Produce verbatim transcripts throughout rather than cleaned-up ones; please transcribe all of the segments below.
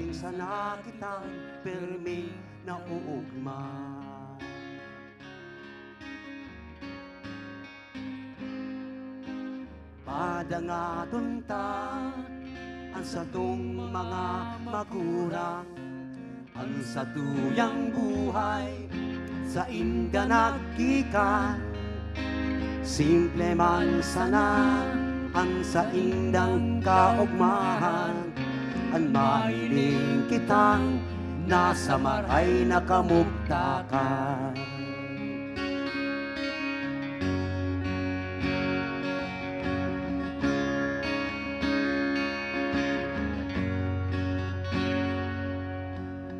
Sana kitang pirmi na uugma. Padangaton ta an satong mga magurang, an satuyang buhay sainda naggikan. Simple man sana an saindang kaogmahan, an mahiling kitang nasa maray na kamugtakan.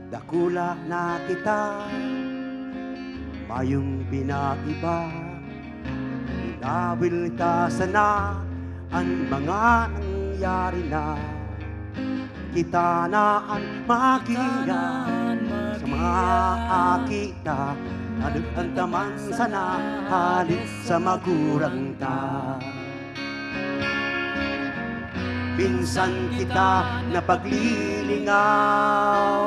Dakula na kita, mayong pinaiba. Inawil ta sana an mga nangyari na. Kita na an makiya sa mga aki ta, nalutan ta man sana hali sa magurang ta. Minsan kita napaglilingaw,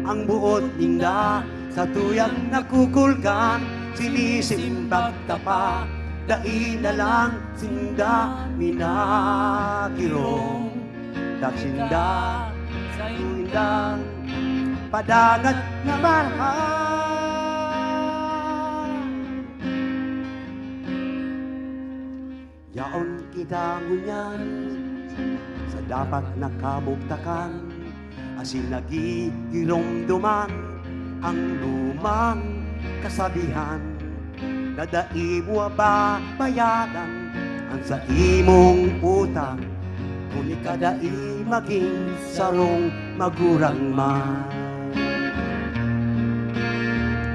ang buot ninda satuyang nakukulgan, sinisimbag ta pa, dai na lang sinda minagirong. Dak sinda, saindang padangat na marahay. Yaon kita ngunyan sa dapat na kamugtakan, asin nagigiromdoman ang lumang kasabihan, na dai mo babayadan an saimong utang, kun ika dai magin sarong magurang man.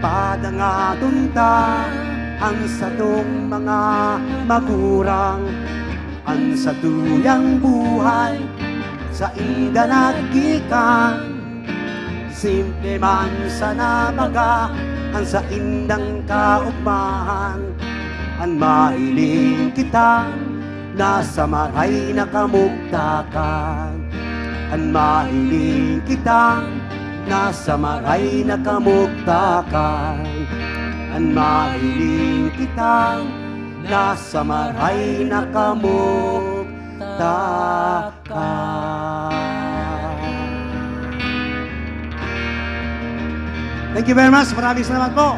Padangaton ta an satong mga magurang, an satuyang buhay sainda naggikan. Simple man sana baga an saindang kaugmahan, an mahiling kitang nasa maray na kamugtakan. An mahiling kitang nasa maray na kamugtakan. An mahiling kitang nasa maray na kamugtakan. Thank you very much. Maraming salamat po.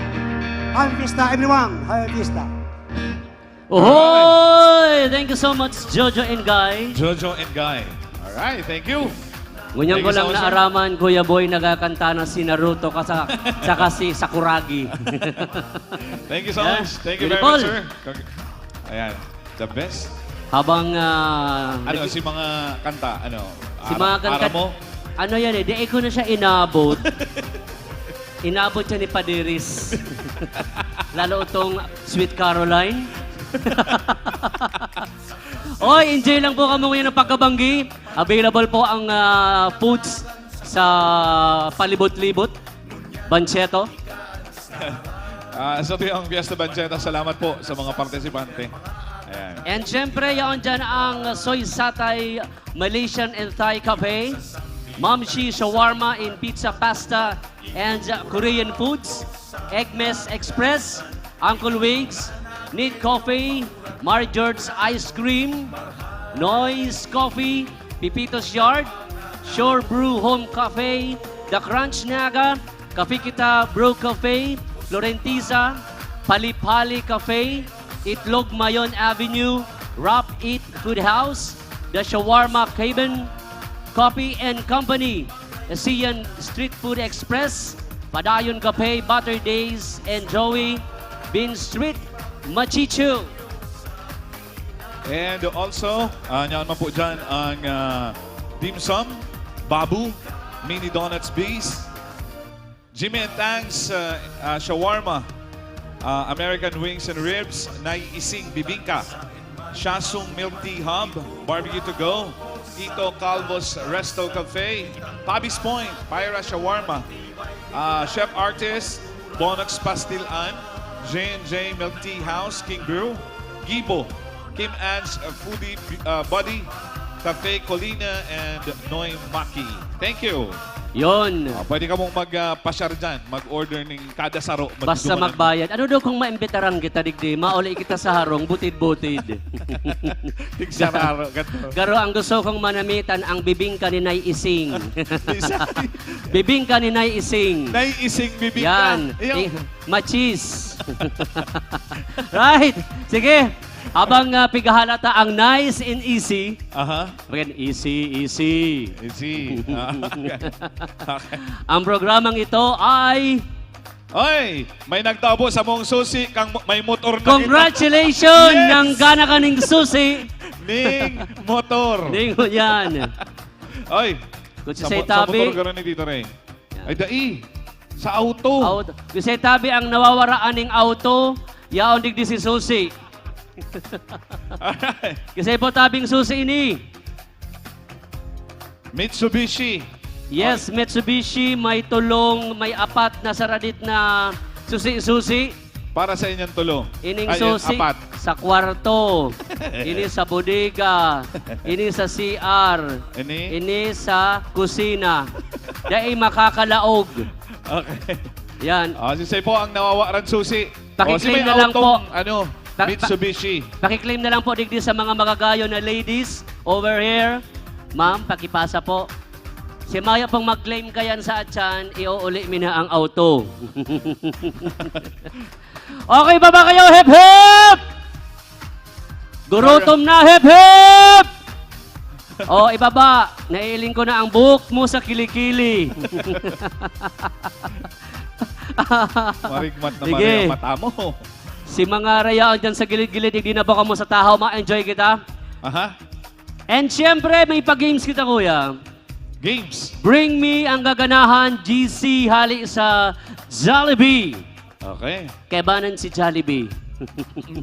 Happy Fiesta, everyone. Happy Fiesta. Ohoy! Thank you so much, Jojo and Guy. Jojo and Guy. Alright, thank you. Ngunyan Thank ko you lang so much, sir. naaraman, Kuya Boy, nagkakanta na si Naruto ka sa, saka si Sakuragi. Thank you so Yeah. much. Thank you very Beautiful. much, sir. Cong-, ayan, the best. Habang, ah, Ano, nag- si mga kanta, ano, Si ara-, mga kanta, ara mo? ano yan eh, di ko na siya inabot. Inabot siya ni Padiris. Lalo itong Sweet Caroline. Oy, enjoy lang po kamo ngayon ng pagkabanggi. Available po ang, ah, foods sa palibot-libot. Bancheto. Ah, sa tuyang Fiesta Bancheta, salamat po sa mga partisipante. Ayan. And syempre, yaon dyan ang Soy Satay Malaysian and Thai Cafe, Mamshi Shawarma and Pizza Pasta, and Korean Foods, Egmes Express, Uncle Wigs, Need Coffee, Mari George Ice Cream, Noise Coffee, Pipito's Yard, Shore Brew Home Cafe, The Crunch Naga, Cafe Kita Brew Cafe, Florentiza, Pali-Pali Cafe, Itlog Mayon Avenue, Rap Eat Food House, The Shawarma Cabin, Coffee and Company, Asian Street Food Express, Padayon Cafe, Butter Days, and Joey Bean Street, Machichu. And also, ah, nyaon man po dyan ang, ah, dim sum, babu, mini donuts, bis, Jimmy and Tang's, ah, ah, shawarma, ah, American wings and ribs, Nay Ising Bibingka, Shasung Milk Tea Hub, Barbecue to Go, Tito Calvo's Resto Cafe, Pabi's Point, Pyra Shawarma, ah, Chef Artist, Bonox Pastilan, J and J Milk Tea House, King Brew, Gibo, Kim An's, uh, Foodie, uh, Buddy, Cafe Colina and Noy Maki. Thank you. Yon. Ah, pwede ka mong mag, ah, pasyar dyan, mag-order ning kada saro. Basta magbayad. Ano daw kung maimbitaran kita digdi, mauli kita sa harong, butid-butid. Tigsararo, ganito. Garo ang gusto kong manamitan, ang bibingka ni Nay Ising. Isay. Bibingka ni Nay Ising. Nay Ising bibingka. Yan. Ayaw. Eh, machis. Right. Sige. Habang, ah, pighahalata ang nice and easy. Aha. Again, easy, easy. Easy. Ah, okay. Okay. Ang programang ito ay Oy, may nagtao po sa mong susi kang mo-, may motor na kita. Congratulations! Yes! Nang gana ka ning susi. Ning motor. Ning, yan. Oy, kung sa mo-, sa motor garo ni Tito Ray. Yan. Ay, dai. Sa auto. Auto. Kasi tabi ang nawawara aning auto, yaon digdi si susi. Alright. Kasi po tabing susi ini. Mitsubishi. Yes, Mitsubishi, may tulong, may apat na saradit na susi-susi. Para sa inyong tulo. Ining susi sa kwarto. Ini sa bodega. Ini sa C R. Ini? Ini sa kusina. Dai makakalaog. Okay. Yan. Ah, si Sey po ang nawawaran susi. Pakiklaim na lang po. Ano, Mitsubishi. Pakiklaim na lang po digdi sa mga magagayon na ladies over here. Ma'am, pakipasa po. Si Maya pong mag-claim kayan sa atyan, iuuli mi na ang auto. Okay, baba kayo, hip hip! Gurutom na, hip hip! O, ibaba. Naiiling ko na ang buhok mo sa kilikili. Marigmat na. Sige. Maria, mata mo. Si mga rayaon dyan sa gilid-gilid, hindi na ba kamo sa tahaw? Ma-enjoy kita. Aha. And syempre, may pa-games kita, kuya. Games. Bring me ang gaganahan, G C, hali sa Jollibee. Okay. Kaibanan si Jollibee.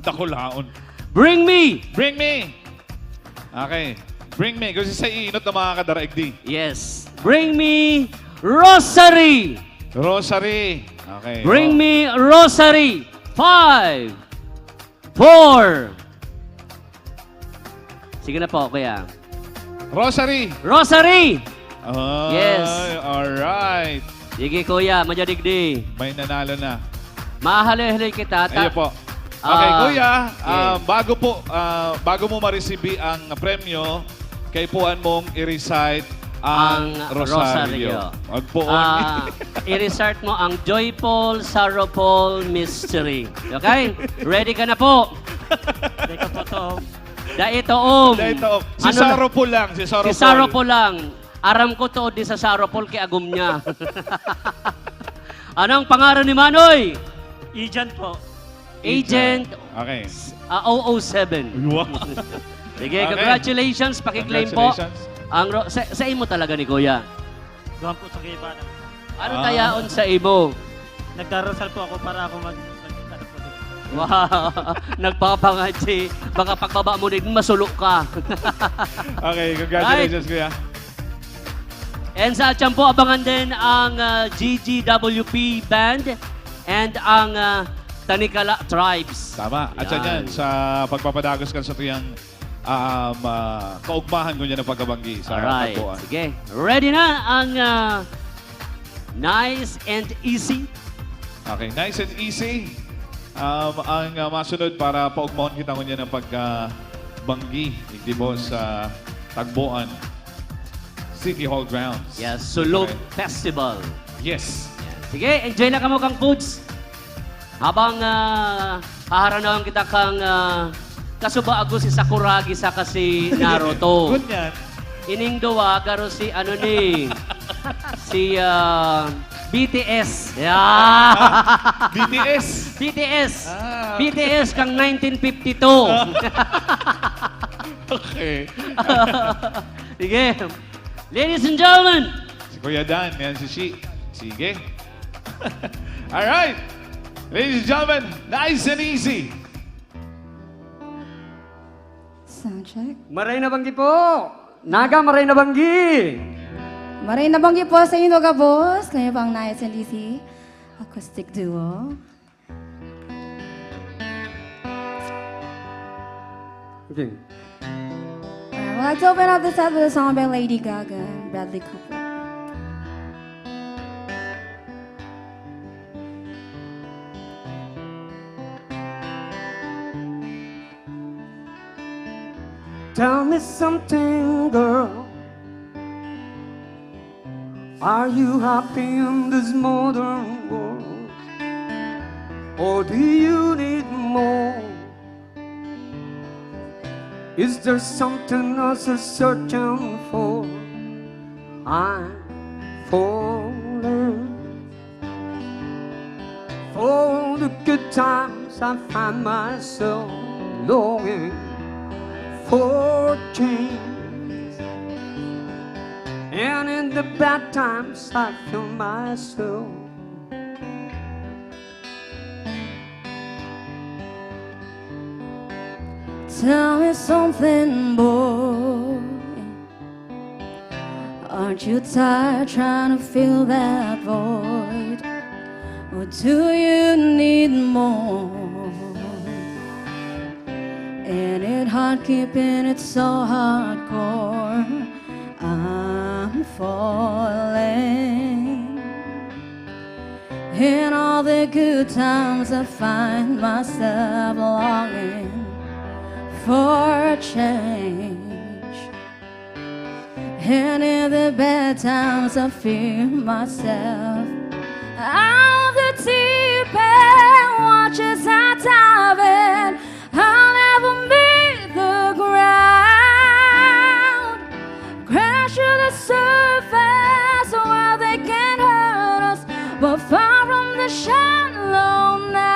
Dakulaon. Bring me! Bring me! Okay. Bring me. Kasi sa iinot na mga kadaraig di. Yes. Bring me rosary! Rosary. Okay. Bring me rosary. Five, four. Sige na po, kuya. Rosary. Rosary! Ay, yes. Alright. Sige, kuya, madya digdi. May nanalo na. Mahaloy-haloy kita, ta- Ayo po. Okay, ah, kuya, ah, sige. Bago po, ah, bago mo ma-receive ang premyo, kaipuhan mong i-recite ang, ang rosaryo. Rosaryo. Magpuon. Ah, i-recite mo ang joyful, sorrowful mystery. Okay? Ready ka na po? Ready ka po, Tom. Dai toom. Dai toom. Si ano na? Sorrowful lang, si sorrowful. Si sorrowful lang. Aram ko to, di sa sorrowful kay agom niya. Anong pangaran ni Manoy? Agent po. Agent. Okay. Ah, O O seven. Wow. Sige, okay. Congratulations, pakiklaim po. Congratulations. Ang ro-, sa, sa imo talaga ni Kuya. Doon po sa Kaibanan. Ano tayaon sa imo? Nagdarasal po ako para ako mag-, mag-, ano po. Wow! Nagpapangadji. Baka pagbaba mo din, masulo ka. Okay, congratulations, right, kuya. And sa atyan po, abangan din ang, ah, G G W P Band and ang, ah, Tanikala Tribes. Tama. At yan, yan, sa pagpapadagos kan sa tuyang, um, ah, kaugmahan ko niya ng pagkabanggi sa Alright. Tagboan. Sige. Ready na ang, ah, Nice and Easy? Okay, Nice and Easy. Um, ang, ah, masunod para paugmahon kita ngunyan ng pagkabanggi, hindi po sa Tagboan City Hall grounds. Yes, Sulog Correct. Festival. Yes. Yan. Sige, enjoy na kamo kang foods. Habang, ah, haharanawan kita kang, ah, kasubago si Sakuragi saka si Naruto. Ngunyan. Ining duwa, garo si ano ni, si, ah, B T S. Yeah. B T S? B T S. Ah. B T S kang nineteen fifty-two. Okay. Sige. Ladies and gentlemen. Si Kuya Dan, yan si Shi. Sige. Alright. Ladies and gentlemen, Nice and Easy. Sound check. Maray na banggi po! Naga, maray na banggi! Maray na banggi po sa inyo gabos. Kami po ang Nice and Easy Acoustic Duo. Okay. We'd like to open up the set with a song by Lady Gaga and Bradley Cooper. Tell me something, girl. Are you happy in this modern world? Or do you need more? Is there something else you're searching for? I'm falling for the good times. I find myself longing for change. And in the bad times, I feel myself. Tell me something, boy. Aren't you tired trying to fill that void? Or do you need more? Ain't it hard keeping it so hardcore? I'm falling. In all the good times, I find myself longing for a change. And in the bad times, I feel myself out of the deep end. Watch as I dive in. I'll never meet the ground. Crash to the surface where they can hurt us, but far from the shallow now.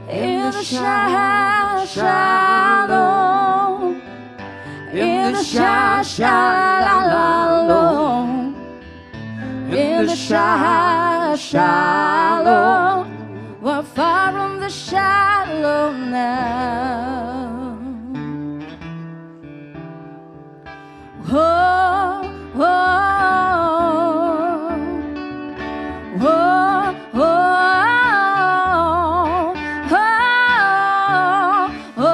In the sha-, shallow, in the sha-, shallow, in the sha-, shallow, we're far from the shallow now. Whoa, whoa, whoa, whoa, whoa.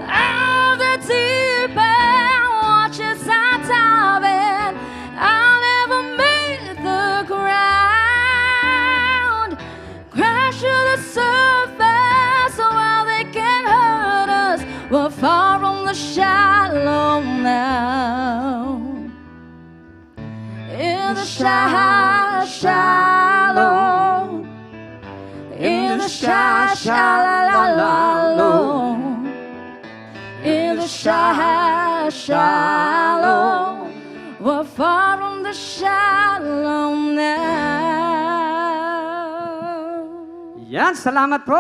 Out of the deep end, watch as I dive in. I'll never meet the ground. Crash to the surface where they can hurt us. We're far from the shallow now. In the sha-, shallow. In the sha-, shallow. In the sha-, shallow. We're far from the shallow now. Yan, salamat po.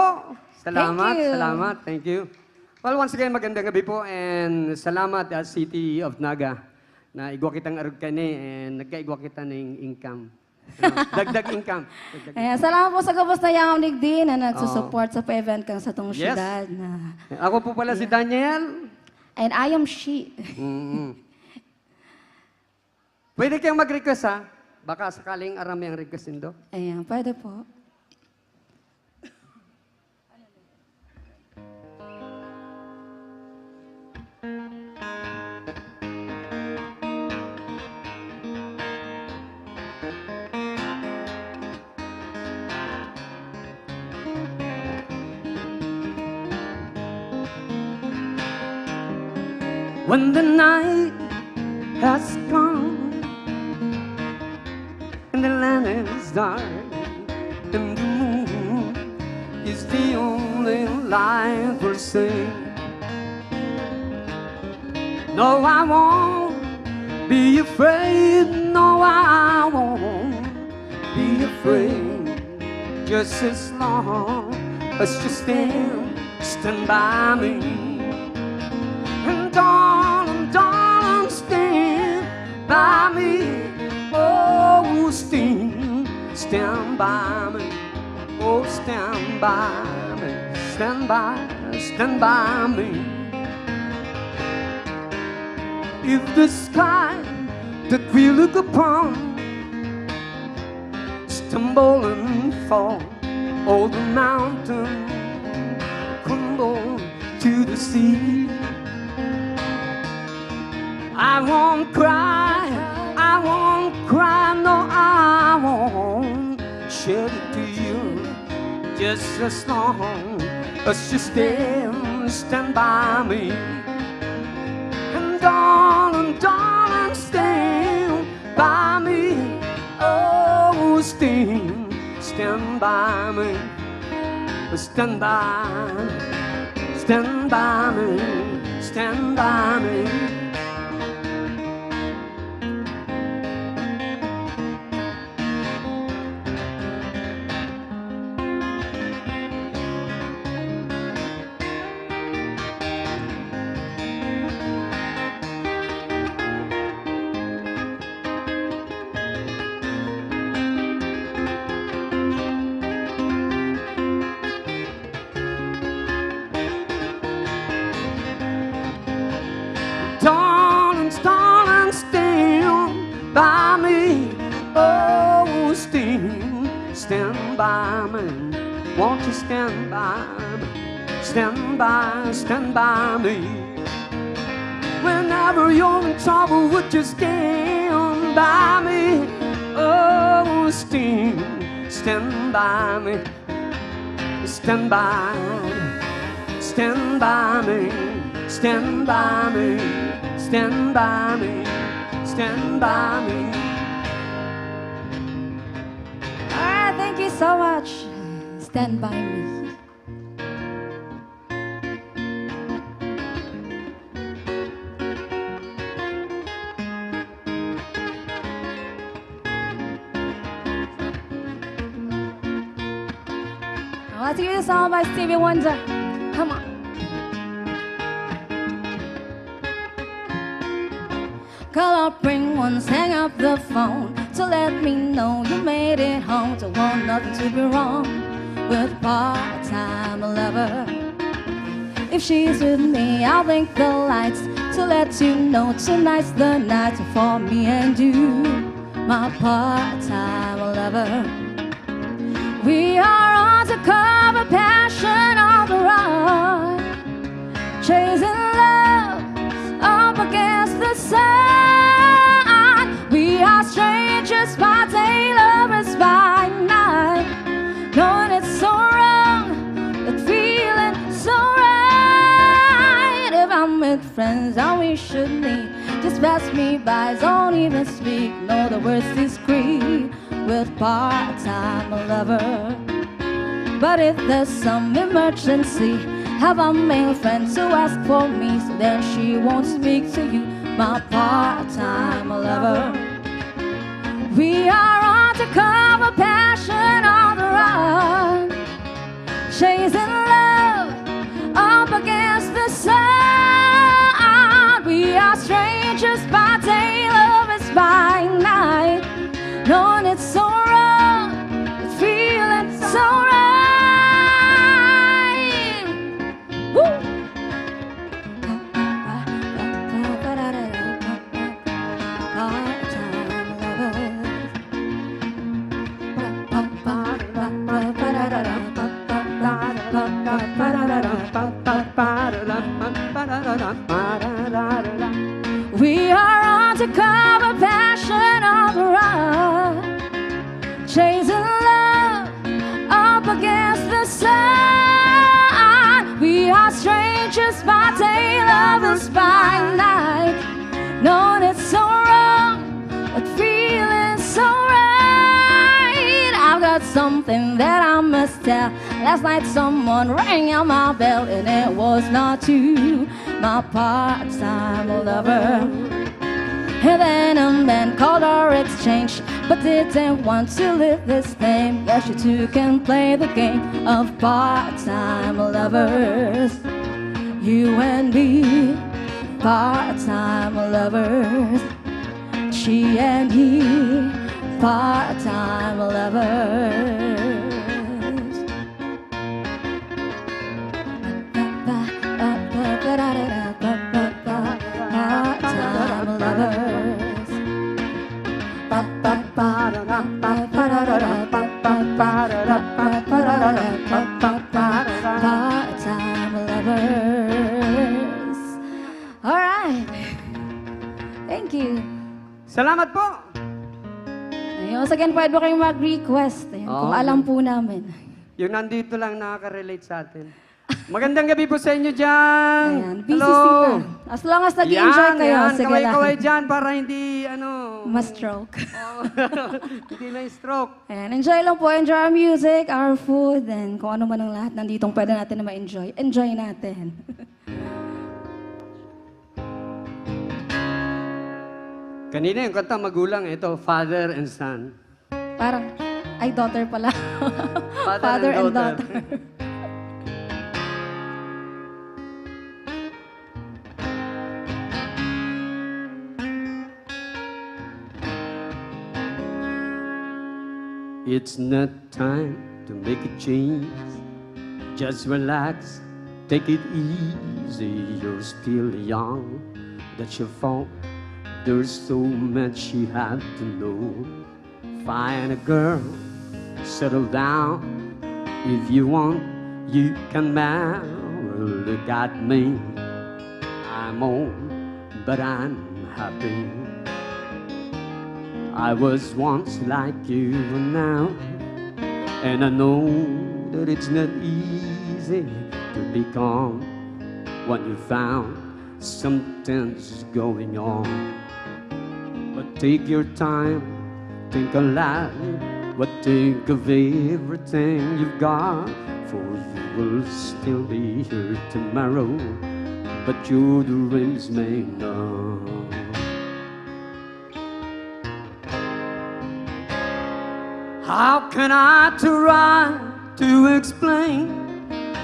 Salamat, Thank you. salamat. Thank you. Well, once again, magandang gabi po and salamat, ah, City of Naga, na igwa kitang arog kani and nagkaigwa kita ning income. Ano, dagdag income. Dagdag Ayan, salamat po sa gabos na yaon digdi na nagsusupport Oo. sa pa-event kang satong Yes. syudad na Ako po pala si Yeah. Daniel. And I am she. Mm-mm. Pwede kayong mag-request, ha? Baka sakaling aram may ang request nindo. Ayan, pwede po. When the night has come and the land is dark and the moon is the only light we'll see. No, I won't be afraid. No, I won't be afraid. Just as long as you stand, stand by me. And darling, darling, stand by me. Oh, stand, stand by me. Oh, stand by me, stand by, stand by me. If the sky that we look upon stumble and fall, All the mountain crumble to the sea. I won't cry, I won't cry, no, I won't shed a tear. Just as long as you stand, stand by me. And darling, darling, stand by me. Oh, stand, stand by me. Stand by, stand by me, stand by me. Darling, darling, stand by me. Oh, stand, stand by me. Won't you stand by me? Stand by, stand by me. Whenever you're in trouble, would you stand by me? Oh, stand, stand by me. Stand by, stand by me, stand by me, stand by me, stand by me. Alright, thank you so much. Stand by me. Let's give you a song by Stevie Wonder. Come on. Call up ring once, hang up the phone to let me know you made it home. Don't want nothing to be wrong with part-time lover. If she's with me, I'll blink the lights to let you know tonight's the night for me and you, my part-time lover. We are undercover, passion on the run, chasing love up against the sun. We are strangers by day, lovers by night. Knowing it's so wrong, but feeling so right. If I'm with friends and we should meet, just pass me by, don't even speak. No, the words discreet with part-time lover. But if there's some emergency, have a male friend to ask for me, so then she won't speak to you, my part-time lover. We are undercover, passion on the run, chasing love up against the sun. We are strangers by day, lovers by night. Knowing it's so wrong, but feeling so right. Woo! Part-time lovers. We are undercover, passion on the run, chasing love up against the sun. We are strangers by day, lovers by night. Knowing it's so wrong, but feeling so right. I've got something that I must tell. Last night someone rang on my bell and it was not you, my part-time lover. And then a man called our exchange, but didn't want to leave his name. Yes, you two can play the game of part-time lovers. You and me, part-time lovers. She and he, part-time lovers. Part-time lovers. Salamat po! Ayun, once again, pwede ba kayong mag-request? Ayun, kung Oo. alam po namin. Yung nandito lang nakaka-relate sa atin. Magandang gabi po sa inyo dyan. Ayan, B C C Hello. na. As long as nag-enjoy Yan, kayo, yan. sige Kaway-kaway lang. Dyan para hindi, ano, Ma-stroke. Oo. Hindi na stroke. Ayan, enjoy lang po. Enjoy our music, our food, and kung ano man ang lahat nanditong pwede natin na ma-enjoy. Enjoy natin. Kanina yung kanta magulang, ito, father and son. Parang, ay, daughter pala. Father and daughter. It's not time to make a change. Just relax, take it easy. You're still young, that's your fault. There's so much you have to know. Find a girl, settle down. If you want, you can marry. Look at me, I'm old, but I'm happy. I was once like you now, and I know that it's not easy to be calm when you found something's going on. But take your time, think a lot, but think of everything you've got, for you will still be here tomorrow, but your dreams may not. How can I try to explain?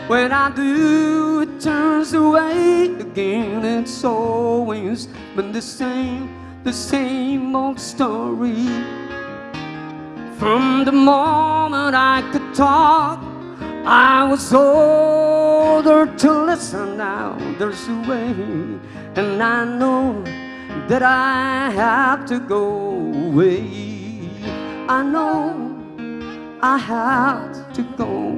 When I do, it turns away again. It's always been the same, the same old story. From the moment I could talk, I was older to listen. Now there's a way, and I know that I have to go away. I know I have to go.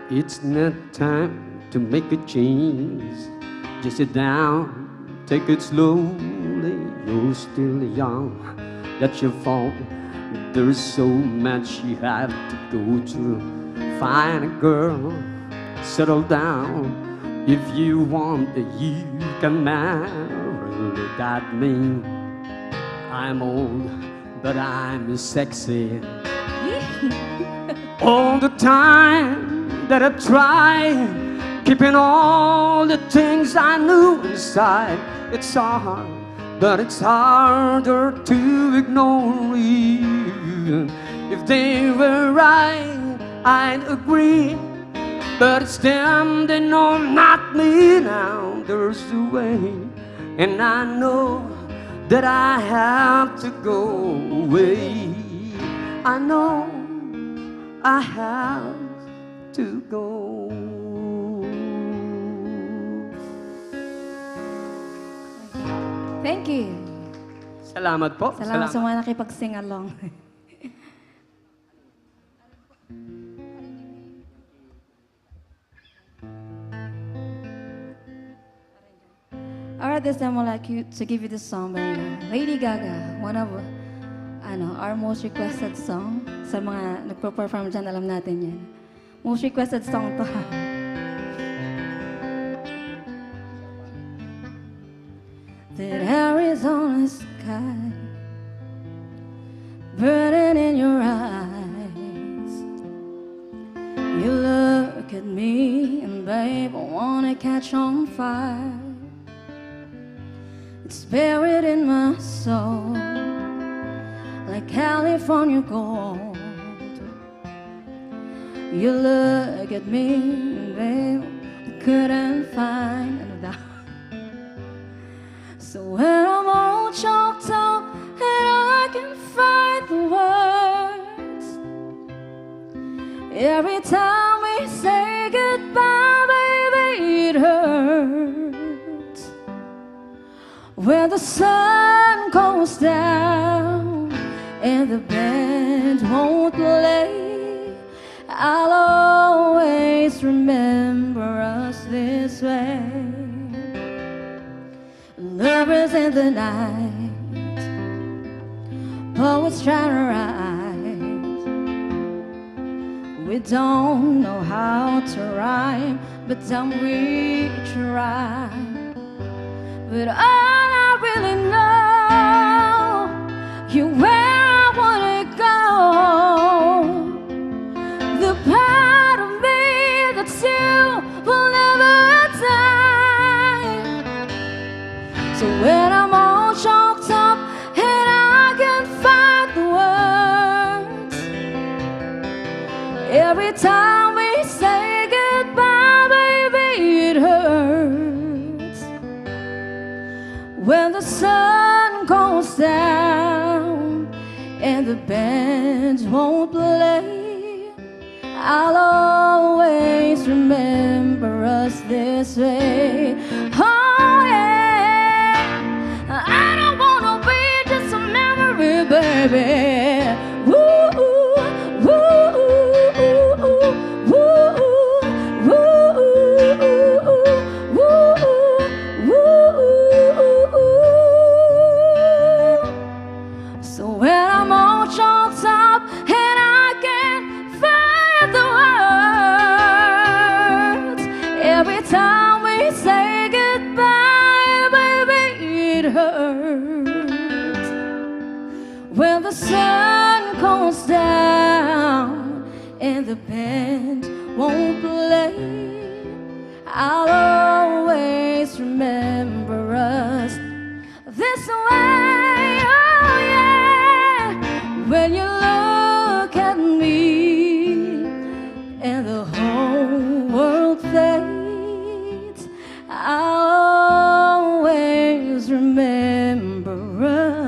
It's not time to make a change. Just sit down, take it slowly. You're still young, that's your fault. There's so much you have to go through. Find a girl, settle down. If you want, you can marry. Look at me, I'm old, but I'm sexy. All the time that I try, keeping all the things I knew inside, it's hard, but it's harder to ignore it. If they were right, I'd agree, but it's them, they know, not me. Now there's a way, and I know that I have to go away. I know I have to go. Thank you. Salamat po. Salamat sa mga nakipag-sing along. Alright, this time I'd like you to give you this song by Lady Gaga, one of, ano, our most requested song. Sa mga nagpo-perform dyan, alam natin yan. Most requested song to. That Arizona sky burning in your eyes. You look at me and babe, I wanna catch on fire. It's buried in my soul. California gold. You look at me, babe, couldn't find another. So when I'm all choked up and I can't find the words, every time we say goodbye, baby, it hurts. When the sun goes down and the band won't play, I'll always remember us this way. Lovers in the night, poets trying to write. We don't know how to rhyme, but then we try. But all I really know, you where I wanna go. The part of me that you will never die. So when I'm all choked up and I can't find the words, every time we say goodbye, baby, it hurts. When the sun goes down and the band won't play, I'll always remember us this way. Oh yeah, I don't wanna be just a memory, baby. Woo, woo, woo, woo, woo, woo, woo, woo, woo, woo, woo, woo. So when I'm all choked up and I can't find the words, every time we say goodbye, baby, it hurts. When the sun goes down and the band won't play, I'll always remember us this way, oh yeah. When you look at me and the whole world fades, I'll always remember us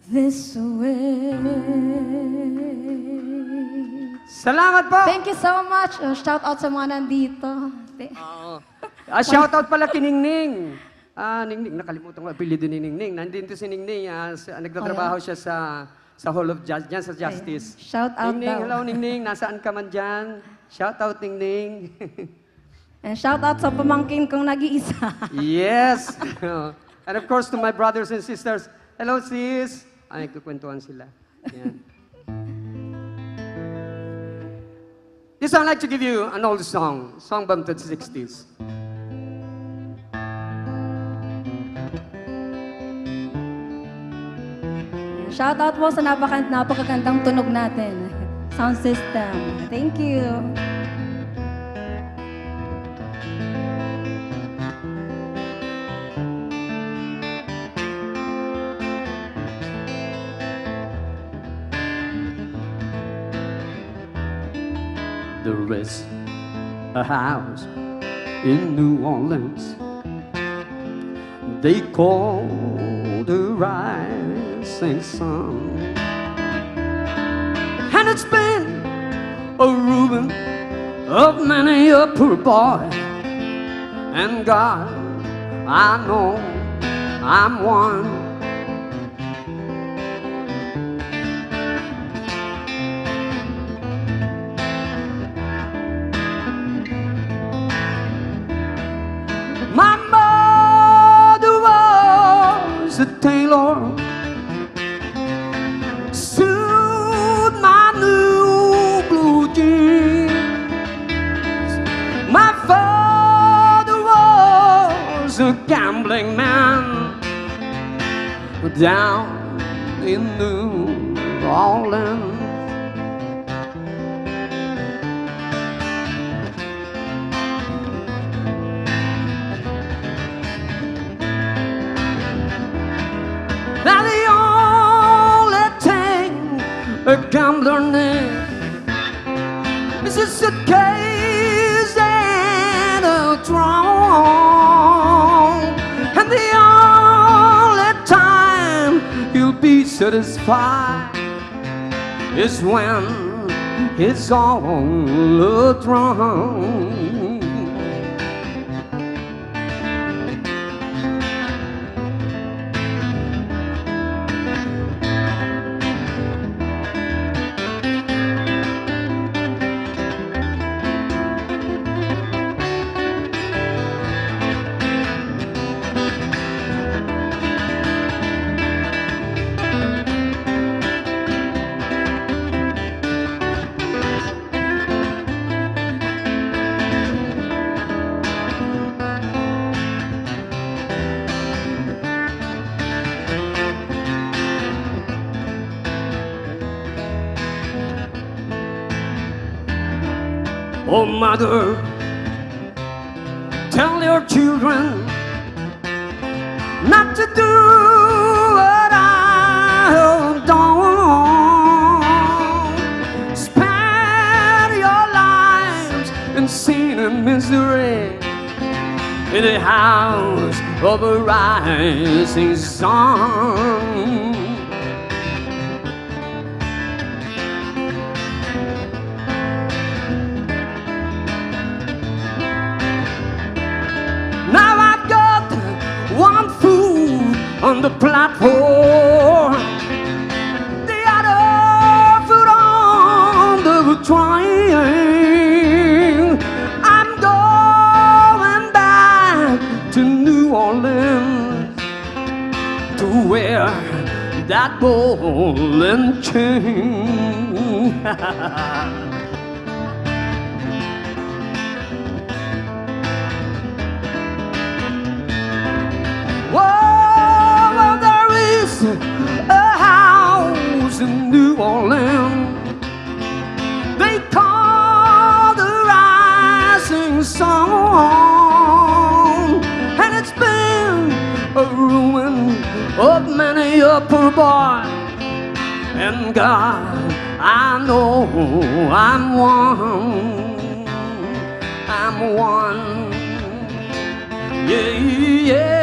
this way. Salamat po! Thank you so much. Oh, shout out sa mga nandito. Te- Oo. Ah, shout out pala kay Ningning. Ah, Ningning, nakalimutan ko apelyido ni Ningning. Nandito si Ningning, ah, sa, nagtatrabaho siya sa sa Hall of Justice, diyan sa Justice. Shout out Ningning, daw. Hello Ningning, nasaan ka man diyan? Shout out Ningning. And shout out sa pamangkin kong nag-iisa. Yes. And of course to my brothers and sisters. Hello sis. Ay, nagkukwentuhan sila. Yan. This I'd like to give you an old song, song from the sixties. Shout out po sa napaka napakagandang tunog natin. Sound system. Thank you. There is a house in New Orleans they call the Rising Sun. And it's been a ruin of many a poor boy. And God, I know I'm one. My mother was a tailor, sewed my new blue jeans. My father was a gambling man down in New Orleans. Now gambler name. It's a suitcase and a throne, and the only time you'll be satisfied is when it's all a throne. Oh, mother, tell your children not to do what I have done. Spend your lives in sin and misery in the house of a rising sun. Now I've got one foot on the platform, the other foot on the train. I'm going back to New Orleans to wear that ball and chain. Well, well, there is a house in New Orleans they call the Rising Sun, and it's been a ruin of many a poor boy. And God, I know I'm one. I'm one. Yeah, yeah.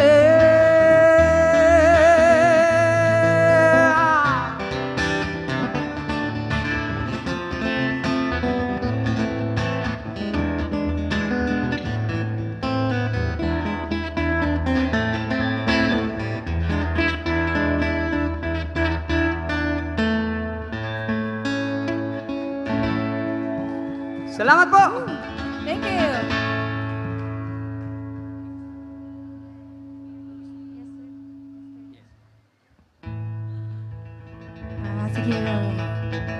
Salamat po! Thank you! Ah, sige.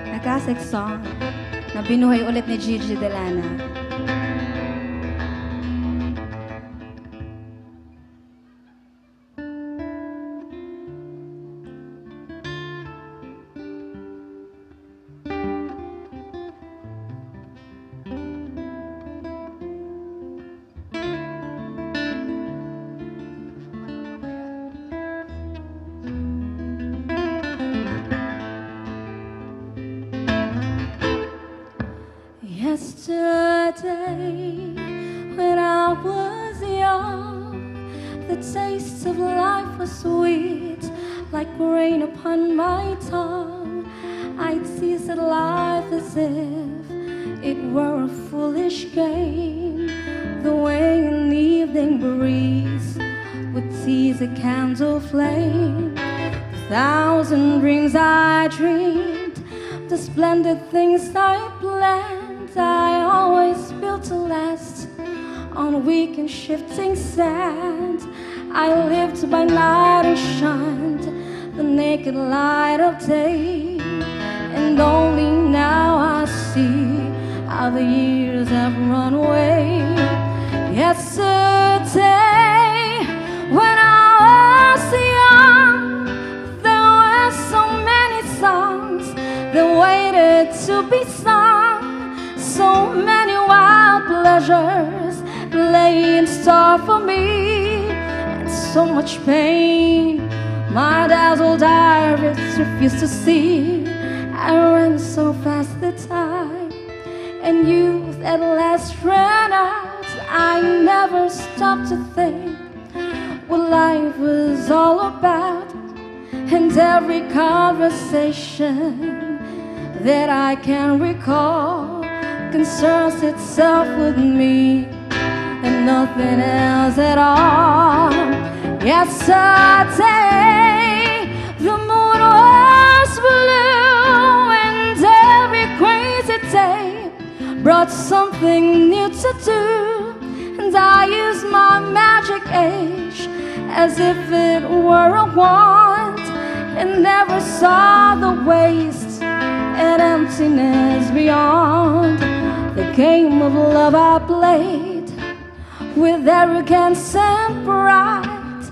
A classic song na binuhay ulit ni Gigi Delana. Yesterday, when I was young, the taste of life was sweet, like rain upon my tongue. I teased at life as if it were a foolish game, the way an evening breeze would tease a candle flame. The thousand dreams I dreamed, the splendid things I planned, I always built to last on weak and shifting sand. I lived by night and shunned the naked light of day, and only now I see how the years have run away. Yesterday, when I was young, there were so many songs that waited to be sung, so many wild pleasures lay in store for me, and so much pain my dazzled eyes refused to see. I ran so fast the time, and youth at last ran out. I never stopped to think what life was all about, and every conversation that I can recall concerns itself with me and nothing else at all. Yesterday, the moon was blue, and every crazy day brought something new to do. And I used my magic age as if it were a wand, and never saw the waste and emptiness beyond. The game of love I played with arrogance and pride,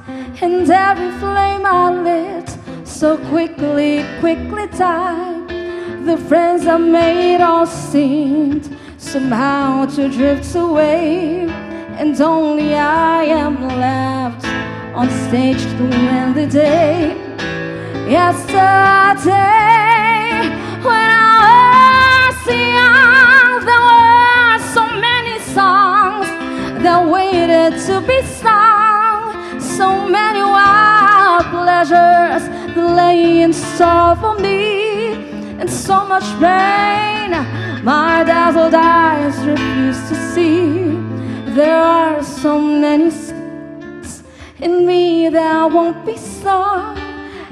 and every flame I lit so quickly, quickly died. The friends I made all seemed somehow to drift away, and only I am left on stage to end the day. Yesterday, when I was young, there were so many songs that waited to be sung, so many wild pleasures that lay in store for me, and so much pain my dazzled eyes refuse to see. There are so many sins in me that won't be sung.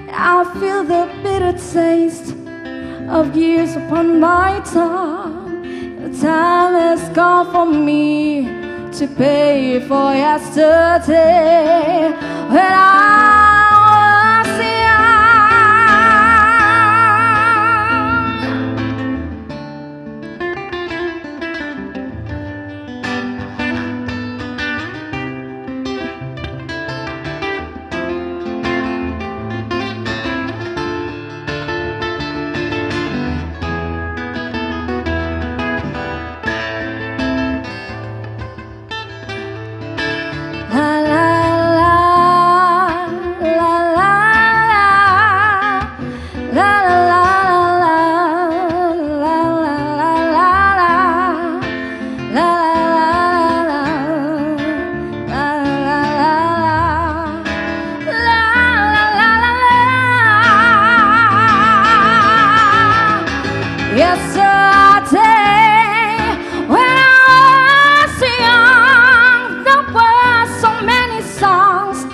I feel the bitter taste of years upon my tongue. The time has come for me to pay for yesterday when I was young. La, la, la, la, la, la, la. La, la, la, la, la, la, la, la, la. La, la, la, la, la, la, la, la, la. La, la, la, la, la. Yesterday, when I was young, there were so many songs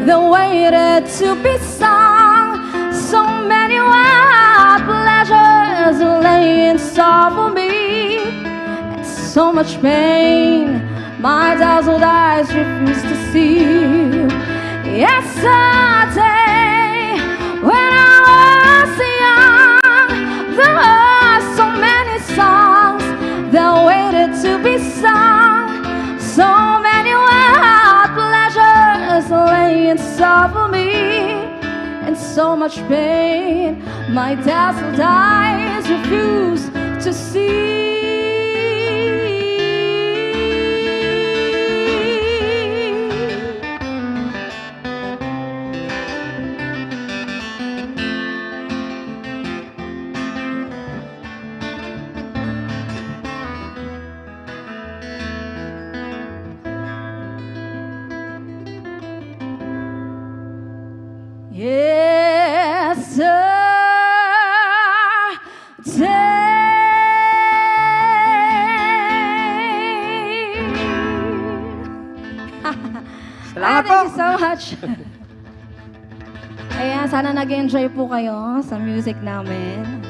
that waited to be sung. So many wild pleasures lay in store for me, and so much pain my dazzled eyes refuse to see. Yesterday, when I was young, there were so many songs that waited to be sung. So many wild pleasures lay in store for me, and so much pain my dazzled eyes refuse to see. Yes, sir. Day. Salamat Ah, thank po. you so much. Ayan, sana nag-enjoy po kayo sa music namin.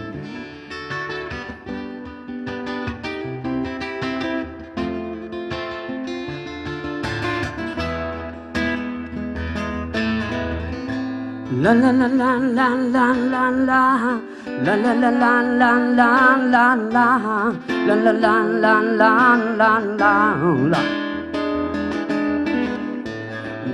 La, la, la, la, la, la, la, la. La, la, la, la, la, la, la, la. La, la, la, la, la, la, la, la.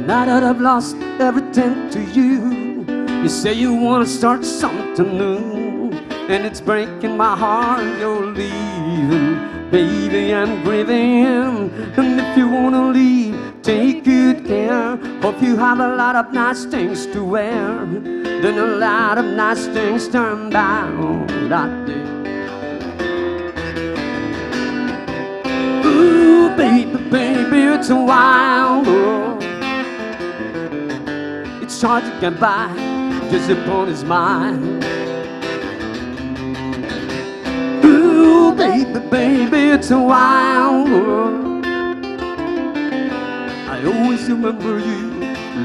Now that I've lost everything to you, you say you wanna start something new, and it's breaking my heart you're leaving. Baby, I'm grieving, and if you wanna leave, Take good care. Hope you have a lot of nice things to wear. Then a lot of nice things turn down that day. Ooh, baby, baby, it's a wild world. It's hard to get by just upon his mind. Ooh, baby, baby, it's a wild world. I always remember you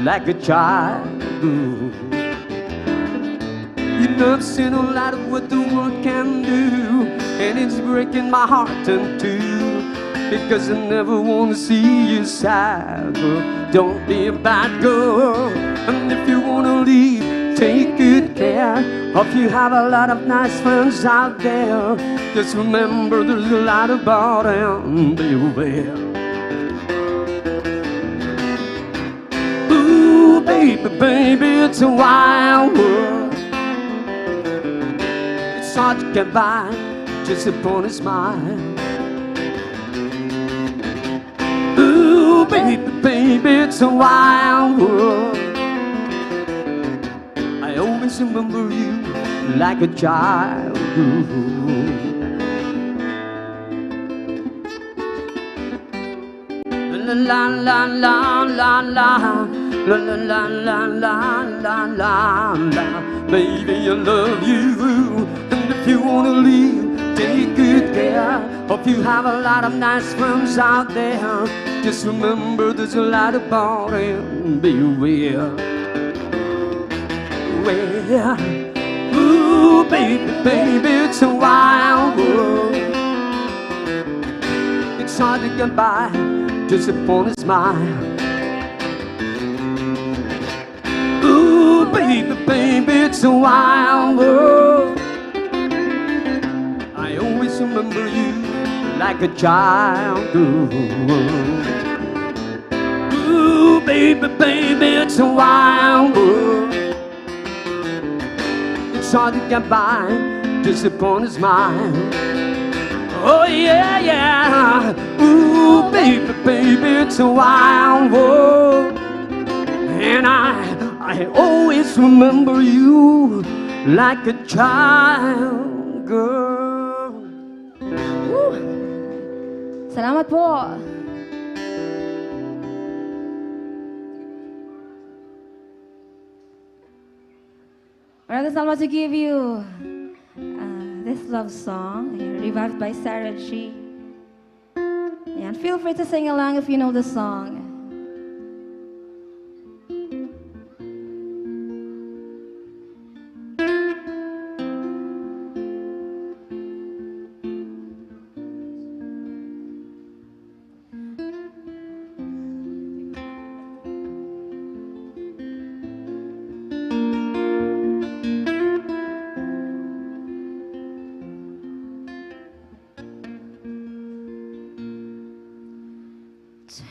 like a child. Ooh. You know, I've seen a lot of what the world can do, and it's breaking my heart in two, because I never wanna see you sad, girl. Don't be a bad girl. And if you wanna leave, take good care. Hope you have a lot of nice friends out there. Just remember, there's a lot about them. Beware. Ooh, baby, baby, it's a wild world. It's hard to get by just upon a smile. Ooh, baby, baby, it's a wild world. I always remember you like a child. Ooh. La la la la la la. La la la la la la la la. Baby, I love you. And if you wanna leave, take good care. Hope you have a lot of nice friends out there. Just remember, there's a lot about them. Beware. Well, ooh, baby, baby, it's a wild world. It's hard to get by just upon a smile. Ooh, baby, baby, it's a wild world. I always remember you like a child. Ooh, ooh, baby, baby, it's a wild world. It's hard to get by just upon a smile. Oh yeah, yeah. Ooh, baby, baby, it's a wild world. And I, I always remember you like a child, girl. Woo! Salamat po. Alright, let's now to give you uh, this love song, revived by Sarah G. And feel free to sing along if you know the song.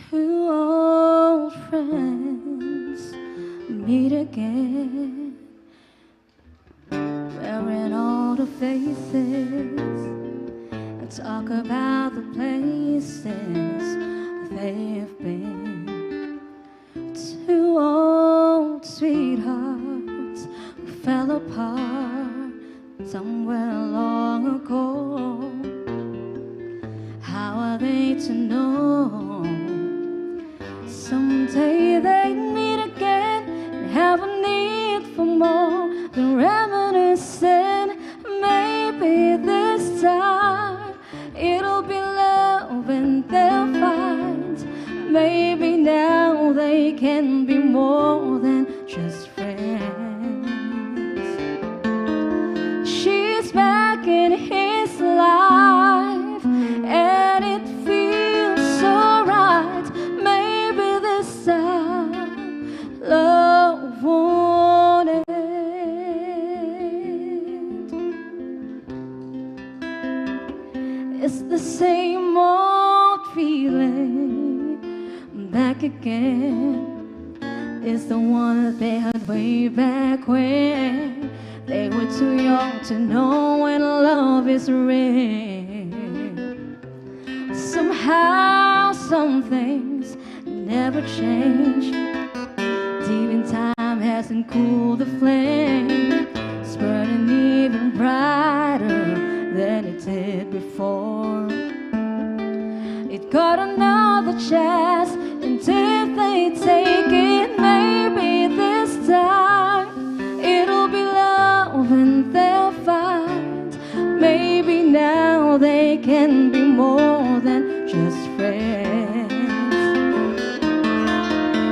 Two old friends meet again, wearing all the faces, and talk about the places they've been. Two old sweethearts who fell apart somewhere long ago. How are they to know? Someday they meet again and have a need for more than reminiscing. Maybe this time it'll be love and they'll find. Maybe now they can be more than just friends. She's back in his life, and it feels so right. Maybe this time love won't end. It's the same old feeling back again. It's the one that they had way back when they were too young to know when love is real. Somehow, some things never change. Even time hasn't cooled the flame. It's burning even brighter than it did before. It got another chance, and if they take it, maybe this time it'll be love and they'll find. Maybe now they can be more than just friends.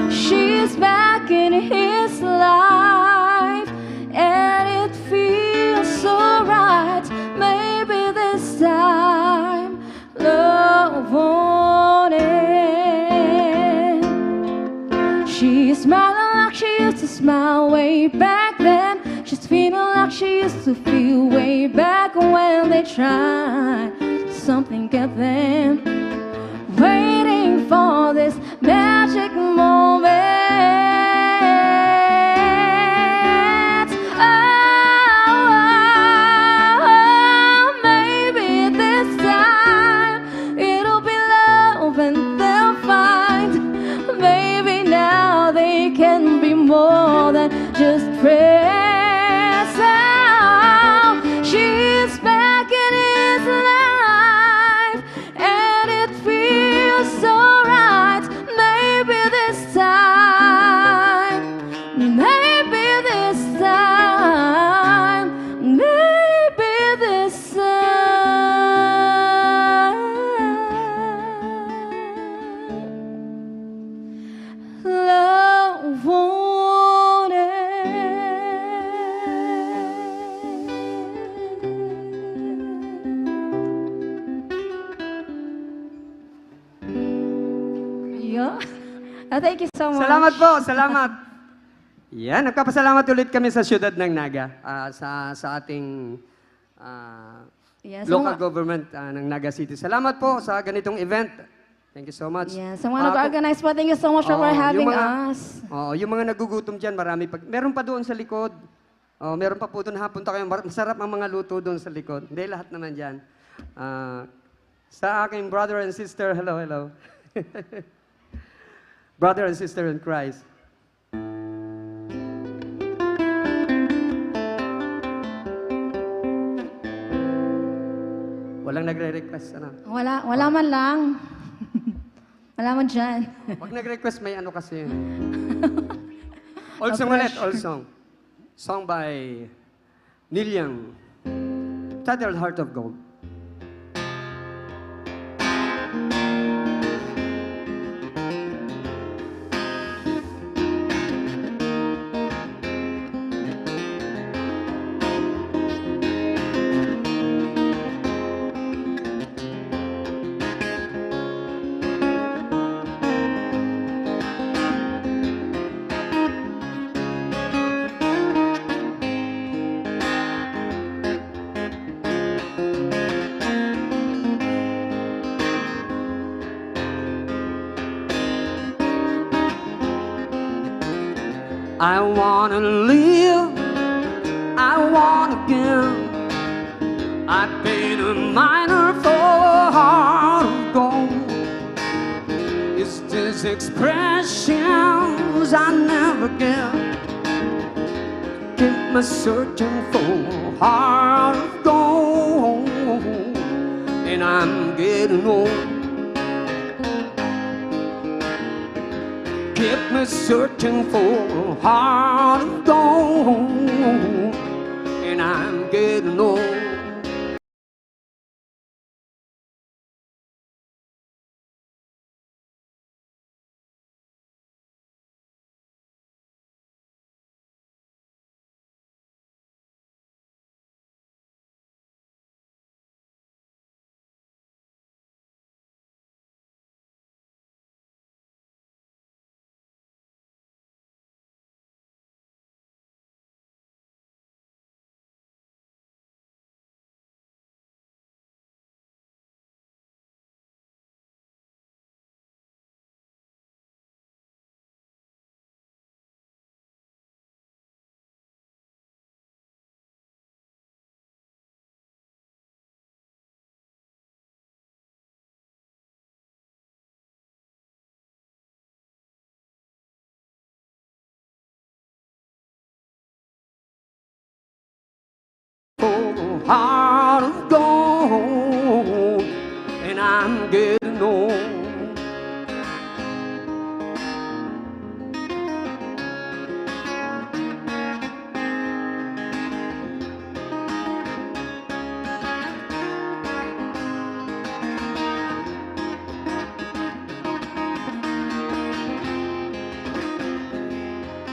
She's back in his life, and it feels so right. Maybe this time love won't end. She's smiling like she used to smile way back then. She's feeling like she used to feel way back when they tried. Something kept them waiting for this magic moment. Oh, maybe this time it'll be love and they'll find. Maybe now they can be more than just friends. Oh, she's back in his life, and it feels so right. Maybe this time, maybe this time, maybe this time, love won't end. Yo. Ah, thank you so much. Salamat po, salamat. Yan, nagpapasalamat ulit kami sa siyudad ng Naga, ah, sa, sa ating, ah, Yes, local mga government, ah, ng Naga City. Salamat po sa ganitong event. Thank you so much. Yes, sa mga Ah, nag-organize po, thank you so much for Oo, having yung mga, us. Oo, yung mga nagugutom dyan, marami pag-, meron pa doon sa likod. Oh, meron pa po doon, ha, punta kayo. Mar-, masarap ang mga luto doon sa likod. Hindi, lahat naman dyan. Ah, sa aking brother and sister, hello, hello. Brother and sister in Christ. Walang nagre-request, ano? Wala, wala man lang. Wala man dyan. Pag nag-request, may ano kasi yun. Old song ulit, old song. Song by Neil Young. Titled Heart of Gold. I wanna live, I wanna give. I've been a miner for a heart of gold. It's these expressions I never get. Keep me searching for a heart of gold, and I'm getting old. Keep me searching for a heart of gold, and I'm getting old.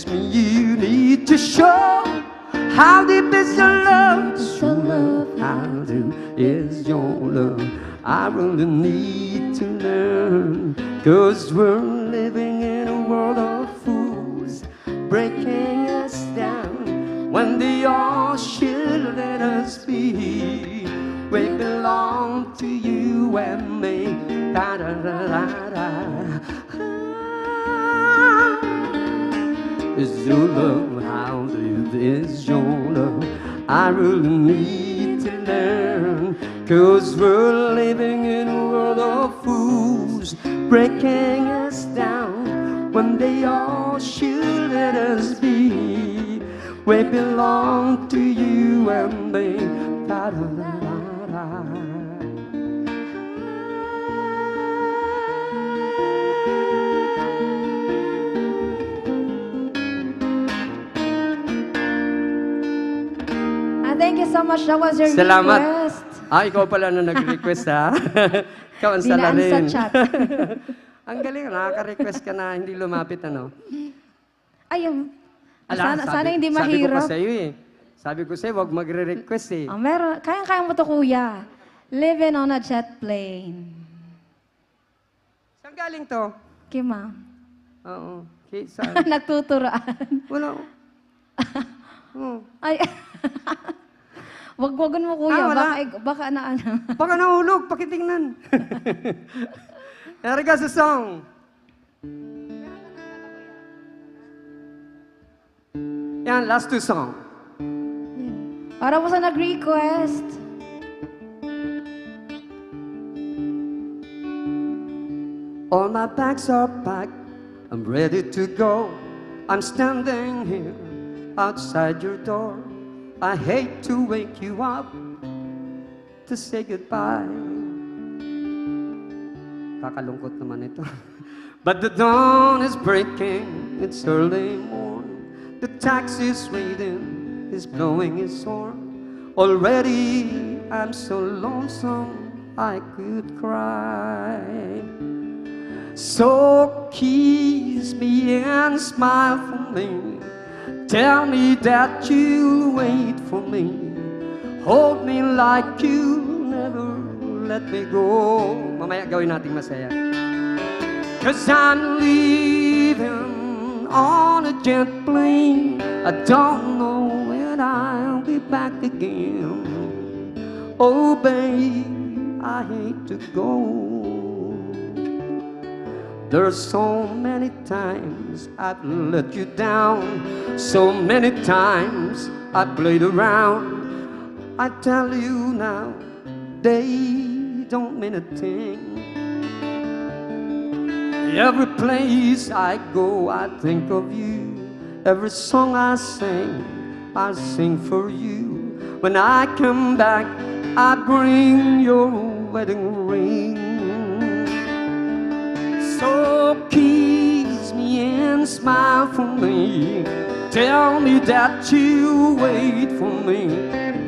makes me you need to show how deep is your love. Is your love, how deep is your love? I really need to learn, cause we're living in a world of fools, breaking us down when they all should let us be. We belong to you and me. Da, da, da, da, da. Is your love, how deep is your love? I really need to learn, cause we're living in a world of fools, breaking us down when they all should let us be. We belong to you and me. Da, da, da, da, da. Ah, thank you so much. That was your Salamat. Request. Ah, ikaw pala na nag-request, ha? Ikaw ang Dinaan sa salarin. Chat. Ang galing, nakaka-request ka na hindi lumapit, ano? Ay, um, Ala, sana, sabi, sana hindi sabi ko pa mahirap. Sa'yo eh. Sabi ko sa'yo, wag magre-request eh. Ah, meron. Kayang-kaya mo to, kuya. Living on a jet plane. Saan galing to? Kay ma'am. Oo. Kay, saan? Nagtuturaan. Wala. Oh. Ay. Wag-wagon mo, kuya. Ah, wala. Baka ig-, baka na ano. Baka nahulog. Pakitingnan. Here goes the song. Yan, last two song. Para po sa nag-request. All my bags are packed, I'm ready to go. I'm standing here outside your door. I hate to wake you up to say goodbye. Kakalungkot naman ito. But the dawn is breaking, it's early morn. The taxi's waiting, he's blowing his horn. Already I'm so lonesome I could cry. So kiss me and smile for me. Tell me that you'll wait for me. Hold me like you'll never let me go. Mamaya gawin nating masaya. 'Cause I'm leaving on a jet plane. I don't know when I'll be back again. Oh, babe, I hate to go. There's so many times I've let you down. So many times I played around. I tell you now, they don't mean a thing. Every place I go, I think of you. Every song I sing, I sing for you. When I come back, I bring your wedding ring. So kiss me and smile for me. Tell me that you wait for me.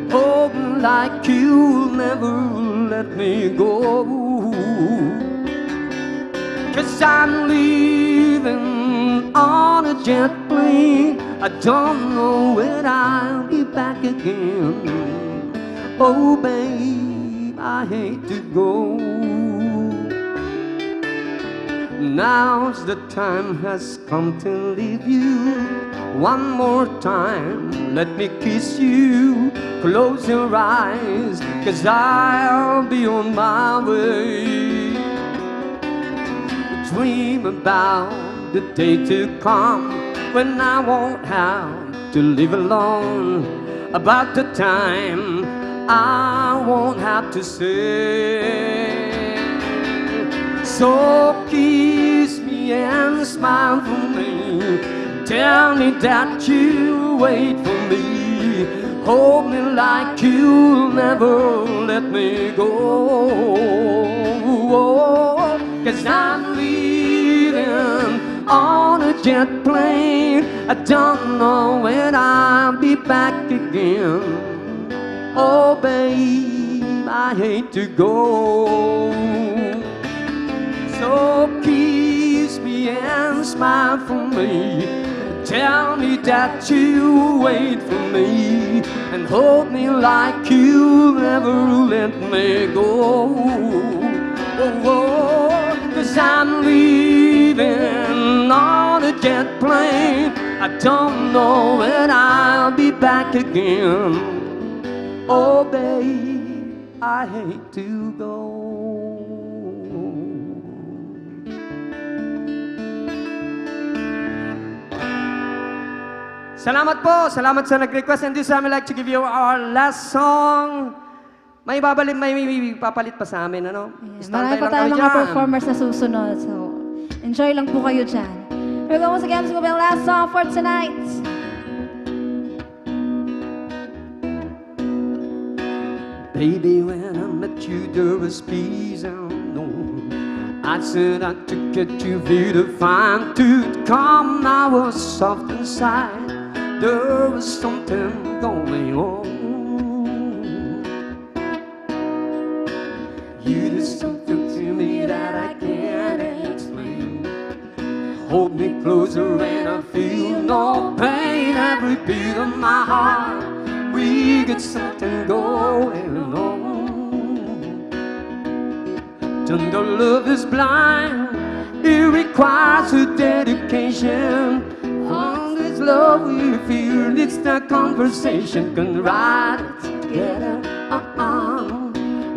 Hold me like you'll never let me go. 'Cause I'm leaving on a jet plane. I don't know when I'll be back again. Oh, babe, I hate to go. Now's the time has come to leave you. One more time, let me kiss you. Close your eyes, 'cause I'll be on my way. Dream about the day to come when I won't have to live alone. About the time I won't have to say. So kiss me and smile for me. Tell me that you wait for me. Hold me like you'll never let me go. 'Cause I'm leaving on a jet plane. I don't know when I'll be back again. Oh, babe, I hate to go. So kiss me and smile for me. Tell me that you wait for me. And hold me like you'll never let me go. Oh, oh, 'cause I'm leaving on a jet plane. I don't know when I'll be back again. Oh, babe, I hate to go. Salamat po. Salamat sa nag-request. And this time, I'd like to give you our last song. May babalik, may, may, may papalit pa sa amin, ano? Ayan. Standby Marami pa lang tayong kami mga dyan. Performers na susunod. So, enjoy lang po kayo dyan. Here we go once again. This will be our last song for tonight. Baby, when I met you, there was peace and no. I said I to get you very fine to come. I was soft inside. There was something going on. You did something to Hold me closer and I feel no pain. Every beat of my heart, we got something going on. Tender love is blind, it requires a dedication. All this love we feel, it's the conversation can write it together. Uh-uh.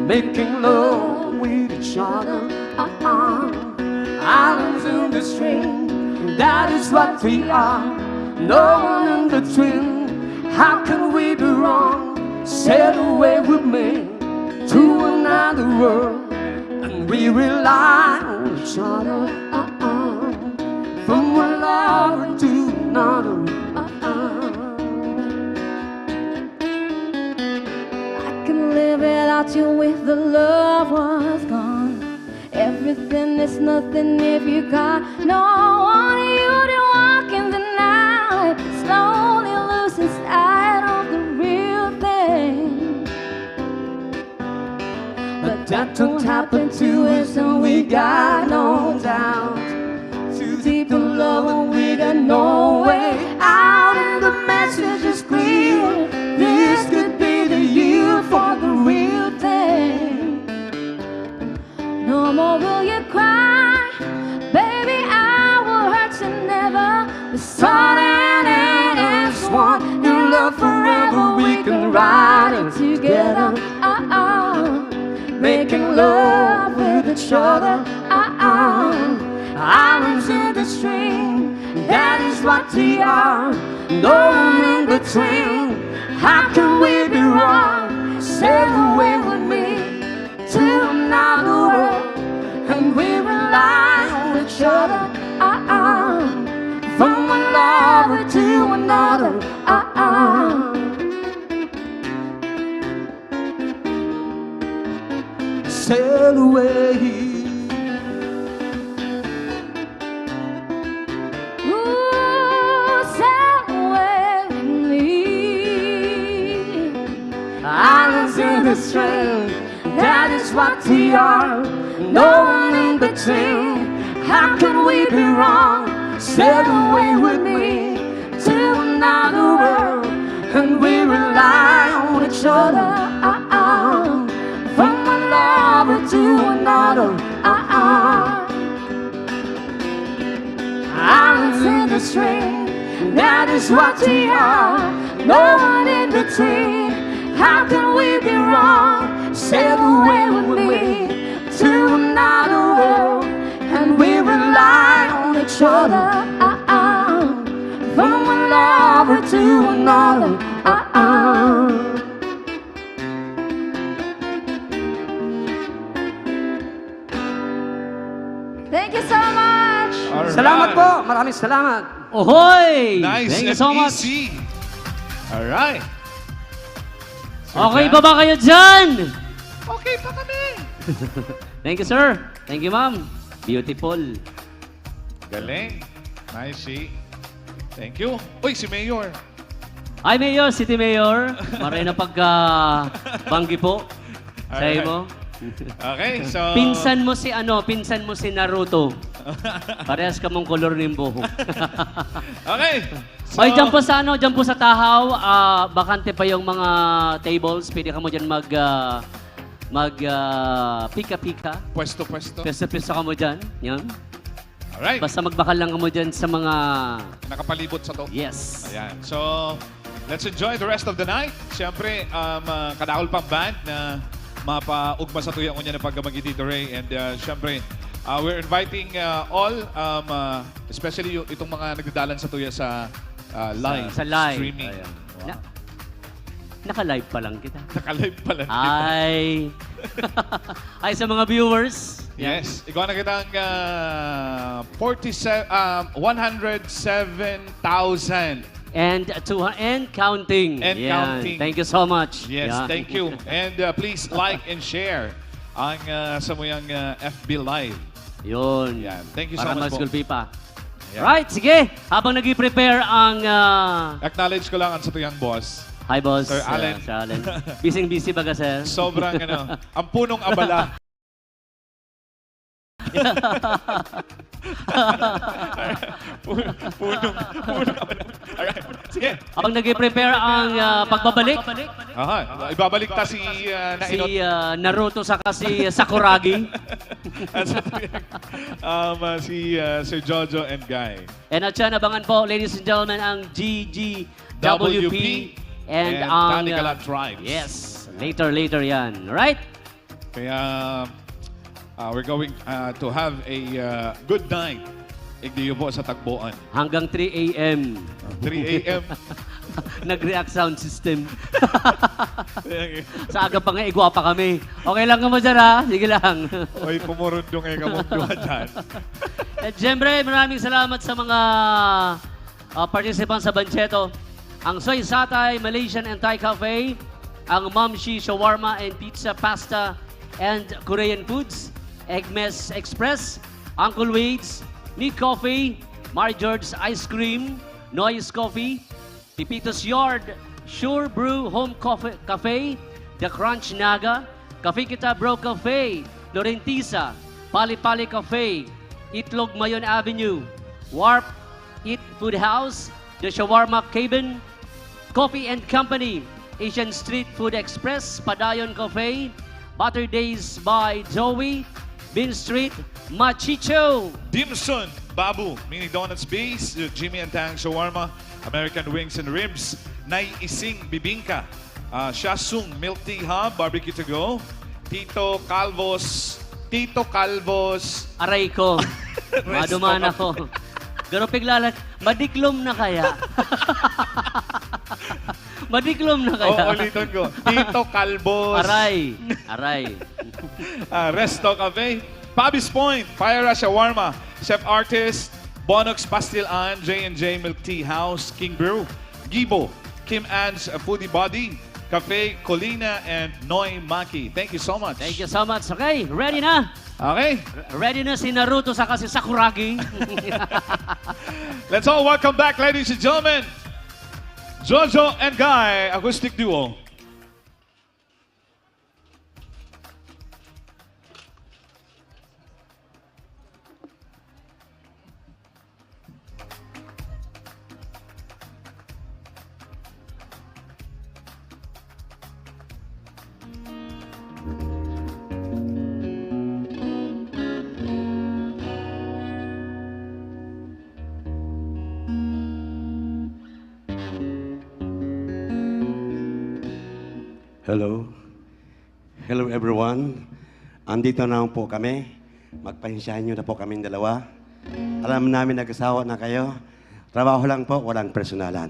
Making love with each other. Uh-uh. Islands in the stream, that is what we are. No one in between. How can we be wrong? Sail away with me to another world, and we rely on each other. Uh-uh. From one lover to another. Uh-uh. I can live without you if the love was gone. Everything is nothing if you got no one. You to walk in the night, slowly losing sight of the real thing. But that don't happen to us, and we got no doubt. Too deep in love, and we got no way out, and the message is clear. This could be the year for the real thing. No more will you cry, baby, I will hurt you never. The sun and end is one, new love forever, we can ride it together. Uh-uh. Making love with each other. Uh-uh. Islands in the stream, that is what we are. No one in between. How can we be wrong? Sail away with me to another world, and we rely on each other. Uh-uh. From one lover to another. Uh-uh. Sail away. Ooh, sail away with me. Islands in the stream, that is what we are. No one in between. How can we be wrong? Sail away with me to another world, and we rely on each other. Uh-uh. From one lover to another. Uh-uh. Islands in the stream, that is what we are. No one in between. How can we be wrong? Sail away with me to another world, and we rely on each other. Uh-uh. From one lover to another. Uh-uh. Thank you so much. Alright. Salamat po. Maraming salamat. Ohoy! Nice Thank you and so much. Easy. Alright. Sir Okay Jan? pa ba kayo dyan? Okay pa kami. Thank you, sir. Thank you, ma'am. Beautiful. Galing. Nice, Shi. Thank you. Uy, si Mayor. Ay, Mayor, City Mayor. Maray na pagka banggi po. Sa Alright. imo. Okay, so... Pinsan mo si ano, pinsan mo si Naruto. Parehas kamong kolor ng buhok. Okay. So, Oy, dyan po sa ano, dyan po sa Tahaw, ah, bakante pa yung mga tables. Pwede kamo dyan mag, ah, mag, ah, pika-pika. Pwesto-pwesto. Pwesto-pwesto kamo dyan. Yan. Alright. Basta magbakal lang kamo dyan sa mga... Nakapalibot sa to. Yes. Ayan. So, let's enjoy the rest of the night. Siyempre, um, ah, kadakol pang band na mapaugma sa tuya ngunyan na pagkamagi Tito Ray. And uh, siyempre, uh, we're inviting uh, all, um, uh, especially yung, itong mga nagdadalan sa tuya sa uh, live Sa live. streaming. Ayan. Wow. Na, naka-live pa lang kita. Naka-live pala. Ay. Ay, sa mga viewers. Yan. Yes. Ikaw na kitang uh, forty-seven, um, one hundred seven thousand. And, to, and counting. And Yan. Counting. Thank you so much. Yes, Yan. Thank you. And uh, please like and share ang uh, samuyang uh, F B Live. Yun. Yan. Thank you so Para much mas po. gulpi pa. Yan. Right, sige. Habang nag-prepare ang... ah, Acknowledge ko lang ang satuyang boss. Hi, boss. Sir Allen. Ah, Sir Allen. Busy-busy baga, sir? Sobrang ano, ang punong abala. Pu-, punong, punong. Alright. Sige. Ang nag-prepare ang, ah, pagbabalik. Aha. Ibabalik ta si, ah, Si, Nainot. ah, Naruto saka si Sakuragi. At sa, um, ah, si, ah, Sir Jojo and Guy. And at yan, abangan po, ladies and gentlemen, ang G G W P W P and and ang, Tanigalan uh, Tribes. Yes, later, later yan. Right? Kaya, uh, we're going, uh, to have a, uh, good night. Igdiyo po sa Tagboan. Hanggang three A M. Three A M. Nag-react sound system. Sa aga pa nga, igwa pa kami. Okay lang kamo dyan, ha? Sige lang. Oy, pumurundong eh, kamong duwa dyan. At syempre, maraming salamat sa mga, ah, participants sa Bancheto. Ang Soy Satay Malaysian and Thai Cafe, ang Mamshi Shawarma and Pizza, Pasta and Korean Foods, Egmes Express, Uncle Wade's, Nick Coffee, Mari George's Ice Cream, Noise Coffee, Pipito's Yard, Sure Brew Home Coffee, Cafe, The Crunch Naga, Cafe Kita Bro Cafe, Florentisa, Pali Pali Cafe, Itlog Mayon Avenue, Warp Eat Food House, The Shawarma Cabin, Coffee and Company, Asian Street Food Express, Padayon Cafe, Butter Days by Joey, Bean Street, Machicho. Dimson, Babu, Mini Donuts Base, Jimmy and Tang Shawarma, American Wings and Ribs, Nay Ising Bibingka, ah, Shasung Milk Tea Hub, Barbecue to Go, Tito Calvo's, Tito Calvo's Aray ko. Resto Maduma na Cafe. Ko. Pero piglalag, madiklom na kaya? Madiklom na kaya? O, ulitin ko. Tito Calvo's. Aray. Aray. Ah, Resto Cafe. Pabi's Point, Paira Shawarma, Chef Artist, Bonox Pastilan, J and J Milk Tea House, King Brew, Gibo, Kim An's Foodie Body, Cafe Colina, and Noy Maki. Thank you so much. Thank you so much. Okay, ready na? Okay. Re-, ready na si Naruto saka si Sakuragi. Let's all welcome back, ladies and gentlemen, Jojo and Guy Acoustic Duo. Hello. Hello, everyone. Andito na po kami. Magpahensyahan niyo na po kaming dalawa. Alam namin nag-asawa na kayo. Trabaho lang po, walang personalan.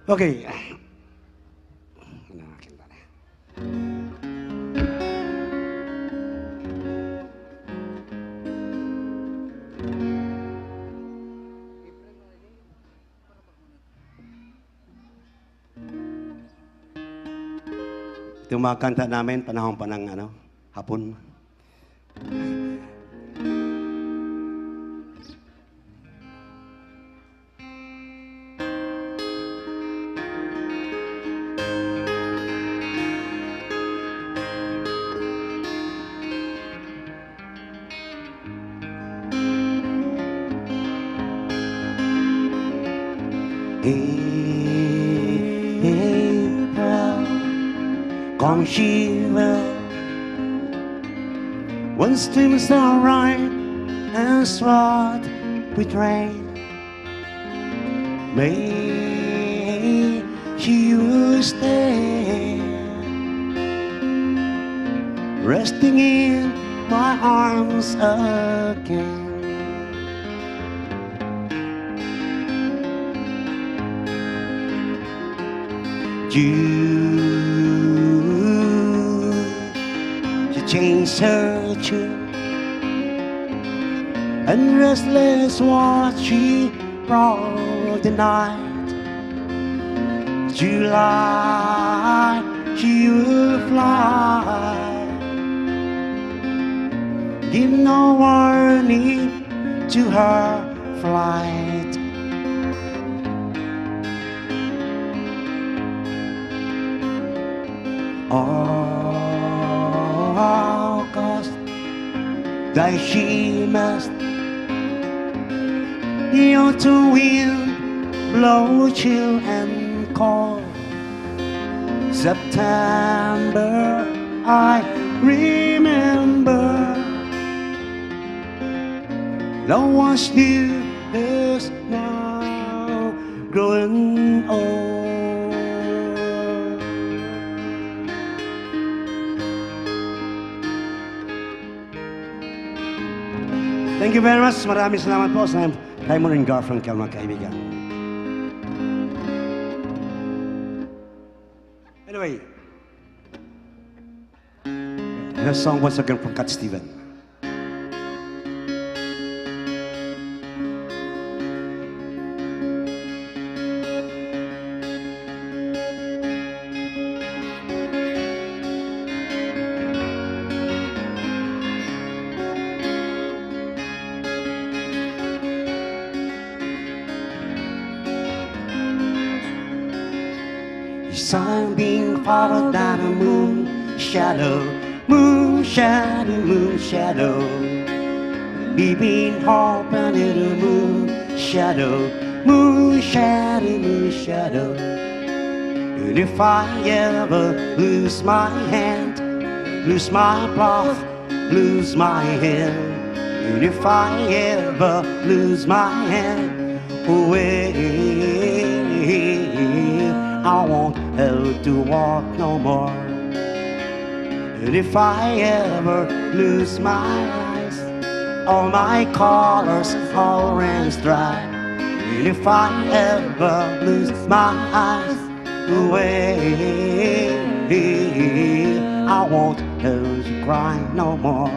Okay. Ano, akin ba na? Ito yung mga kanta namin, panahon pa ng, ano, hapon. April, come shiver. When streams are right and swart with rain, may she will stay, resting in my arms again. June, she changed her tune. And restless watch she prowled the night. July, she will fly. Give no warning to her flight. August, thy she must. The autumn wind blow chill and cold. September, I remember. Love was new, is now growing old. Thank you very much. Maraming salamat po sa Simon and Garfunkel, mga kaibigan. Anyway, a song once again from Cat Steven. His sign being followed by the moon shadow, moon shadow, moon shadow. Leaving hope under the moon shadow, moon shadow, moon shadow. And if I ever lose my hand, lose my path, lose my hand, and if I ever lose my hand, away, I won't have to walk no more. And if I ever lose my eyes, all my colors all runs dry. And if I ever lose my eyes, away, I won't have to cry no more.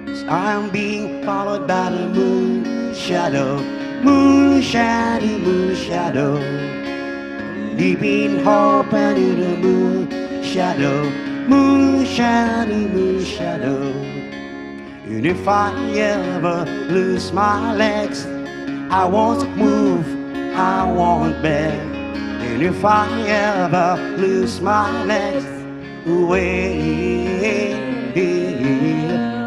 'Cause I'm being followed by the moon shadow, moon shadow, moon shadow. Leaving hope under the moon shadow, moon shadow, moon shadow. And if I ever lose my legs, I won't move, I won't beg. And if I ever lose my legs, away,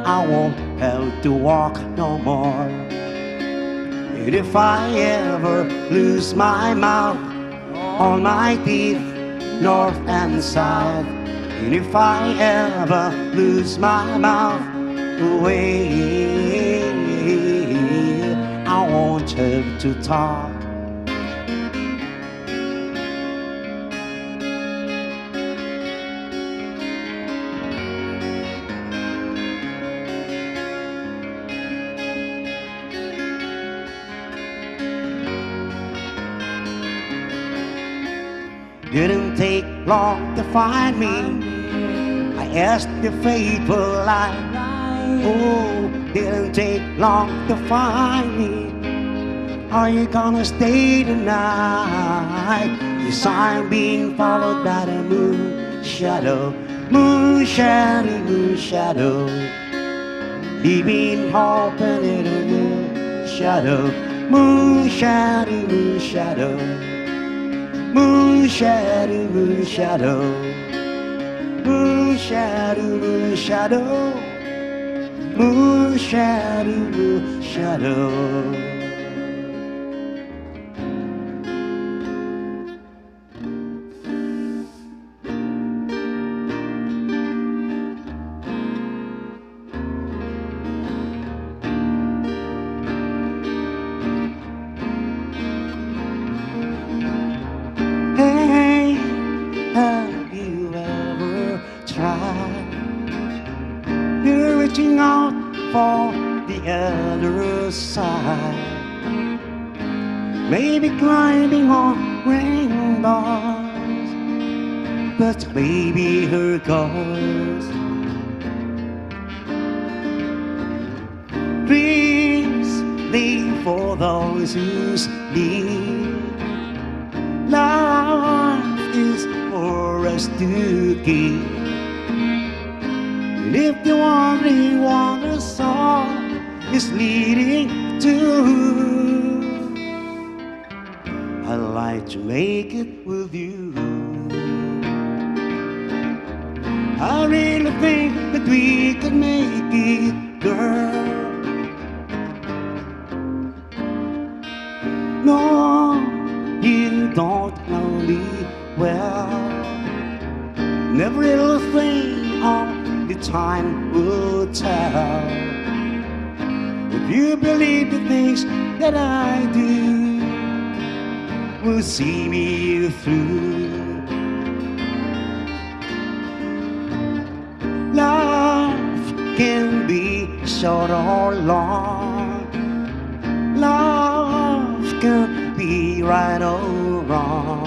I won't have to walk no more. And if I ever lose my mouth, all my teeth, north and south, and if I ever lose my mouth, away, I won't have to talk. Didn't take long to find me. I asked the faithful line. Oh, didn't take long to find me. Are you gonna stay the night? Yes, I'm being followed by the moon shadow, moon shadow, moon shadow. Leaving hope in the moon shadow, moon shadow, moon shadow. Moon shadow, moon shadow. Moon shadow, moon shadow. Moon shadow, moon shadow. Hey, have you ever tried? You're reaching out for the other side. Maybe climbing on rainbows, but maybe here goes. those who sleep. Life is for us to keep. And if the one we want us all is leading to, I'd like to make it with you. I really think that we could make it, girl. No, you don't know me well. And every little thing, only time will tell. If you believe the things that I do, will see me through. Life can be short or long. Love can be right or wrong.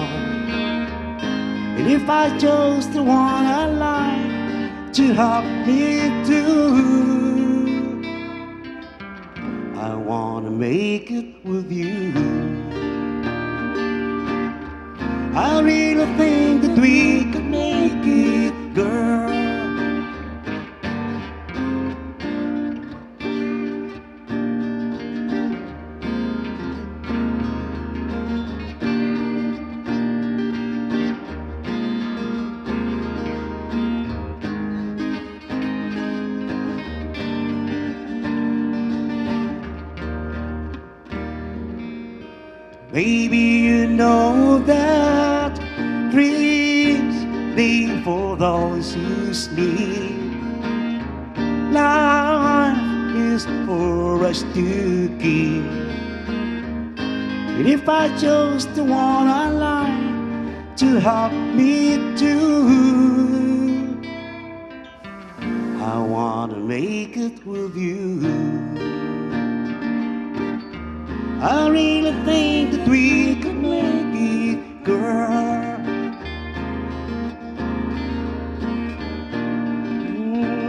And if I chose the one I like to help me do, I wanna make it with you. I really think that we could make it, girl. Baby, you know that dreams live for those who sleep. Life is for us to keep. And if I chose the one I like to help me do, I wanna make it with you. I really think that we could make it, girl. Mm.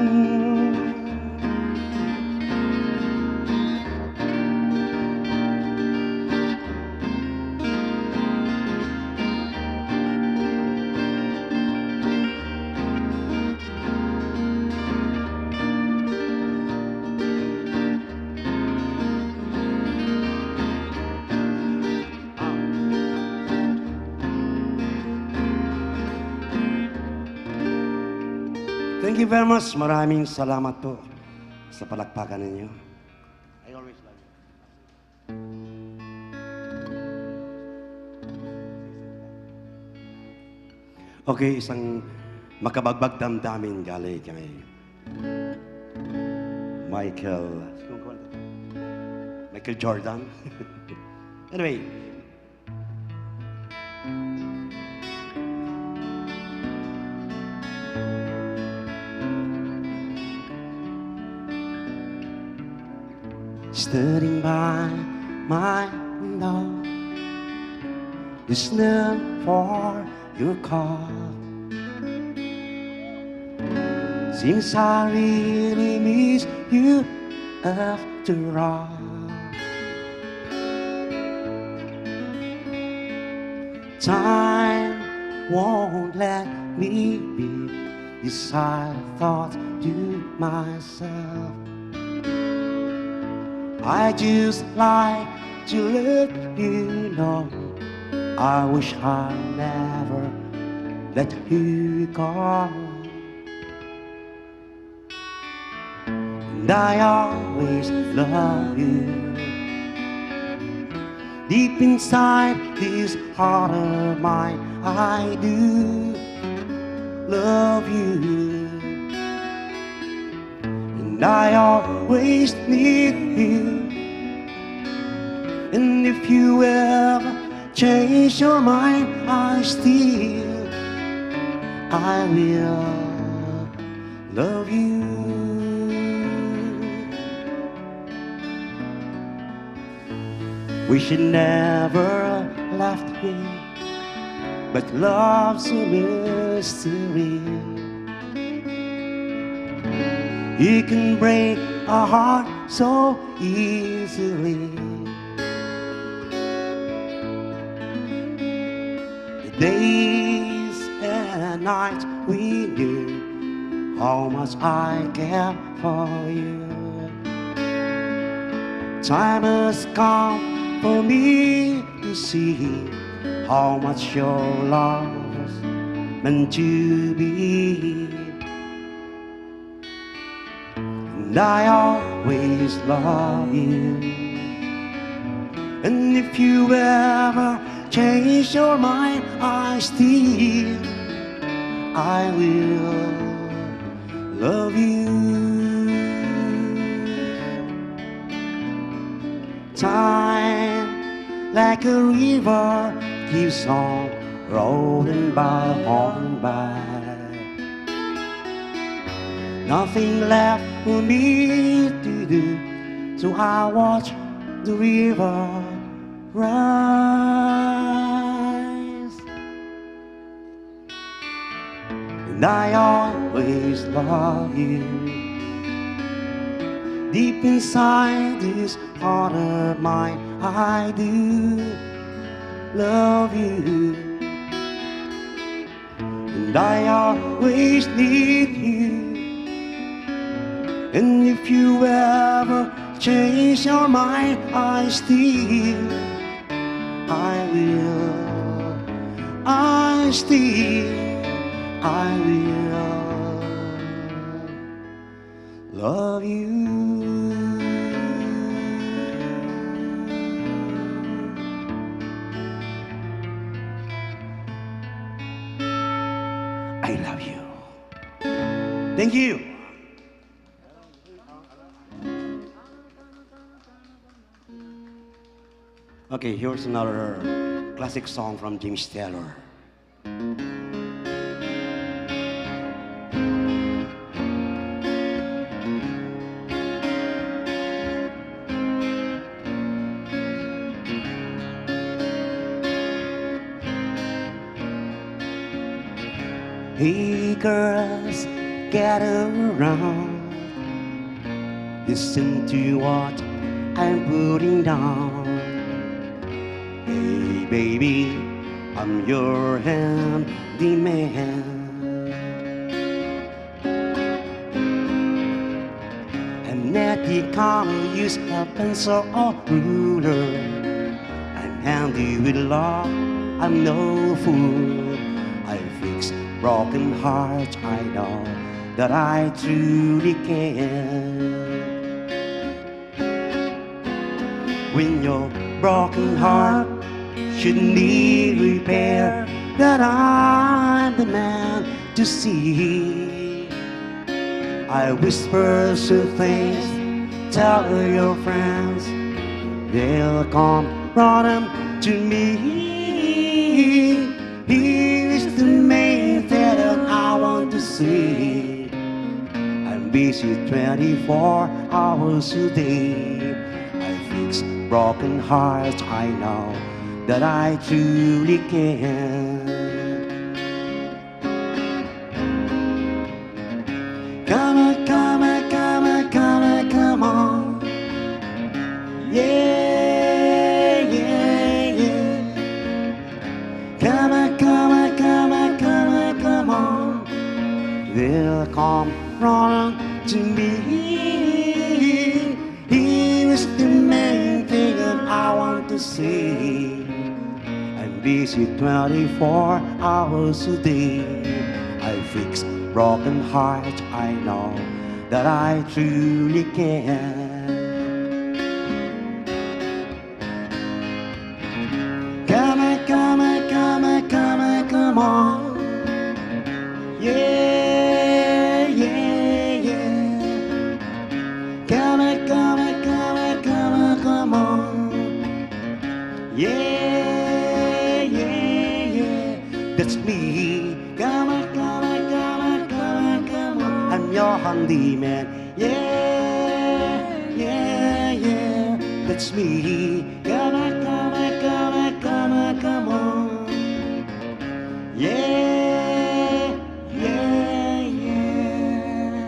Thank you very much. Maraming salamat po sa palakpakan ninyo. I always love you. Okay, isang makabagbag damdamin gali kay Michael, Michael Jordan. Anyway, standing by my window, listening for your call. Seems I really miss you after all. Time won't let me be, this I thought to myself. I just like to let you know, I wish I never let you go. And I always love you. Deep inside this heart of mine, I do love you. And I always need you. And if you ever change your mind, I still, I will love you. We should never left me, but love's a mystery. You can break a heart so easily. Days and nights with you, how much I care for you. Time has come for me to see how much your love meant to be. And I always love you. And if you ever change your mind, I still, I will love you. Time, like a river, keeps on rolling by, on by. Nothing left for me to do, so I watch the river rise. And I always love you. Deep inside this heart of mine, I do love you. And I always need you. And if you ever change your mind, I still, I will, I still, I will love you. I love you. Thank you. Okay, here's another classic song from James Taylor. Hey girls, gather around. Listen to what I'm putting down. Hey baby, I'm your handyman. And that you can't use a pencil or ruler. I'm handy with love, I'm no fool. I fix broken hearts, I know that I truly can. When your broken heart should need repair, that I'm the man to see. I whisper sweet things, tell your friends, they'll come running to me. Here is the main thing that I want to say. I'm busy twenty-four hours a day. I fix broken hearts, I know that I truly can. Come on, come on, come on, come on, come on. Yeah, yeah, yeah. Come on, come on, come on, come on, come on. They'll come running to me. Here's the main thing that I want to say. I'm busy twenty-four hours a day. I fix broken hearts, I know that I truly can. Come on, come on, come on, come on, come on. Yeah, yeah, yeah. Come on, come on, come on, come on, come on. Yeah, yeah, yeah. That's me. Come on, come on, come on, come on, come on. I'm your handyman. Yeah, yeah, yeah. That's me. Come on, come on, come on, come on, come on. Yeah, yeah, yeah.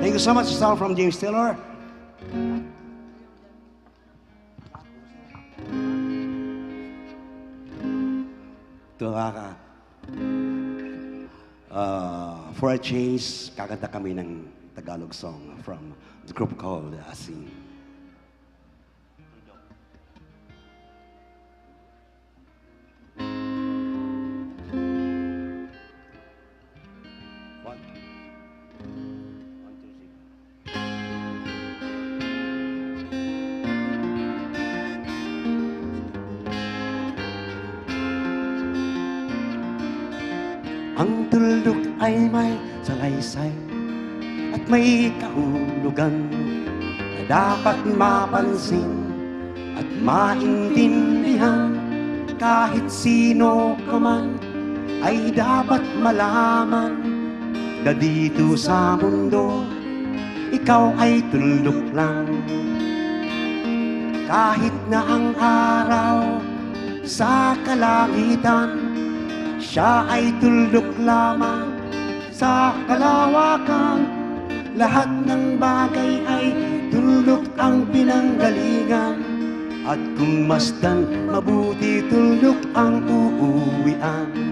Thank you so much. It's all from James Taylor. Ito, ah, ah, for a change, kakanta kami ng Tagalog song from the group called Asing. One. One, two, three. Ang tuldok ay may salaysay at may kahulugan na dapat mapansin at maintindihan. Kahit sino ka man ay dapat malaman na dito sa mundo, ikaw ay tuldok lang. Kahit na ang araw sa kalangitan, siya ay tuldok lamang sa kalawakan. Lahat ng bagay ay tuldok ang pinanggalingan, at kung masdan mabuti, tuldok ang uuwian.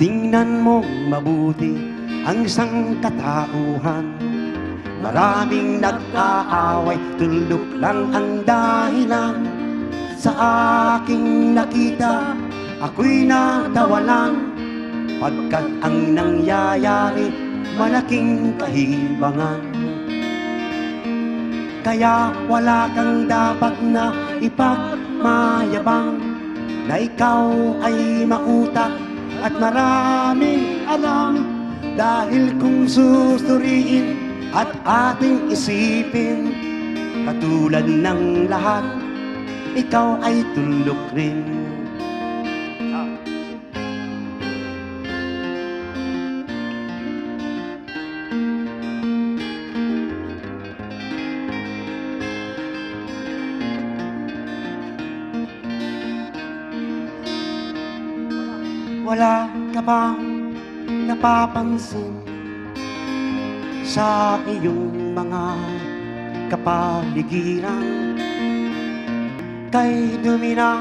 Tingnan mong mabuti ang sangkatauhan. Maraming nag-aaway, tuldok lang ang dahilan. Sa aking nakita, ako'y natawa lang, pagkat ang nangyayari, malaking kahibangan. Kaya wala kang dapat na ipagmayabang, na ikaw ay mautak at maraming alam. Dahil kung susuriin at ating isipin, katulad ng lahat, ikaw ay tuldok rin. Wala ka bang napapansin sa iyong mga kapaligiran? Kay dumi na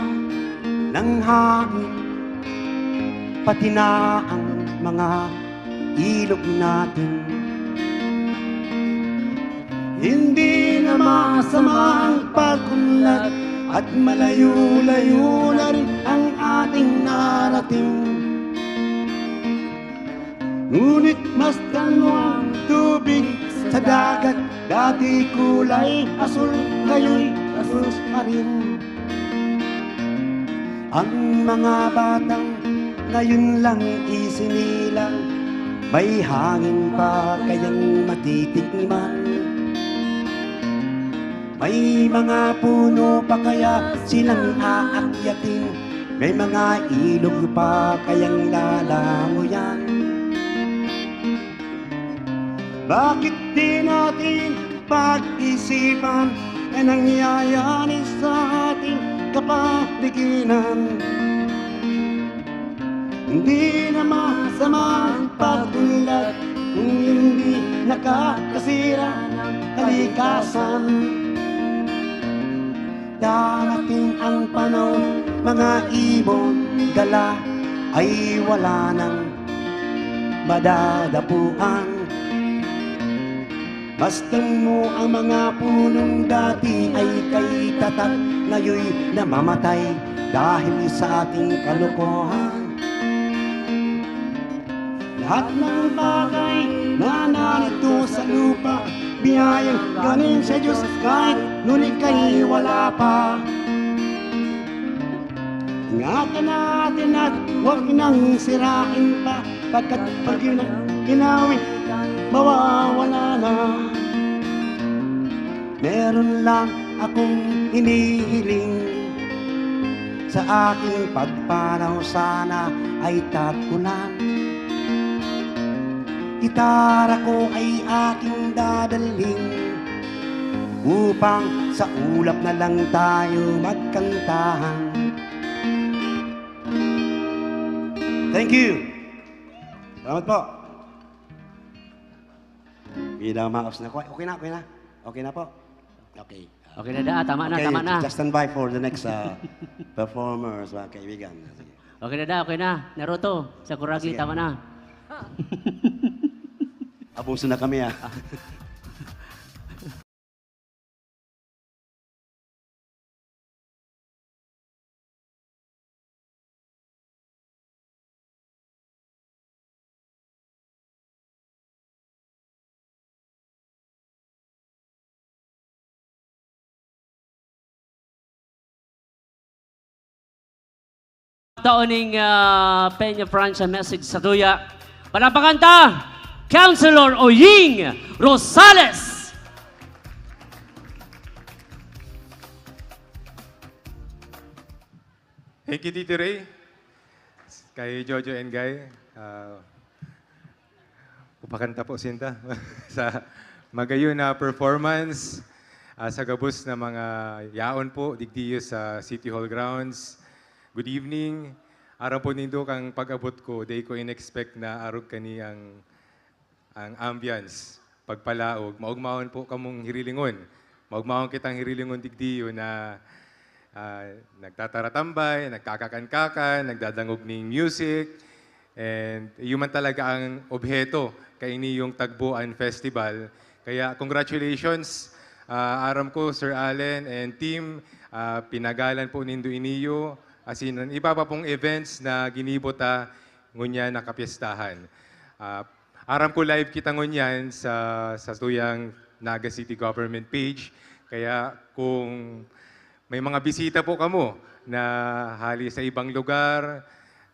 ng hangin, pati na ang mga ilog natin. Hindi na masama ang pag-unlad at malayo-layo na rin ang ating narating. Ngunit masdan mo ang tubig sa dagat, dati kulay asul, ngayon asul pa rin. Ang mga batang ngayon lang isinilang, may hangin pa kayang matitikman. May mga puno pa kaya silang aakyatin, may mga ilog pa kayang lalangoyan. Bakit di natin pag-isipan ang nangyayari sa ating kapaligiran? Hindi na masama ang pag-unlad kung hindi nakakasira ng kalikasan. Darating ang panahon, mga ibon, gala ay wala nang madadapuan. Masdan mo ang mga punong dati ay kay tatak, ngayon namamatay dahil sa ating kalokohan. Lahat ng bagay na narito sa lupa, biyayang galing sa Diyos, kahit ngunit kay wala pa. Ingatan natin at huwag nang sirain pa, pagkat pag yun ang ginawi, mawawala na. Meron lang akong hinihiling, sa aking pagpanaw sana ay tag-ulan. Gitara ko ay aking dadalhin, Upang sa ulap na lang tayo magkantahan. Thank you. Salamat po. Bilang maos na ko. Okay na, okay na. Okay na po. Okay. Okay na daa, tama na, Okay, tama na. Just stand by for the next, uh, performers, mga kaibigan. Sige. Okay na daa, okay na. Naruto, Sakuragi, Sige. tama na. Abuso na kami, ah. Tao ning, ah, Peña Francia message sa tuya. Palakpakan ta, Councilor Oying Rosales! Thank you, Tito Ray. Kay Jojo and Guy, ah, upakanta po sinta sa magayon na performance, ah, sa gabos na mga yaon po, digdiyo sa City Hall grounds. Good evening. Aram po nindo, kan pag-abot ko, dai ko in-expect na arog kani ang ang ambience, pagpalaog, maogmahon po kamong hirilingon. Maogmahon kitang hirilingon digdiyo na, ah, nagtataratambay, nagkakakan-kakan, nagdadangog ning music, and yun man talaga ang obheto kaini yung Tagboan Festival. Kaya congratulations, ah, aram ko, Sir Allen and team, ah, pinagalan po nindo iniyo, as in, ang iba pa pong events na ginibo ta ngunyan na kapyestahan. Ah, aram ko live kita ngunyan sa, sa tuyang Naga City Government page. Kaya kung may mga bisita po kamo na hali sa ibang lugar,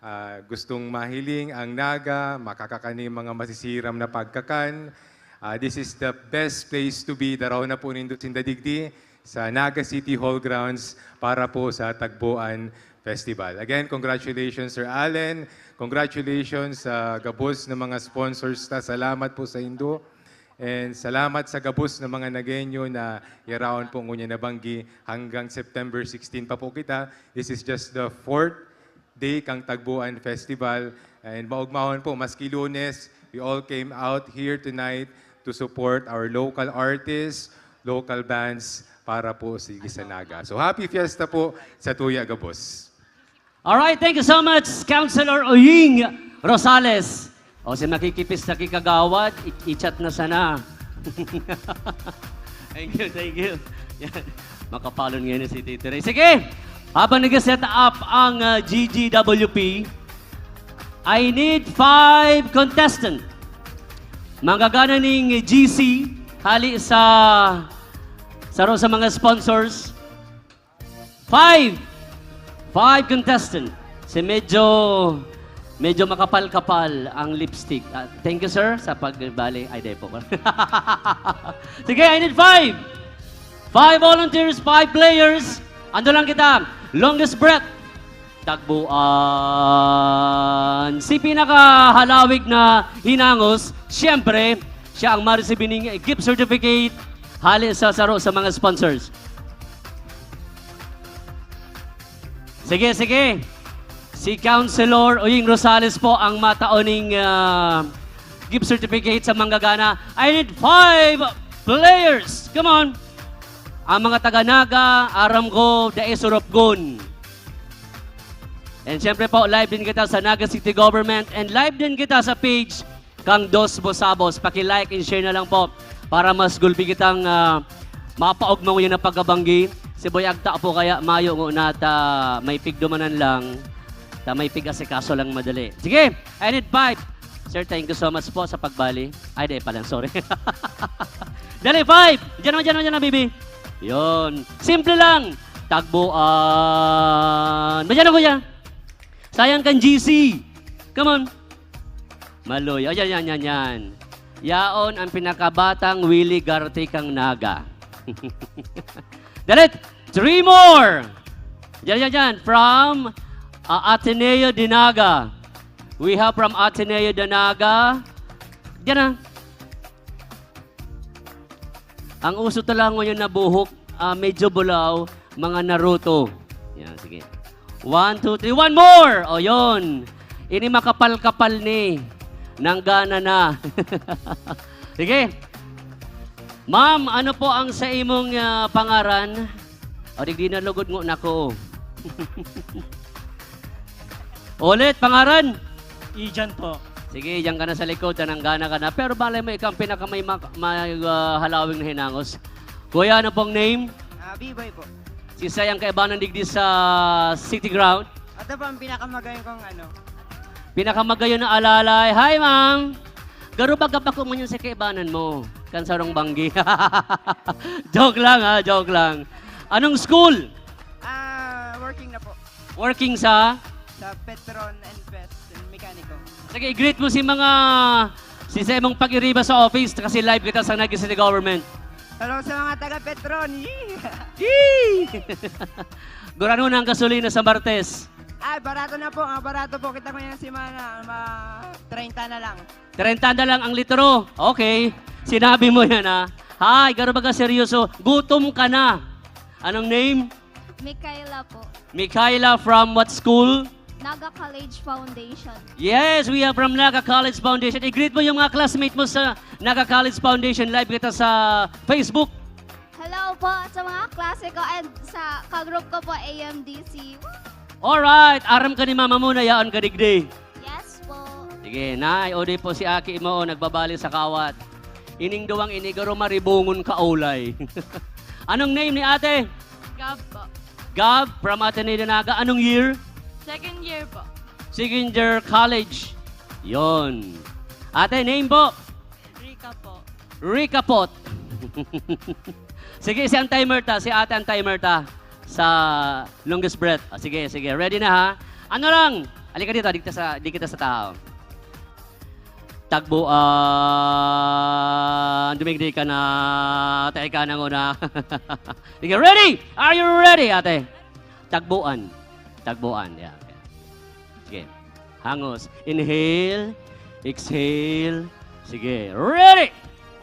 ah, gustong mahiling ang Naga, makakakan nin mga masisiram na pagkakan, ah, this is the best place to be. Daraw na po nindo sinda digdi sa Naga City Hall grounds para po sa Tagboan Festival. Again, congratulations, Sir Allen. Congratulations sa gabos na mga sponsors ta. Salamat po saindo. And salamat sa gabos na mga Nagueño na yaraon po ngunyan na banggi. Hanggang September sixteen pa po kita. This is just the fourth day kan Tagboan Festival. And maogmahon po, maski Lunes, we all came out here tonight to support our local artists, local bands, para po sa Naga. So, happy fiesta po sa tuya gabos. Alright, thank you so much, Councilor Oying Rosales. O, si makikipis na kikagawad, i-, i-chat na sana. Thank you, thank you. Yan. Makapalon ngayon si Tito Ray. Sige, habang nag-set up ang, ah, G G W P, I need five contestant. Manggagana ning G C, hali sa, saro sa mga sponsors. Five! Five contestant. Si medyo, medyo makapal-kapal ang lipstick. Ah, thank you, sir, sa pagbali. Ay, di po. Sige, I need five! Five volunteers, five players. Ando lang kita. Longest breath. Tagboan. Si pinakahalawig na hinangos, siyempre, siya ang ma-receive ning gift certificate hali sa saro sa mga sponsors. Sige, sige. Si Councilor Oying Rosales po ang matao ning, ah, gift certificate sa manggagana. I need five players. Come on. Ang mga taga Naga, aram ko, dai surupgon. And syempre po, live din kita sa Naga City Government and live din kita sa page kang Dos Bosabos. Paki-like and share na lang po para mas gulpi kitang, ah, mapaogma ngunyan na pagkabanggi. Si Boy Agta po kaya mayo ngona ta may pigdumanan lang, ta may pig-asikaso lang madali. Sige, I need five. Sir, thank you so much po sa pagbali. Ay, di pala, sorry. Dali, five! Diyan naman, diyan naman, diyan naman, baby. Yun. Simple lang. Tagboan. Masyado, kuya. Sayang kan G C. Come on. Maloy. Ayan, yan, yan, yan. Yaon ang pinakabatang Willy Garte kang Naga. Dalit! Three more! Yan, yan, yan. From, uh, Ateneo de Naga. We have from Ateneo de Naga. Yan na. Ang uso talaga ngayon na buhok, ah, medyo bulaw, mga Naruto. Yan, sige. One, two, three. One more! O, yun. Ini makapal-kapal ni. Nanggana na. Sige. Ma'am, ano po ang sa imong, ah, pangaran? O, digdi na lugod ngo nako. Ulit, pangaran? Ijan po. Sige, diyan ka na sa likod, nananggana ka na. Pero malay mo, ikaw ang pinaka may mak-, may, ah, halawing na hinangos. Kuya, ano pong name? Ah, B-boy po. Si Sai ang kaibanan digdi sa City Ground. Ito po ang pinakamagayon kong ano. Pinakamagayon na alalay. Hi, ma'am! Garo baga pa ko man yun sa kaibanan mo. Kan sarong banggi. Joke lang, ha? Joke lang. Anong school? Ah, working na po. Working sa? Sa Petron and Pest and Mekaniko. Sige, i-greet mo si mga, si sa imong pag-iriba sa office kasi live kita sa Naga City Government. Hello sa mga taga Petron. Yee! Yee! Gurano na ang gasolina sa Martes? Ay, barato na po. Ang barato po, kita ko yung semana, mga treinta na lang. Treinta na lang ang litro. Okay. Sinabi mo yan, ha? Hay, garo baga seryoso. Gutom ka na. Anong name? Mikaela po. Mikaela from what school? Naga College Foundation. Yes, we are from Naga College Foundation. I-greet mo yung mga classmate mo sa Naga College Foundation. Live kita sa Facebook. Hello po sa mga klase ko and sa ka-group ko po, A M D C. Alright, aram ka ni mama mo na yaon ka digdi. Yes po. Sige, Nay, o di po si Aki mo, nagbabali sa kawat. Ining duwang ini, garo maribungon ka ulay. Anong name ni ate? Gab po. Gab, from Ateneo de Naga. Anong year? Second year po. Second year college. Yon. Ate, name po? Rica po. Rica pot. Sige, si ang timer ta, si ate ang timer ta sa longest breath. Ah, sige, sige. Ready na, ha? Ano lang? Halika dito, di kita sa, di kita sa tao. Tagbuan. Dumigdi ka na. Tayo ka na muna. Sige, ready? Are you ready, ate? Tagbuan. Tagbuan. Yeah. Sige. Hangos. Inhale. Exhale. Sige. Ready?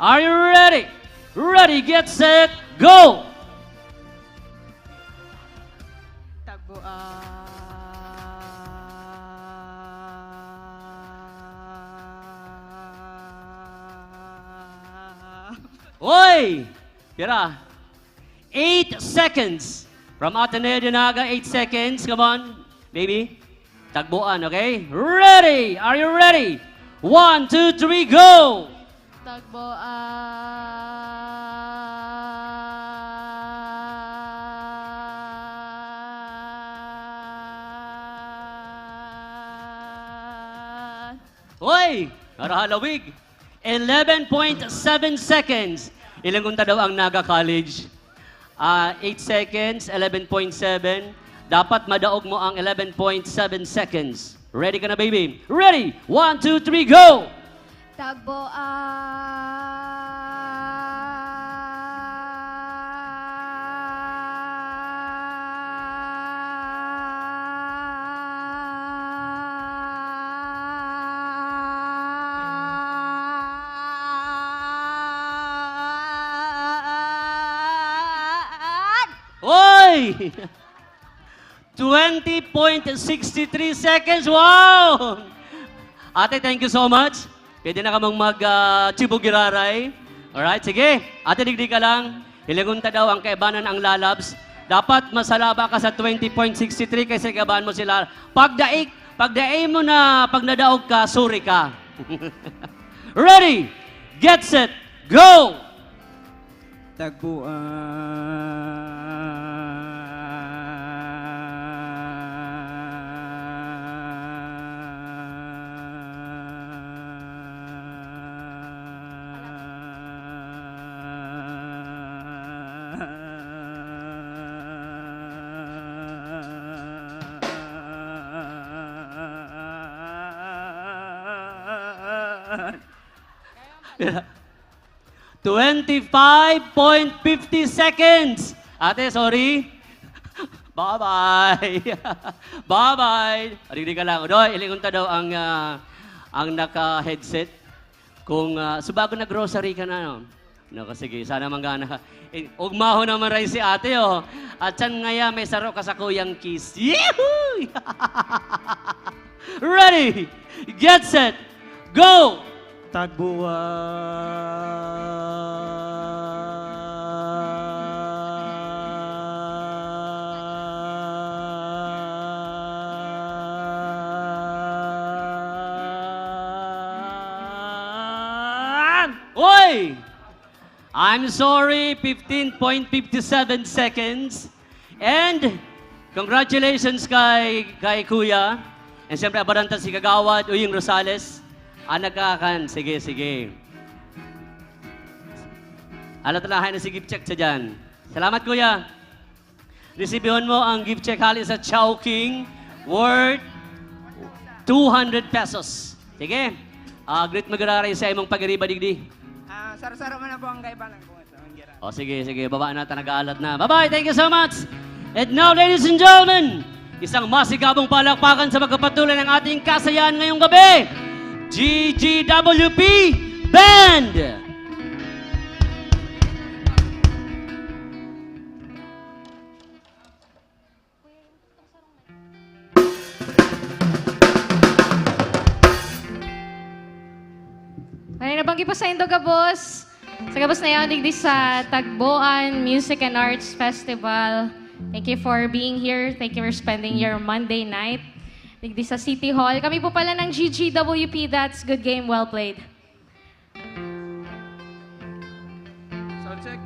Are you ready? Ready, get set, go! Tagbuan. Oy! Pira? Eight seconds. From Ateneo de Naga, eight seconds. Come on, baby. Tagbuan, okay? Ready? Are you ready? One, two, three, go! Tagbuan. Hoy! Narahalawig! Eleven point seven seconds. Ilangon ta daw ang Naga College. Ah, eight seconds, eleven point seven. Dapat madaog mo ang eleven point seven seconds. Ready ka na, baby? Ready! One, two, three, go! Tagbo an. Hoy! Twenty point six three seconds. Wow! Ate, thank you so much. Pwede na kamong mag, ah, chibog giraray. Alright, sige. Ate, digdi ka lang. Hilingon ta daw ang kaibanan ang lalabs. Dapat masalaba ka sa twenty point six three kaysa igaban mo sila. Pagdaig, pagdaig mo na, pag nadaog ka, sorry ka. Ready, get set, go! Tagbuan. Twenty-five point fifty seconds. Ate, sorry. Bye-bye. Bye-bye. Arigdi ka lang. Udoy, ilingon ta daw ang, ah, ang naka-headset. Kung, ah, subago nag-rosary ka na, no? Nako, sige, sana manggana ka. Eh, ugmahon naman rin si ate, oh. At siyan ngaya may saro ka sa kuyang kiss. Yehey! Ready, get set, go! Tagbuan. Oy! I'm sorry, fifteen point fifty seven seconds. And congratulations kay, kay Kuya. And siyempre, abadan ta si Kagawad Uying Rosales. Ah, nagkakan. Sige, sige. Alat na, na si gift check sa dyan. Salamat, Kuya. Risibihon mo ang gift check hali sa Chowking worth two hundred pesos. Sige. Ah, greet mo giraray sa imong pag-iriba digdi. Ah, saro-saro man na po ang kaibanan ko sa Angira. O sige, sige, baba na, ta nag-aalat na. Bye-bye, thank you so much. And now, ladies and gentlemen, isang masigabong palakpakan sa pagpapatuloy ng ating kasayahan ngayong gabi. G G W P Band! Ano na bang ipasaindo gabos? Sa gabos na yan, digdi sa Tagboan Music and Arts Festival. Thank you for being here. Thank you for spending your Monday night. Digdi sa City Hall. Kami po pala ng G G W P, that's good game, well played. Sound check.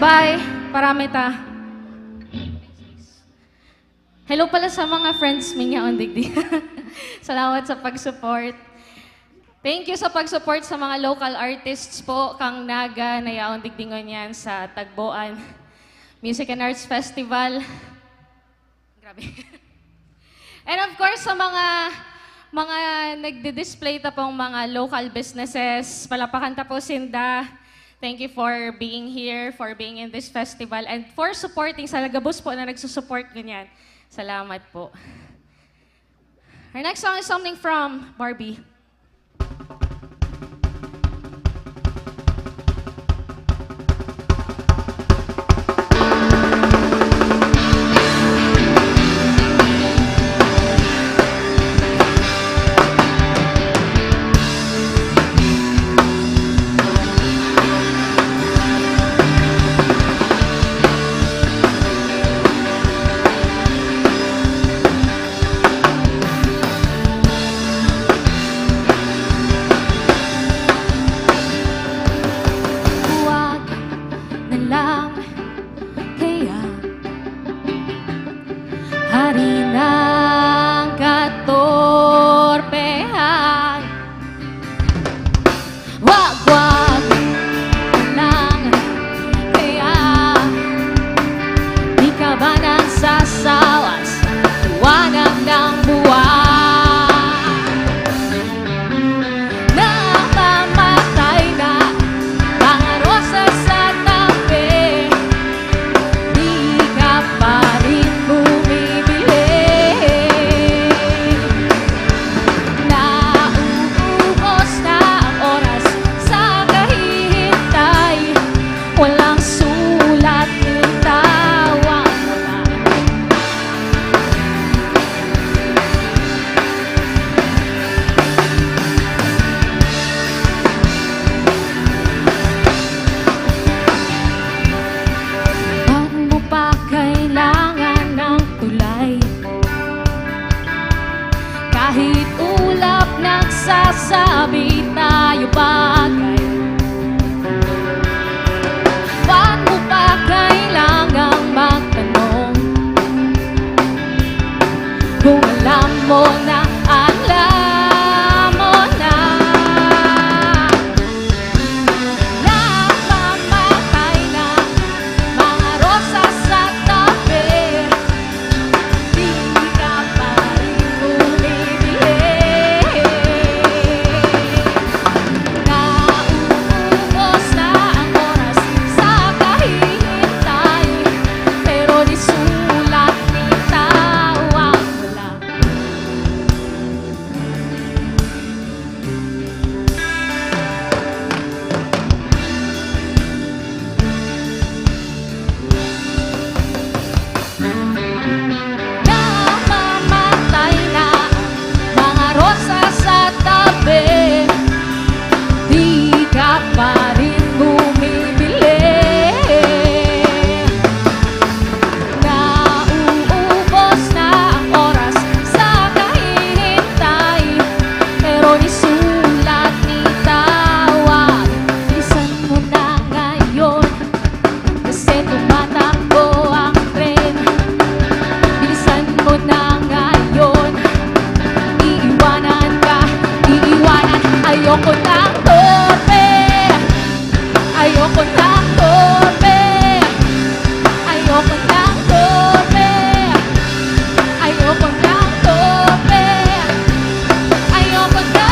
Bye! Paramita. Hello pala sa mga friends mi niya on digdi. Salamat sa pag-support. Thank you sa pag-support sa mga local artists po, kang Naga, na yaon digdi ngunyan sa Tagboan Music and Arts Festival. Grabe. And of course, sa mga, mga nagdi-display ta pong mga local businesses, palapakan ta po sinda. Thank you for being here, for being in this festival, and for supporting sa nagabos po na nagsusupport ngunyan. Salamat po. Our next song is something from Barbie. Huwag na lang kaya, hari ng katorpehan. Wag, wag lang kaya, di ka ba nagsasawa sa liwanag ng buwan? Namamatay na mga rosas sa tabi, di ka pa rin bumibili. Nauubos na ang oras sa kahihintay, walang sulat ni tawag. Ba't mo pa kailangan ng tulay? Kahit ulap nagsasabi tayo bagay. Ba't mo pa kailangang magtanong? Kung alam mo na, alam mo na, namamatay na mga rosas sa tabi, di ka pa rin bumibili. Nauubos na ang oras sa kahihintay, pero di sulat ni tawag, wala. Namamatay na mga rosas sa tabi, di ka pa rin bumibili. Nauubos na ang oras sa kahihintay, pero di sulat ni tawag. Bilisan mo na ngayon, kasi tumatakbo ang tren. Bilisan mo na ngayon, iiwanan ka, iiwanan. Ayoko ng torpe, ayoko ng torpe, ayoko ng torpe, ayoko ng torpe, ayoko ng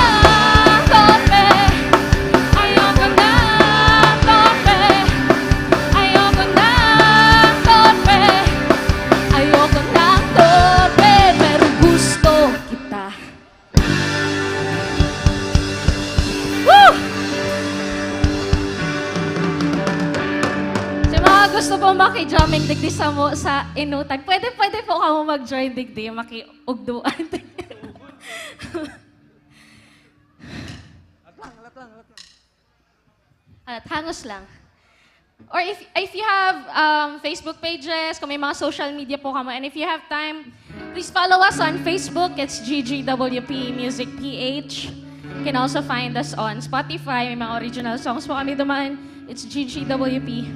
torpe. Ayoko ng torpe, ayoko ng torpe, ayoko ng torpe, pero gusto kita. Woo! Sa mga gusto po maki-jamming digdi samo sa Inutan, pwede, pwede po kamo mag-join digdi, makiugduan. At hangos lang. Or if, if you have, um, Facebook pages, kung may mga social media po kamo, and if you have time, please follow us on Facebook. It's G G W P Music P H. You can also find us on Spotify. May mga original songs po kami duman. It's G G W P.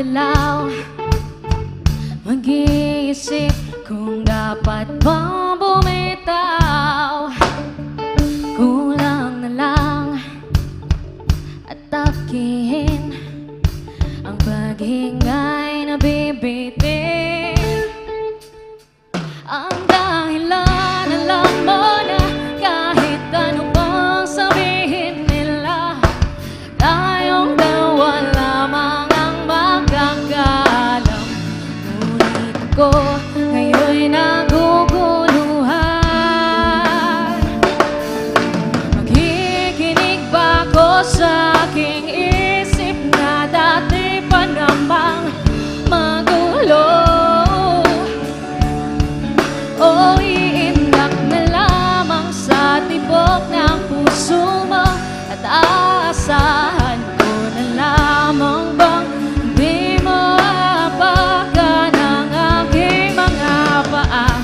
Law, mag-iisip kung dapat bang bumitaw. Kulang na lang atakihin ang paghingay na bibitin. Ang dahilan, alam mo na, kahit ano pang sabihin nila, tayong dalawa lamang ang makakaalam. Ngunit ako ngayon'y naguguluhan. Makikinig ba ako sa aking isip na dati pa namang magulo? O iindak na lamang sa tibok ng puso mo, at aasahan ko na lamang bang di mo aapakan ang aking mga paa?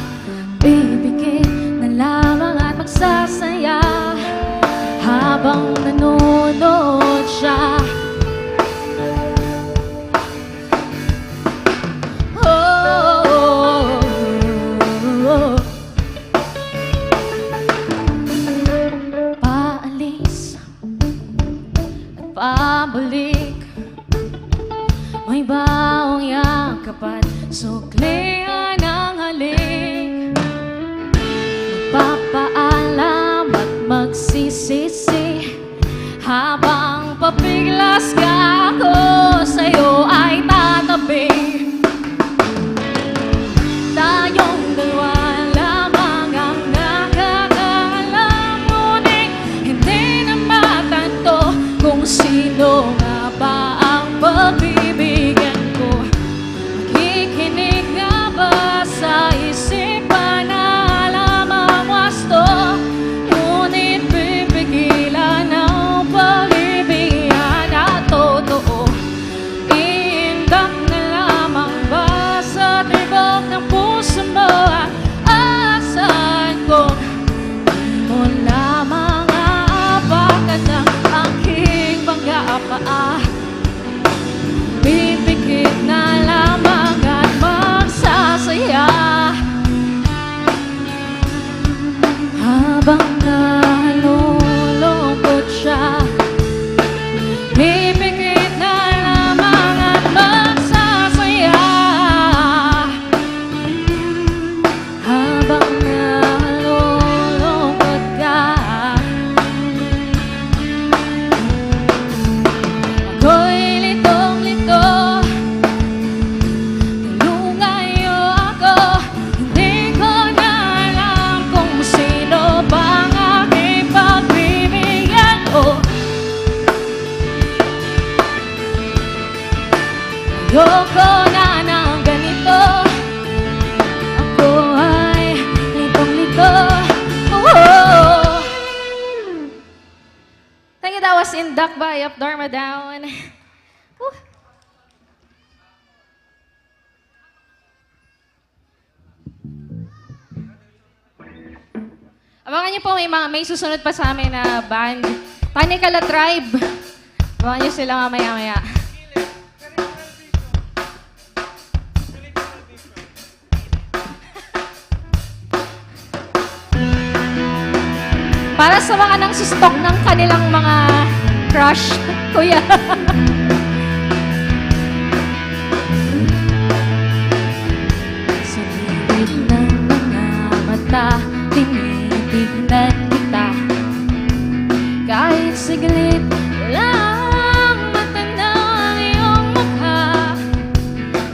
Pipikit na lamang at magsasaya habang nanonood siya. Oh, oh, oh, oh. Paalis at pabalik, may baong yakap at suklian ang halik. Magpapaalam at magsisisi habang papiglas ka, ako sa'yo ay tatabi. Tayong dalawa lamang ang nakakaalam, ngunit hindi na matanto kung sino nga ba ang pagbibigyan ko. Makikinig nga ba sa isipan na alam ang wasto, ngunit pipigilan ang pag-ibig na totoo? Iindak na lamang ba sa tibok ng puso mo ang aasahan kong di mo lamang aapakan ang aking mga paa? Pipikit na lamang at magsasaya habang nalulungkot siya. Pipikit na lamang at magsasaya habang nalulungkot ka. Ako'y litong-lito, tulungan niyo ako. Hindi ko na alam kung sino bang aking pagbibigyan. Oh, ayoko na ng ganito. Ako ay litong-lito. Oh. Thank you. That was Indak by Up Darma Down. Woo. Abangan niyo po, may mga, may susunod pa sa amin na band. Panicala Tribe. Abangan niyo sila mamaya-maya. Para sa mga nangsustok ng kanilang mga crush, kuya. Sa gilid ng mga mata, tinitignan kita. Kahit saglit lang matanaw ang iyong mukha,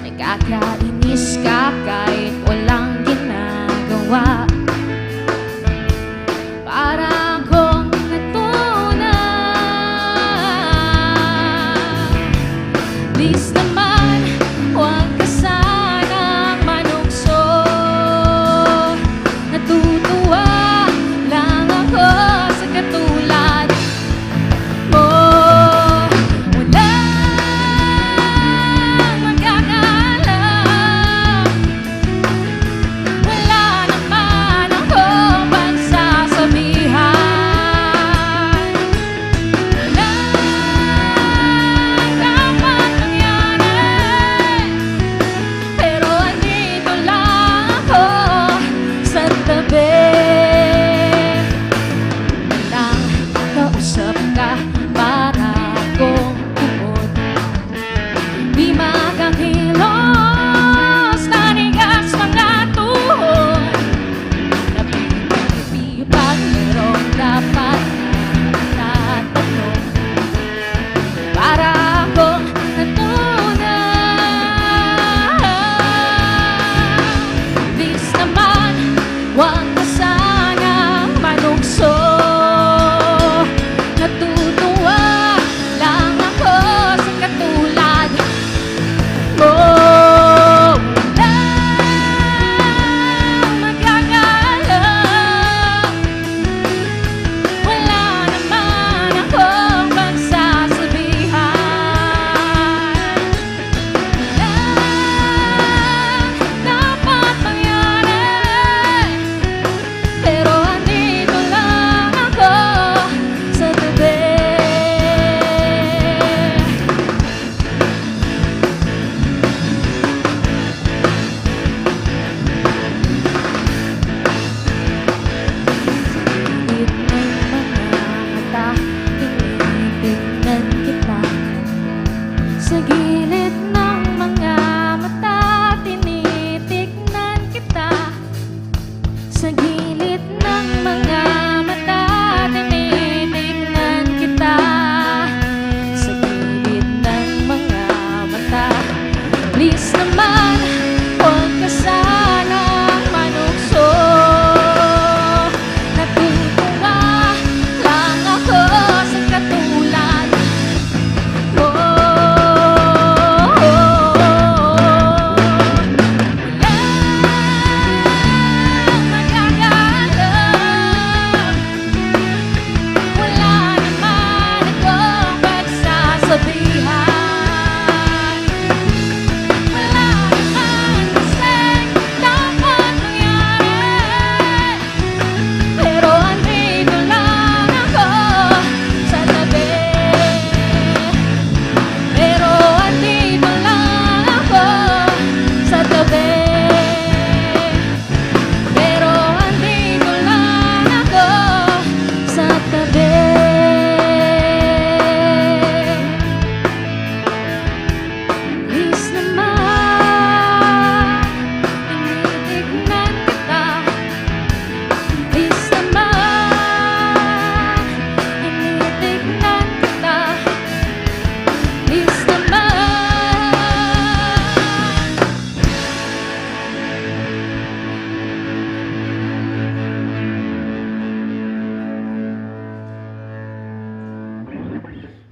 nakakainis ka kahit walang ginagawa. Para akong natunaw. Please naman, huwag ka sanang manukso. Natutuwa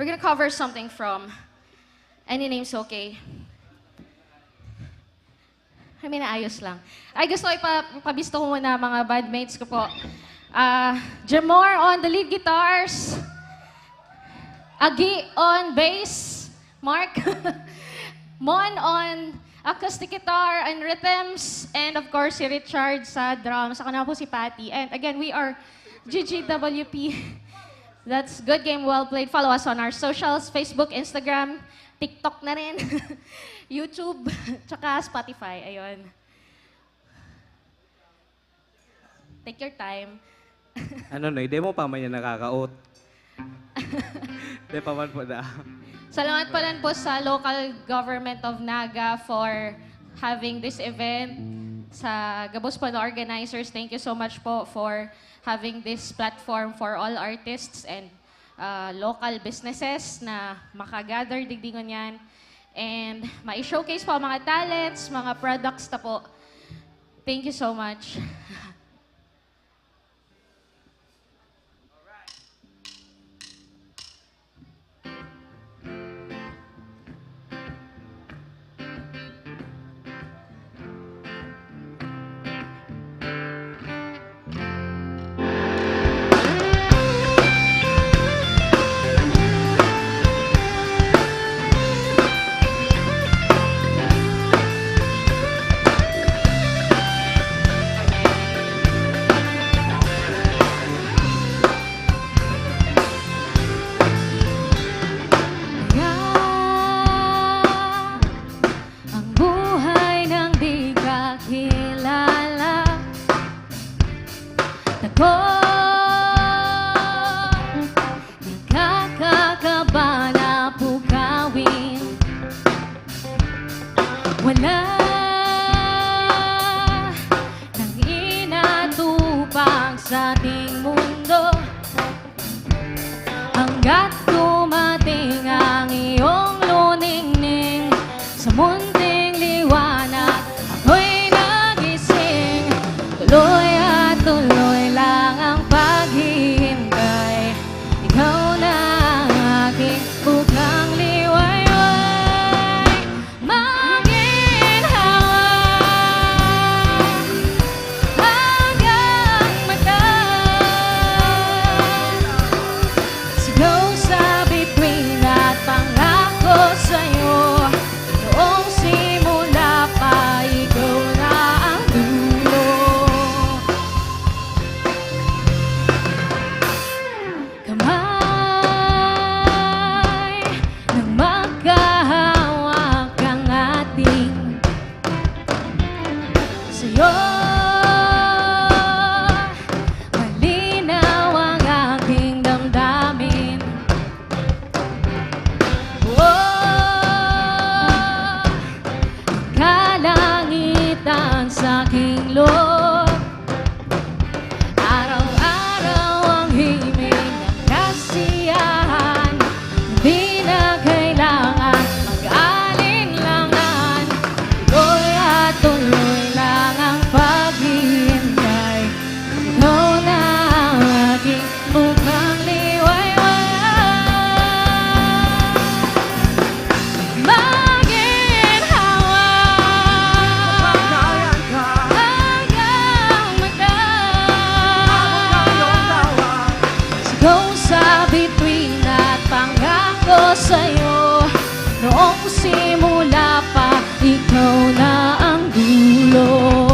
We're gonna cover something from Any Name's Okay. I mean, ayos lang. Ay, gusto ko ipa-, ipabisto ko muna mga bandmates ko po. Ah, Jamor on the lead guitars. Agi on bass. Mark. Mon on acoustic guitar and rhythms. And of course, si Richard sa drums. Ako na po si Patty. And again, we are G G W P. That's Good Game Well Played. Follow us on our socials, Facebook, Instagram, TikTok na rin, YouTube, tsaka Spotify. Ayun. Take your time. Ano na, hindi mo pa man yan nakakaot. Di pa man po na. Salamat pa rin po sa local government of Naga for having this event. Sa gabos po na organizers, thank you so much po for having this platform for all artists and uh, local businesses na makagather digdi ngunyan. And ma-showcase po ang mga talents, mga products ta po. Thank you so much. Kaya ang buhay ng di kakilala. Takot, nakakakaba na pukawin. Wala nang inatupag sa ating mundo. Hanggat dumating ang iyong luningning sa munting liwanag, ako'y nagising. Tuloy at tuloy lang ang paghihintay. Ikaw na ang aking bukang liwayway. Maginhawa hanggang mata. Sigaw sa bituin at pangako sa'yo. Noong simula pa, ikaw na ang dulo. Kamay na magkahawak ang ating sa'yo. Malinaw ang aking damdamin. Oh, kalangitan sa aking loob. Araw-araw ang himig ng kasiyahan. Di na kailangan mag-alinlangan. Tuloy at tuloy lang ang paghihintay. Ikaw na ang aking bukang liwayway. Maginhawa hanggang mata. Sigaw sa bituin at pangako sa'yo. Noong simula pa, ikaw na ang dulo.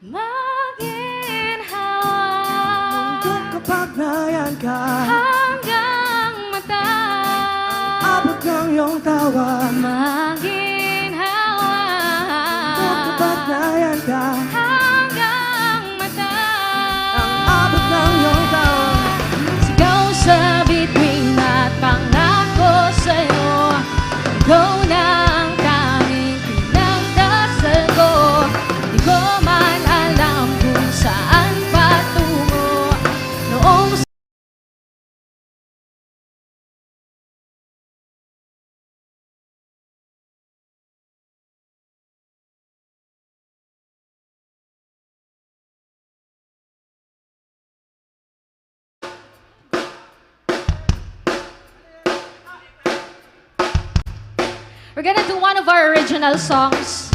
Maginhawa. Hanggang kapagnayan ka. Hanggang mata. Ang abot ng iyong tawa. Maginhawa. Hanggang kapagnayan ka. Hanggang mata. Ang abot ng iyong tawa. We're gonna do one of our original songs.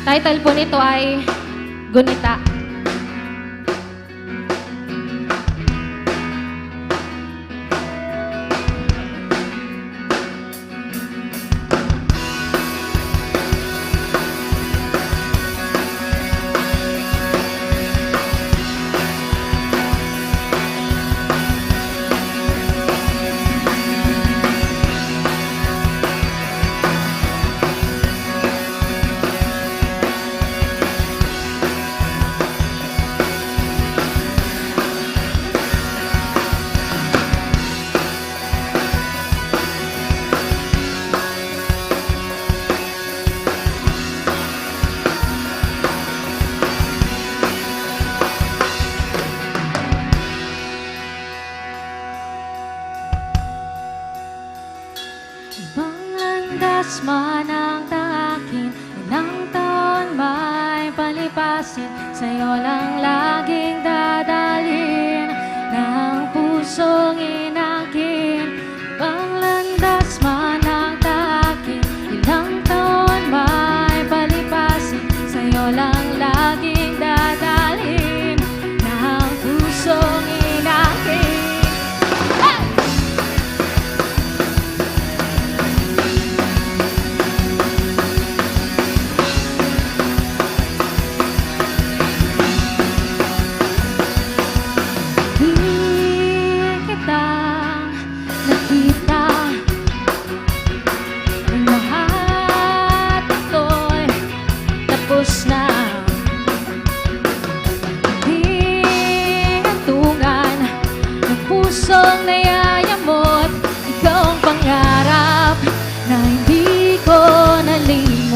Title po nito ay Gunita. Ibang landas man ang taakin, ilang taon may palipasin, sa'yo lang laging dadalhin na ang pusong inakin. Ibang landas man ang taakin, ilang taon may palipasin, sa'yo lang laging dadalhin na ang pusong inakin. Hey! Di kita nakita, ang lahat ito'y tapos na. Di hantungan ng pusong nayayamot, ikaw ang pangarap na hindi ko nalimot.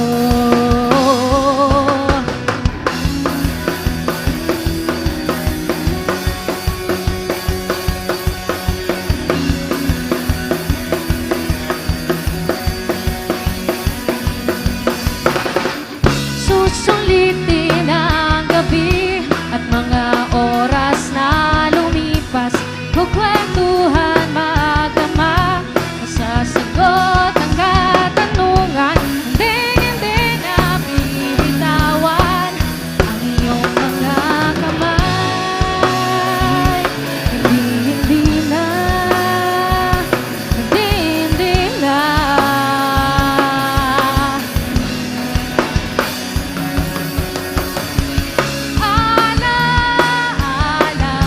Susulitin ang gabi at mga oras na lumipas. Kukwentuhan magdamag, masasagot ang katanungan. Hindi, hindi na bibitawan ang iyong mga kamay. Hindi, hindi na. Hindi, hindi na. Ala, ala.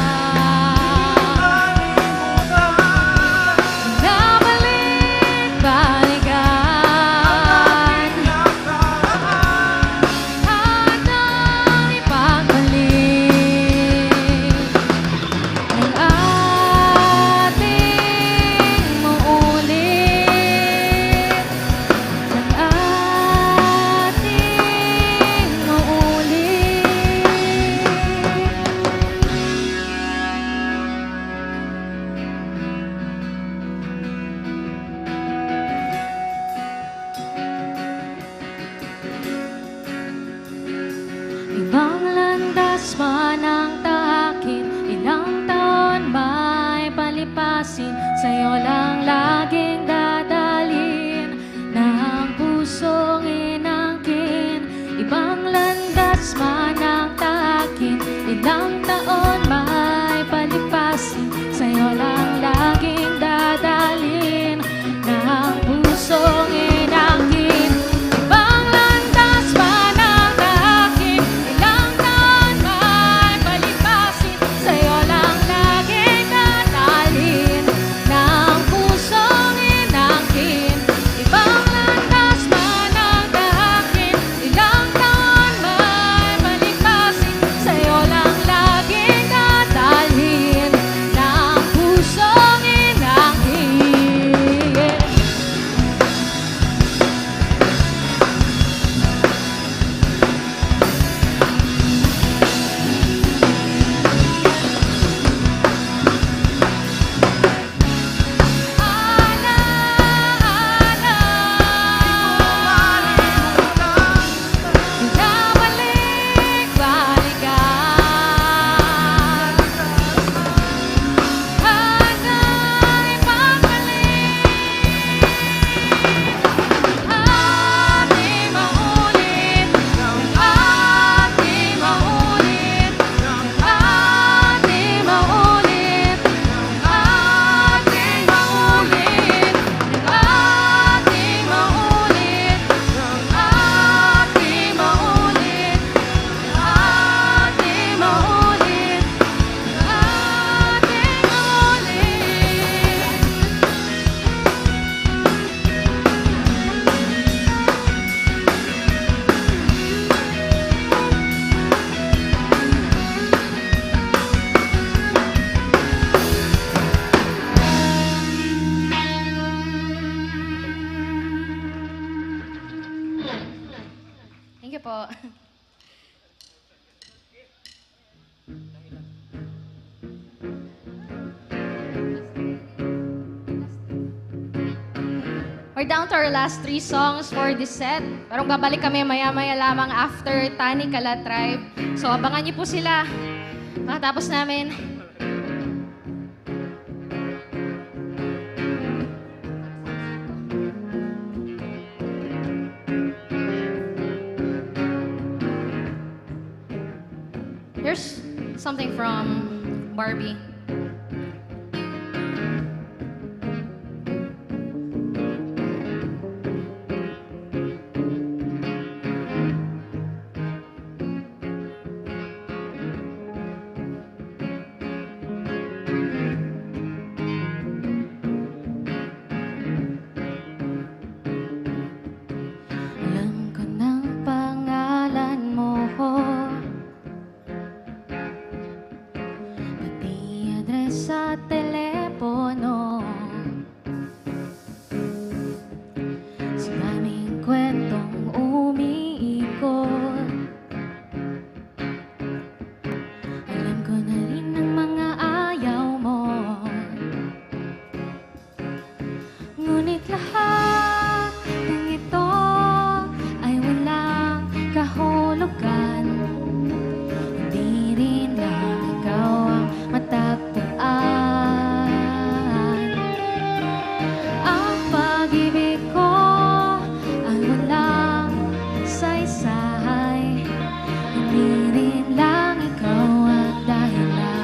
Nabalik-balikan. At ang ipagbalik ng ating maulit, ng ating maulit. Ibang landas man ang taakin, ilang taon may palipasin, sa'yo lang laging dadalhin na ang pusong inangkin. Ibang landas man ang taakin, ilang taon may palipasin, sa'yo lang laging dadalhin na ang pusong inangkin. Ibang landas man ang taakin, ilang taon may palipasin, sa'yo lang laging dadalhin na ang pusong inangkin. Ibang landas man ang taakin, ilang taon may palipasin, sa'yo lang laging We're down to our last three songs for this set. Pero babalik kami maya-maya lamang after Tani Kala Tribe. So, abangan niyo po sila. Makatapos namin. Here's something from Barbie. Alam ko ng pangalan mo, pati address sa telepono. Sa daming kwentong umiikot, alam ko na rin ang mga ayaw mo. Ngunit lahat ng ito ay walang kahulugan. Hindi rin lang ikaw ang matagpuan. Ang pag-ibig ko ay walang saysay. Hindi rin lang ikaw ang dahilan.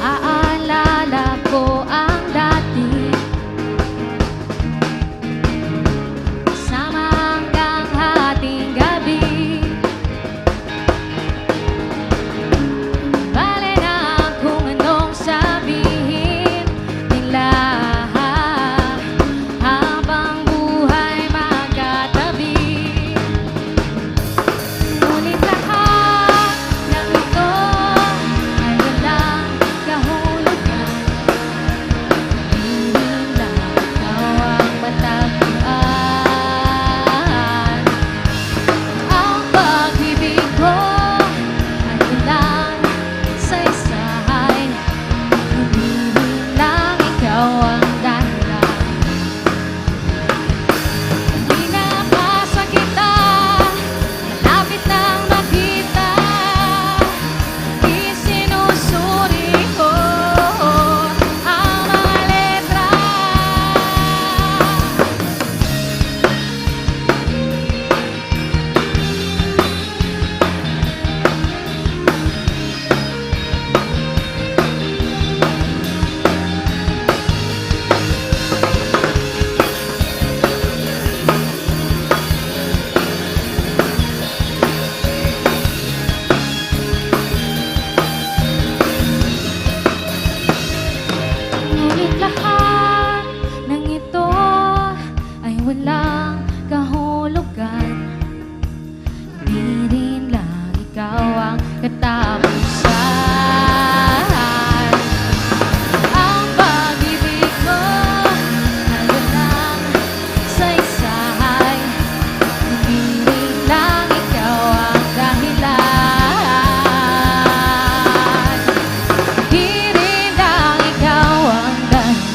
Aalala ko ang dati, kasama hanggang hating gabi. Bale na kung anong sabihin nila, habang buhay magkatabi. Ngunit lahat ng ito ay walang kahulugan. Hindi lang ikaw ang matagpuan. Ang pag-ibig ko ay walang saysay. Hindi lang ikaw ang dahilan. Pinapasa kita, malapit nang makita. Isinusuri ko ang mga letra. Ngunit lahat ng ito ay walang kahulugan. Di rin lang ikaw ang katapusan. Ang pag-ibig mo ay walang saysay. Di rin lang ikaw ang dahilan. Di rin lang ikaw ang dahilan.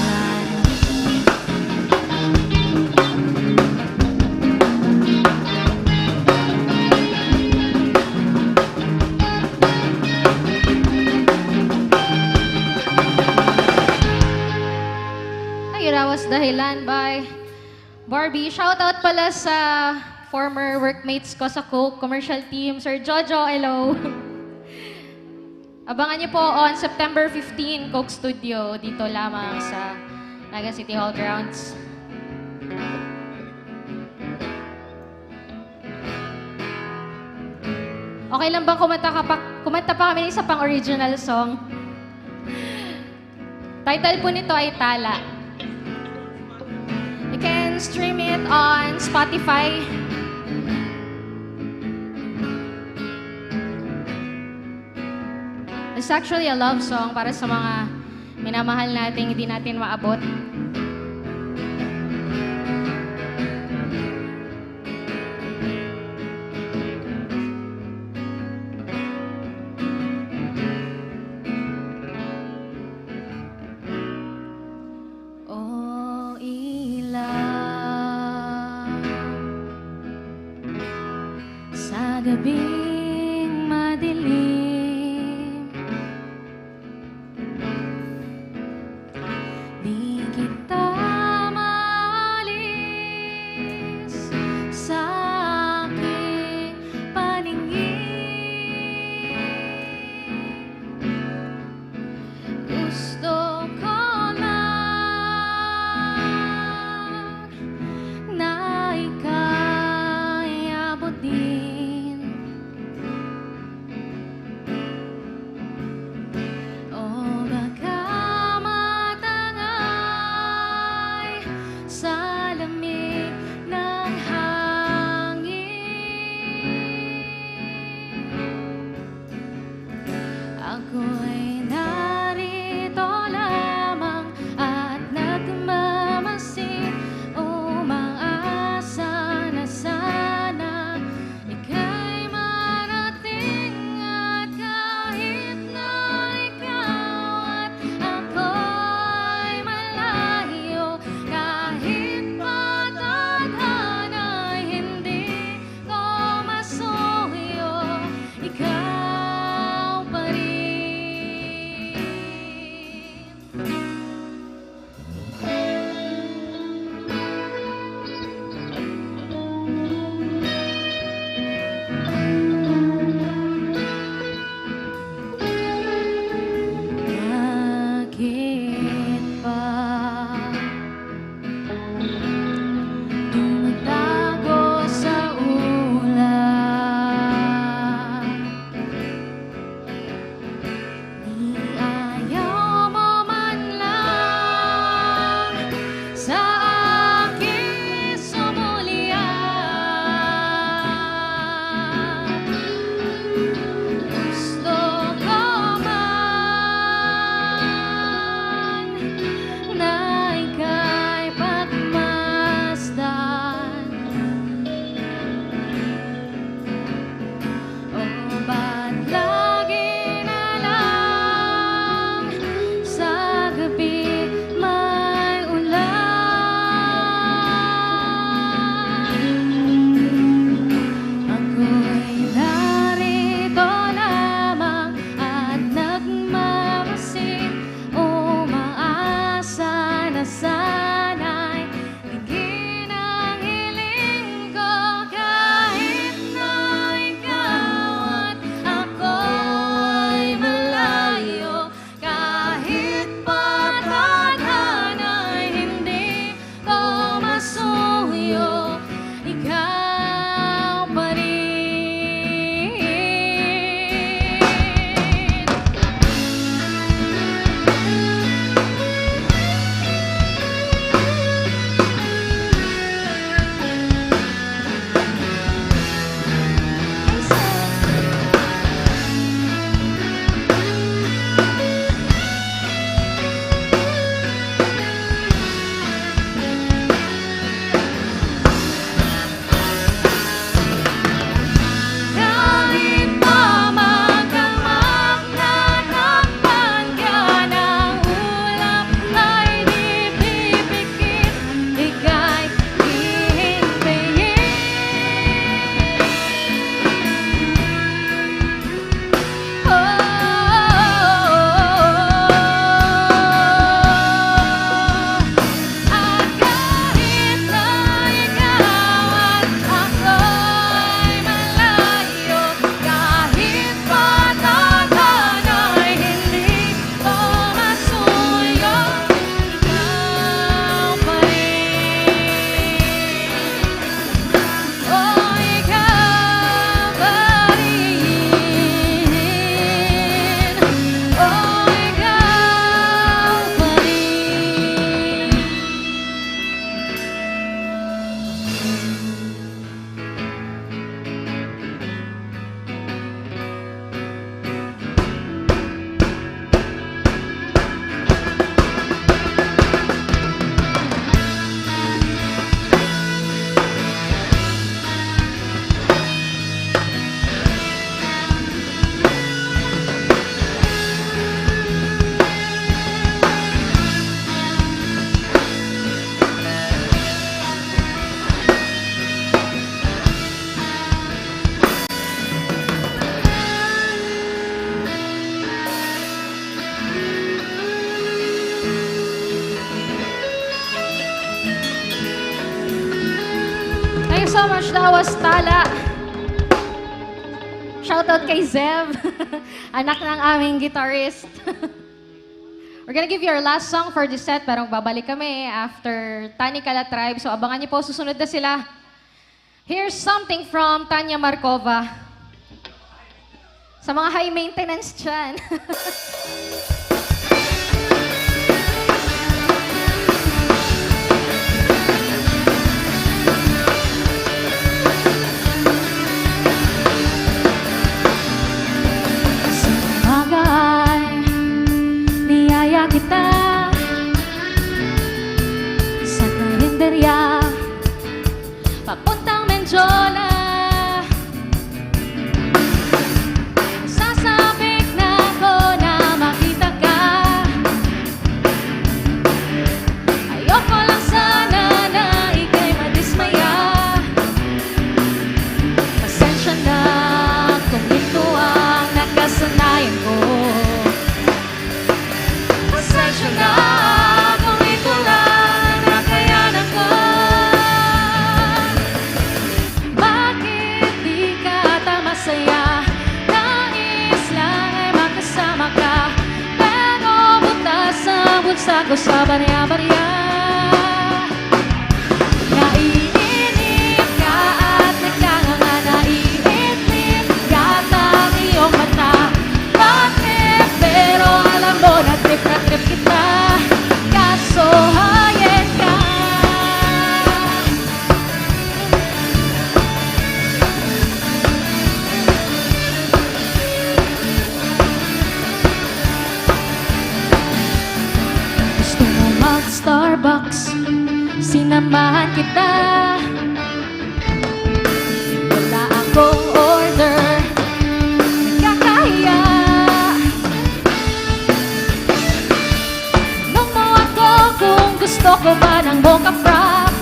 Ay, Irawas Dahilan by Barbie. Shoutout pala sa former workmates ko sa Coke commercial team, Sir Jojo, hello. Abangan niyo po on September fifteen, Coke Studio, dito lamang sa Naga City Hall grounds. Okay lang bang kumanta ka pa, kumanta pa kami ng isa pang original song? Title po nito ay Tala. You can stream it on Spotify. It's actually a love song para sa mga minamahal nating hindi natin maabot. Gabing madilim, di kita maalis sa aking paningin. Gusto ko lang na ika'y abot din. O baka matangay sa lamig ng hangin. Ako'y narito lamang at nagmamasid, umaasa na sana ika'y marating. At kahit na ikaw at ako'y malayo, kahit pa tadhana'y hindi ko masuyo, ikaw pa rin. Much, that was Tala. Shoutout kay Zev, anak ng aming guitarist. We're gonna give you our last song for this set, pero magbabalik kami after Tani Kala Tribe. So, abangan niyo po, susunod na sila. Here's something from Tanya Markova. Sa mga high maintenance dyan. Sa umaga ay niyaya kita sa karinderya, papuntang Mendiola. Sasabik na ako na makita ka. Ayoko lang sana na ika'y madismaya. Pasensya na kung ito ang nakasanayan ko. Pasensya na kung ito lang ang nakayanan ko. Bakit di ka ata masaya? Nais lang ay makasama ka, pero butas ang bulsa ko sa barya-barya. Naiinip ka at nagkanganga, naiitlip yata ang iyong mata. Bakit? Pero alam mo na trip na trip kita, kaso hayag ka. Gusto mo mag-Starbucks? Sinamahan kita. Wala akong order, nakakahiya. Tanong mo ako kung gusto ko ba ng mocha frap.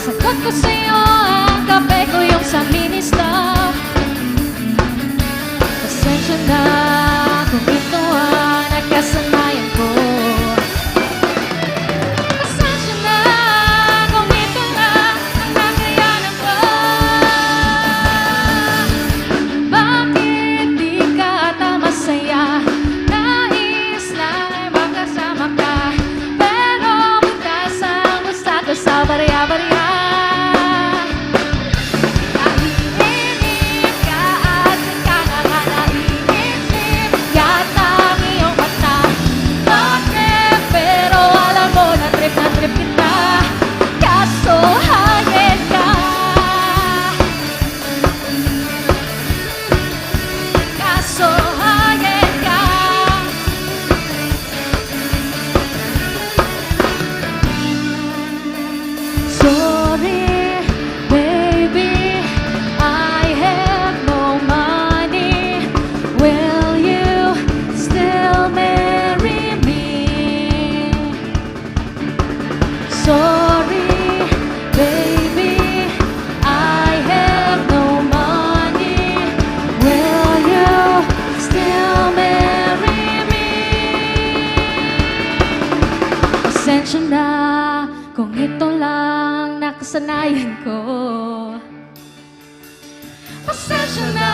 Sagot ko sa'yo, ang kape ko yung sa mini stop. Pasensya na kung ito ang nakasanayan ko. Pasensya na kung ito nga ang nakayanan ko. Bakit di ka ata masaya? Nais lang ay makasama ka, pero butas ang bulsa ko sa barya-barya. Naiinip ka at nagkanganga, naiitlip yata ang iyong mata. Bakit? Pero alam mo na trip na trip kita, kaso hayag ka. Kaso hayag ka. Sorry, baby, I have no money. Will you still marry me? Sorry, baby, I have no money. Will you still marry me? Pasensya na kung ito lang nakasanayan ko. Pasensya na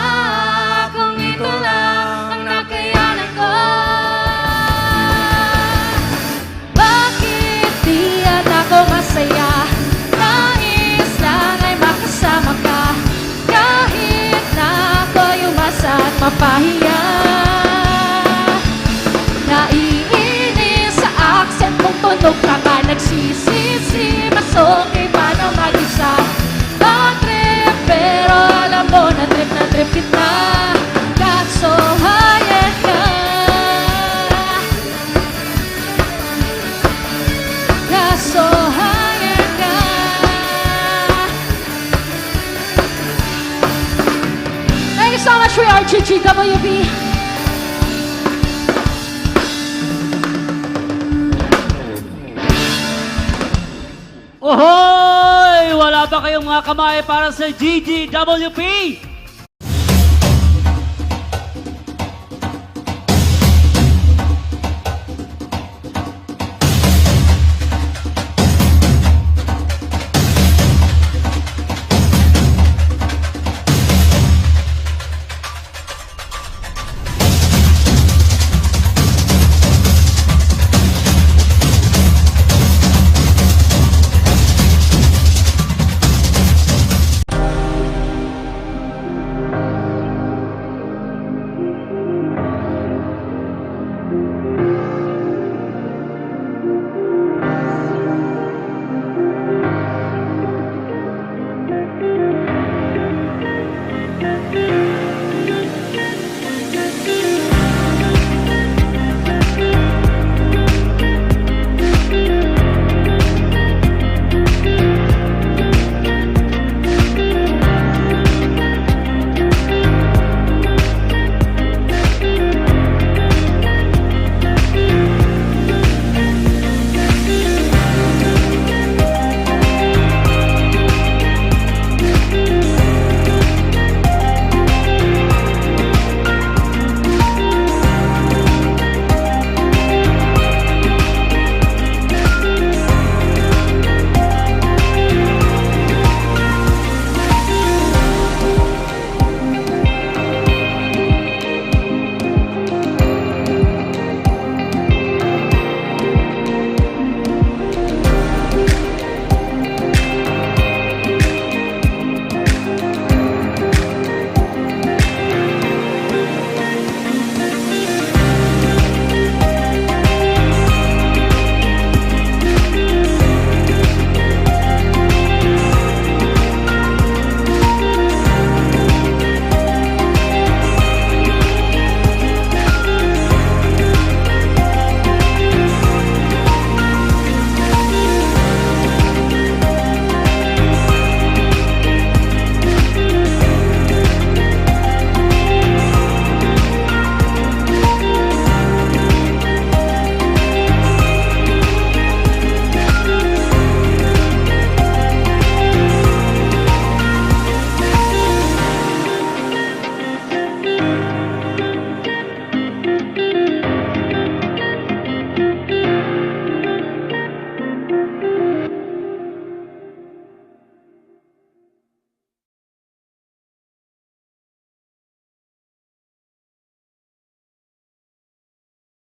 kung ito lang ang nakayanan ko. Bakit di ata ako masaya? Nais lang ay makasama ka, kahit na ako'y umasa at mapahiya. Naiinis sa accent mong tunog ka pa nagsisisi, mas okay pa na mag-isa. Bad trip, pero alam mo na trip na trip kita. Kaso hayag ka. Kaso hayag ka. Thank you so much, we are G G W P. Ohoy! Wala ba kayong mga kamay para sa G G W P?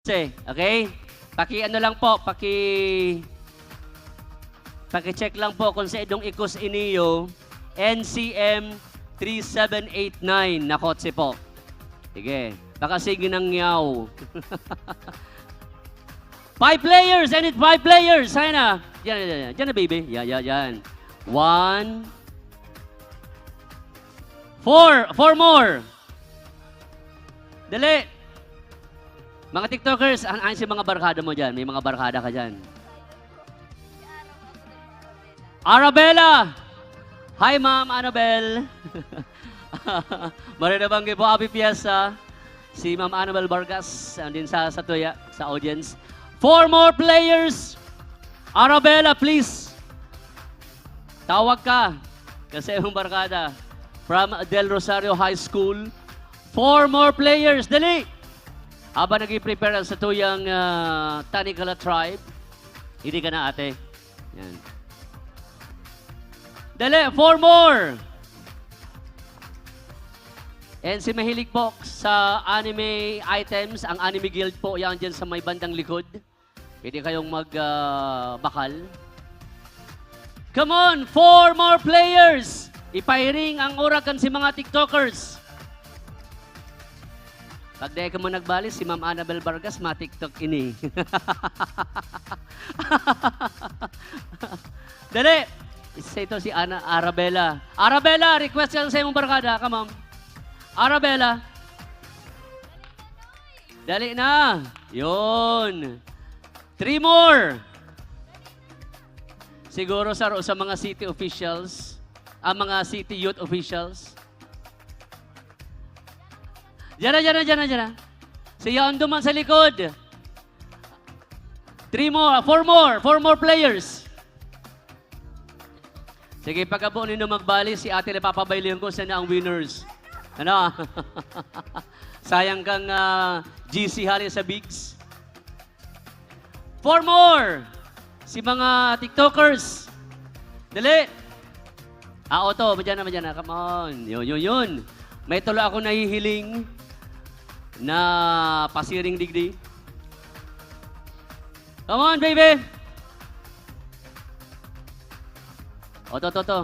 Kotse, okay? Paki-ano lang po, paki-, paki-check lang po kung sa idong ikos iniyo, N C M three seven eight nine na kotse po. Sige, pakasigi ng nyaw. Five players, I need five players. Sana. Diyan, diyan, diyan. Diyan na, baby. Yan, yan, yan. One. Four. Four more. Dali. Mga TikTokers, an-, an si mga barkada mo diyan? May mga barkada ka diyan? Arabella! Hi, Ma'am Annabel! Maray na banggi po, Happy Fiesta! Si Ma'am Annabel Vargas, andin sa, sa tuya, sa audience. Four more players! Arabella, please! Tawag ka! Kasi yung barkada. From Del Rosario High School. Four more players! Dali! Habang nag-prepare ang satuyang, ah, Tanikala tribe, hindi ka na, ate. Yan. Dali, four more! And si mahilig po sa anime items, ang Anime Guild po, yan dyan sa may bandang likod. Pwede kayong mag, ah, bakal. Come on, four more players! Ipairing ang ura kan si mga TikTokers. Pag dai ka mo nagbali, si Ma'am Annabel Vargas, ma-TikTok ini. Dali! Isa ito si Ana, Arabella. Arabella, request ka lang sa imong barkada. Come on. Arabella. Dali na. Yun. Three more. Siguro sa, sa mga city officials, ang mga city youth officials. Diyan na, diyan na, diyan na, diyan na. Siya ang duman sa likod. Three more, four more, four more players. Sige, pagkabo nindo magbali, si ate na papabaylihan ko, siya na ang winners. Ano? Sayang kang, ah, G C hali sa Bigs. Four more! Si mga TikTokers. Dali! Ah, oto, madyan na, madyan na. Come on. Yun, yun, yun. May tulo ako nahihiling na pasiring digdi. Come on, baby! Oto, oto, oto.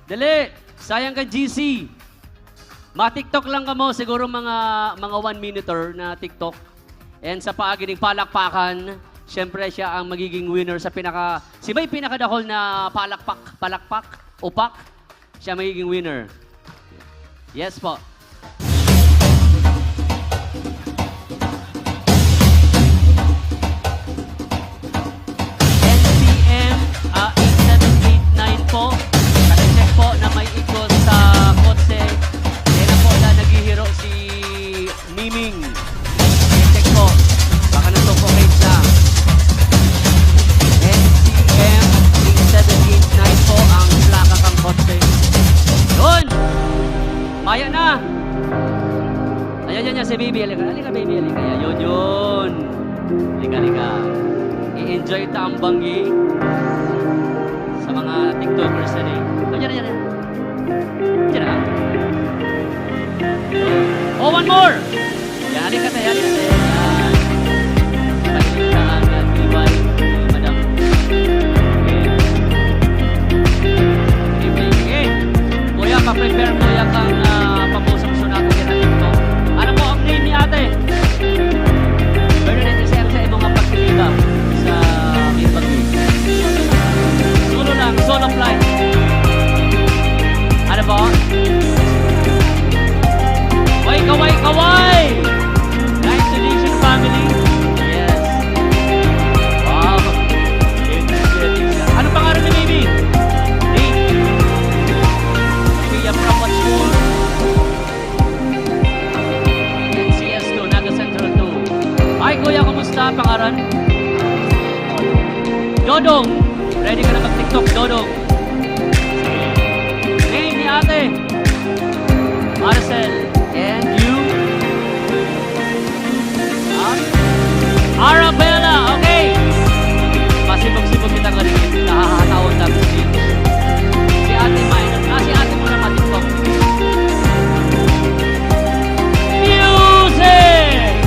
Dali! Sayang kan G C. Ma-TikTok lang kamo, siguro mga, mga one minuter na TikTok. And sa paagi ning palakpakan, siyempre siya ang magiging winner sa pinaka, si may pinakadakol na palakpak, palakpak, upak, siya magiging winner. Yes po. N C M, ah, eight seven eight nine po. Naka-check po na may ikot sa kotse. Yan na po na naghihiro si Miming. I-check po. Baka nasuffocate na. N C M eight seven eight nine po ang plaka kang kotse. Yun! Maya na! Ayan, yan, yan, si baby. Halika, halika, baby. Halika. Ayan, yun, yun. Halika, halika. I-enjoy ta ang banggi sa mga TikTokers na ni. Ayan, ayan, ayan. Diyan na. Oh, one more! Yan, halika tayo, halika tayo. Yan. Balik sa angat, iwan, madam. Okay. Okay, okay, okay. Kuya, pa-prepare, kuya, kang, ah, pabusong sunato, yan ang ito. Ano po ang name ni ate? Pero na sa, sa imong pagkikita sa may pag-ibig. Solo lang, solo flight. Ano po? Oy, kaway, kaway! Nice to meet you, family. Yes. Wow. Ano pangalan ni baby? Nate. Kuya, from what school? N C S two, Naga Central two. Hi, kuya, kumusta? Pangaran? Dodong. Ready ka na mag-TikTok, Dodong? Name ni ate? Marcel. And you? Ah? Arabella, okay. Pasibog-sibog kita ganun. Nahahataon namin si, si Ate May. Ah, si Ate mo na mati po. Music!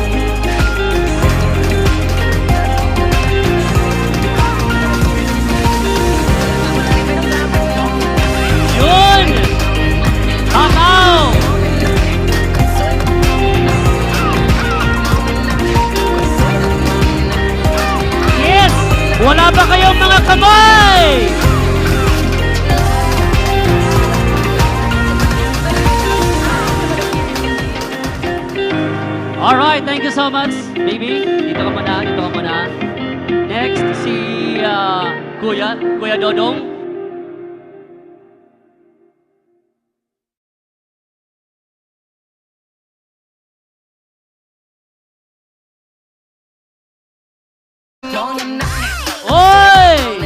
Alright, thank you so much, baby. Dito ka muna, dito ka muna. Next, si, ah, Kuya, Kuya Dodong. Oy!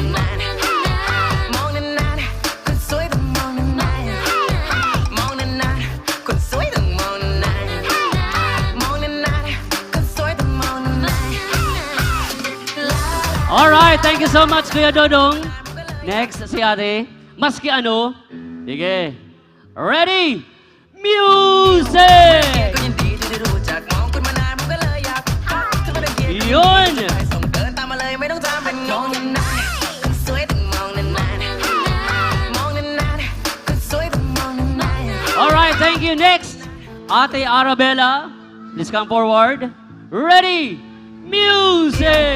Alright, thank you so much, Kuya Dodong. Next, si Ate. Maski ano. Sige. Ready? Music! Yun! Alright, thank you. Next, Ate Arabella. Please come forward. Ready? Music!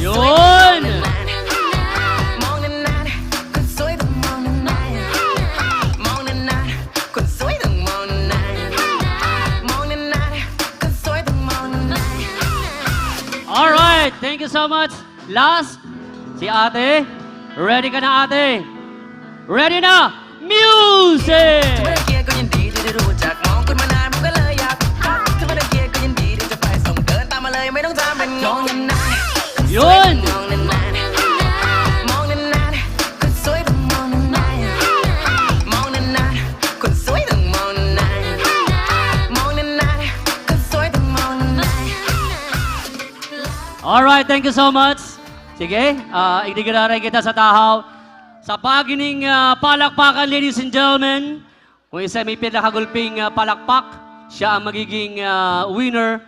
Yun! Alright, thank you so much. Last, si ate. Ready ka na, ate? Ready na? Music! Yun! Alright, thank you so much. Sige, ah, igdigiraray kita sa tahaw. Sa pagi ning, ah, palakpakan, ladies and gentlemen, kung isa may pinakagulping, ah, palakpak, siya ang magiging, ah, winner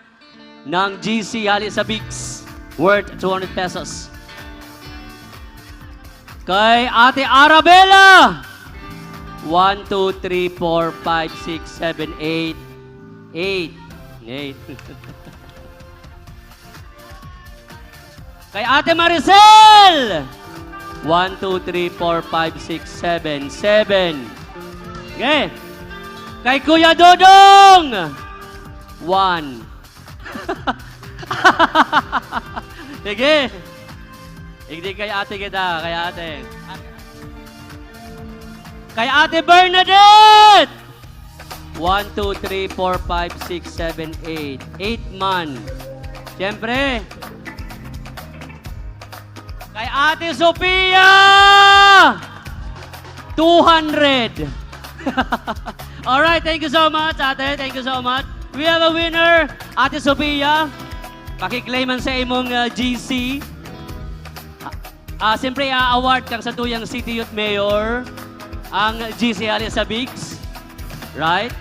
ng G C hali sa Bigs worth two hundred pesos. Kay Ate Arabella! One, two, three, four, five, six, seven, eight. Eight. Eight. Kay Ate Maricel! One, two, three, four, five, six, seven. Seven. Okay. Kay Kuya Dodong! One. Sige. Igdi kay ate kita, kay ate. Kay Ate Bernadette! One, two, three, four, five, six, seven, eight. Eight man. Siyempre, kay Ate Sofia! Two hundred. Alright, thank you so much, ate. Thank you so much. We have a winner, Ate Sofia. Paki-claim man sa imong, ah, G C. Ah, siyempre, i-award kan satuyang City Youth Mayor ang G C hali sa Bigs. Right?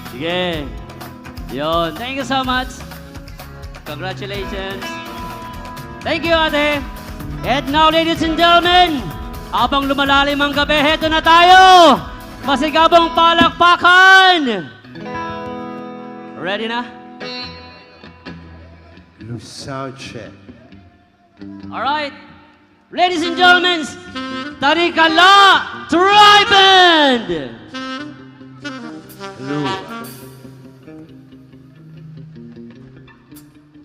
Sige. Yun. Thank you so much. Congratulations. Thank you, ate. And now, ladies and gentlemen, habang lumalalim ang gabi, heto na tayo. Masigabong palakpakan. Ready na? Sound check. Alright. Ladies and gentlemen, Tarikala Tribe Band! Hello.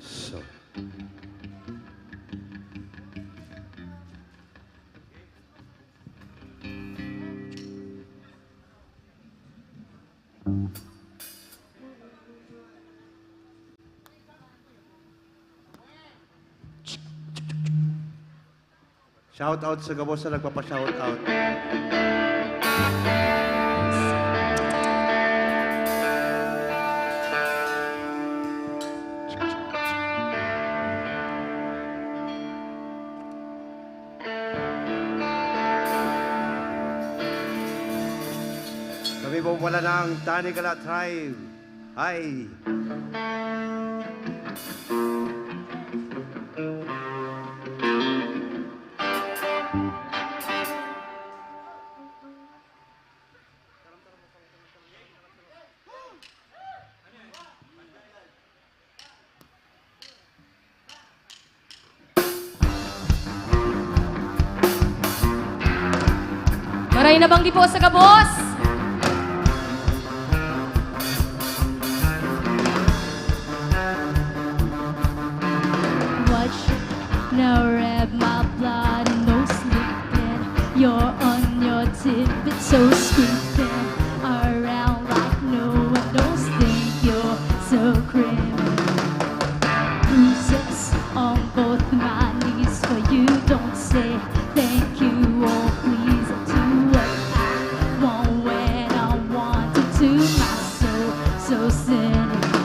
So. Shout out sa gabos na nagpapa-shout out. Kami po pala ng Tanikala Tribe. Hi! Nabanggi po sa gabos. Watch, now red, my blood, no sleeping. You're on your tip, it's so sweeping around like no one knows. Think you're so criminal. Bruises on both my knees for you. Don't say thank you, oh please, do what I want when I want it to my soul, so cynical.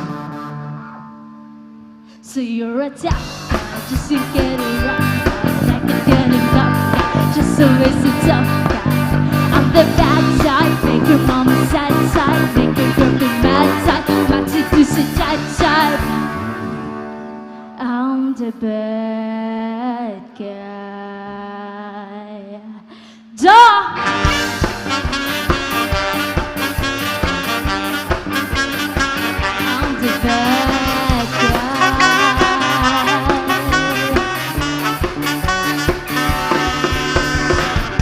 So you're a tough guy, just to get it rough guy, like a good enough guy, just always a tough guy. I'm the bad type, make your mama sad type, make your girlfriend mad type, my tip is a tight type. I'm the bad guy. Duh! I'm the bad guy.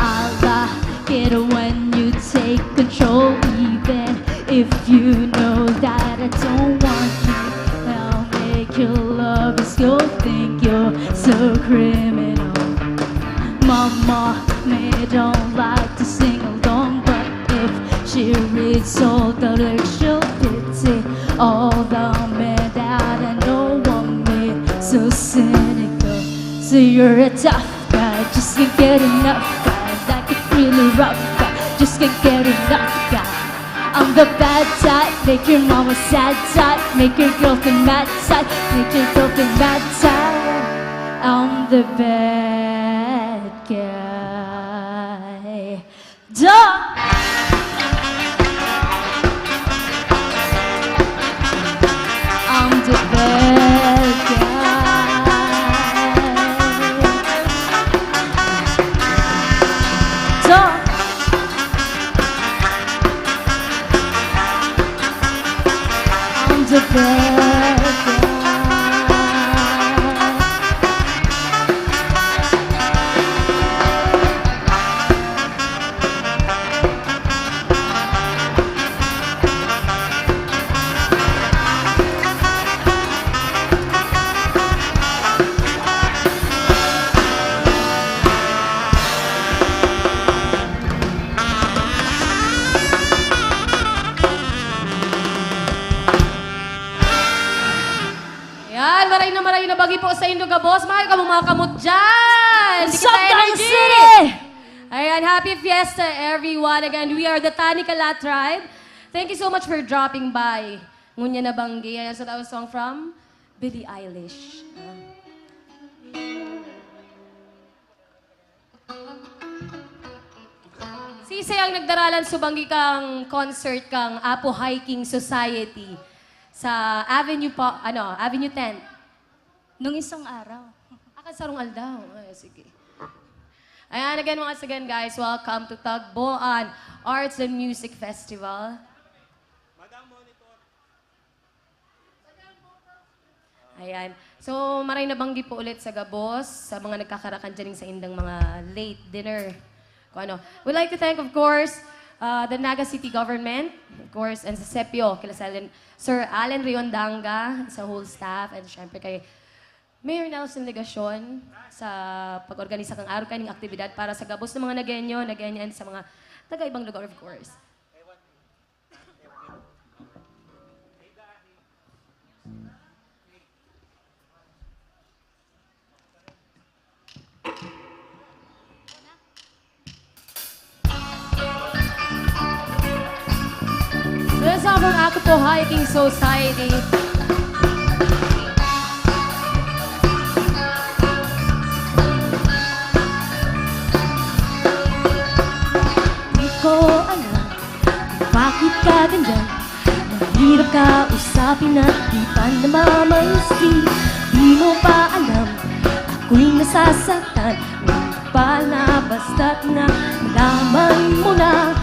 I like it when you take control, even if you know that I don't want you. I'll make your lovers go think you're so criminal. My mommy don't like to sing along, but if she reads all the lyrics, she'll pity all the men that I know want me. So cynical. So you're a tough guy, just can't get enough guy. Like a really rough guy, just can't get enough guy. I'm the bad type, make your mama sad type, make your girlfriend mad type, make your girlfriend mad type. I'm the bad guy. Duh! I'm the bad guy. Duh! I'm the bad guy. Yan, maray na maray na banggi po sa indo gabos. Mahal kamo mga kamot dyan. Dikit Santa na energy. City! Ayan, happy fiesta, everyone. Again, we are the Tanikala tribe. Thank you so much for dropping by. Ngunyan na banggi. Ayan, so that was song from Billie Eilish. Sisay ang nagdaralan subanggi kang concert kang Apo Hiking Society sa Avenue po, ano, Avenue ten? Nung isang araw. Ah, kan sarong aldaw. Ay, sige. Ayan, again, once again, guys, welcome to Tagboan Arts and Music Festival. Ayan. So, maray na banggi po ulit sa gabos, sa mga nagkakarakan dyan sa indang mga late dinner. Kung ano. We'd like to thank, of course, uh, the Naga City Government, of course, and sa sepio, kila Sir Allen, Sir Allen Riondanga, sa whole staff, and syempre kay Mayor Nelson Legacion sa pag-organisa kang araw kaning aktibidad para sa gabos ng mga Nagueño, Nagueña, and sa mga taga-ibang lugar, of course. This is from Ako Po Hiking Society. Di ko alam kung bakit ka ganyan. Mahirap ka usapin at di pa namamansin. Di mo pa alam, ako'y nasasaktan. Ngunit pa na basta't na malaman mo na.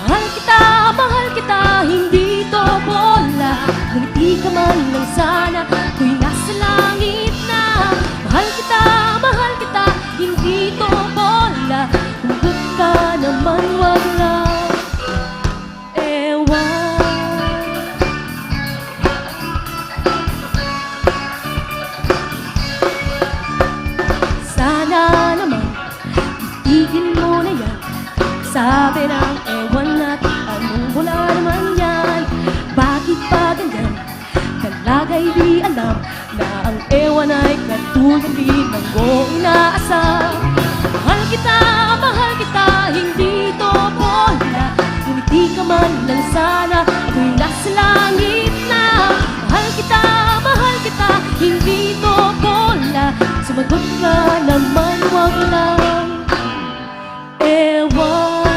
Mahal kita, mahal kita, hindi to bola. Ngumiti ka man lang sana, ako'y nasa langit na. Mahal kita, mahal kita, hindi to bola. Hugot ka naman, wag Tabi ng ewan at anong bola naman yan? Bakit pa ganyan? Talaga hindi alam na ang ewan ay katulad din ng inaasam. Mahal kita, mahal kita, hindi to bola. Ngumiti ka man lang sana, ako'y nasa langit na. Mahal kita, mahal kita, hindi to bola. Sumagot ka naman, wag lang. Ewan.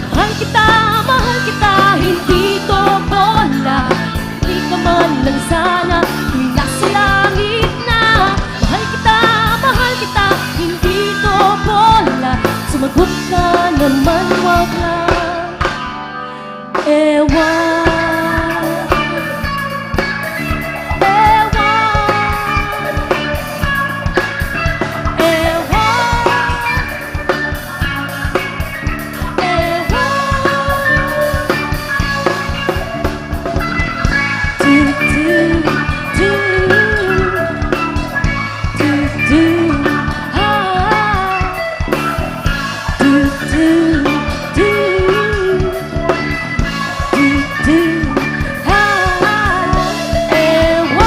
Mahal kita, mahal kita, hindi to bola. Ngumiti ka man lang sana, ako'y nasa langit na. Mahal kita, mahal kita, hindi to bola. Sumagot ka naman, wag lang. Ewan. Ewan. Ewan. Ewan. Du, du, du. Du, du. Ah. Du, du, du. Du, du. Ah. Ewan.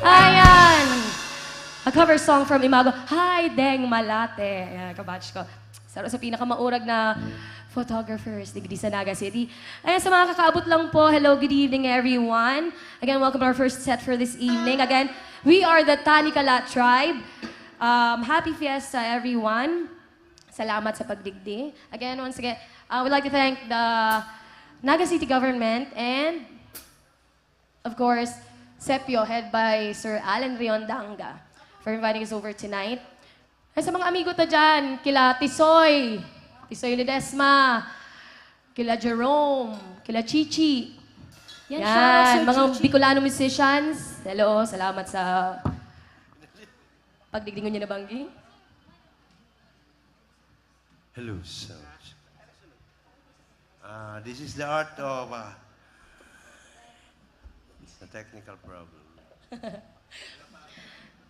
Ayan. A cover song from Imago. Hi, Deng Malate. Ayan, kabatch ko. Saro sa pinakamaurag na photographers digdi sa Naga City. Ayan, sa mga kakaabot lang po, hello, good evening, everyone. Again, welcome to our first set for this evening. Again, we are the Tanikala Tribe. Um, happy Fiesta, everyone. Salamat sa pagdigdi. Again, once again, uh, we'd like to thank the Naga City Government and, of course, Sepio, head by Sir Alan Riondanga, for inviting us over tonight. Ay, sa mga amigo ta dyan, kila Tisoy, Tisoy Ledesma, kila Jerome, kila Chichi. Yan, shout out, Sir mga Chichi. Bicolano musicians. Hello, salamat sa pagdigdi ngunyan na banggi. Hello, sir. Ah, this is the art of, ah, the technical problem.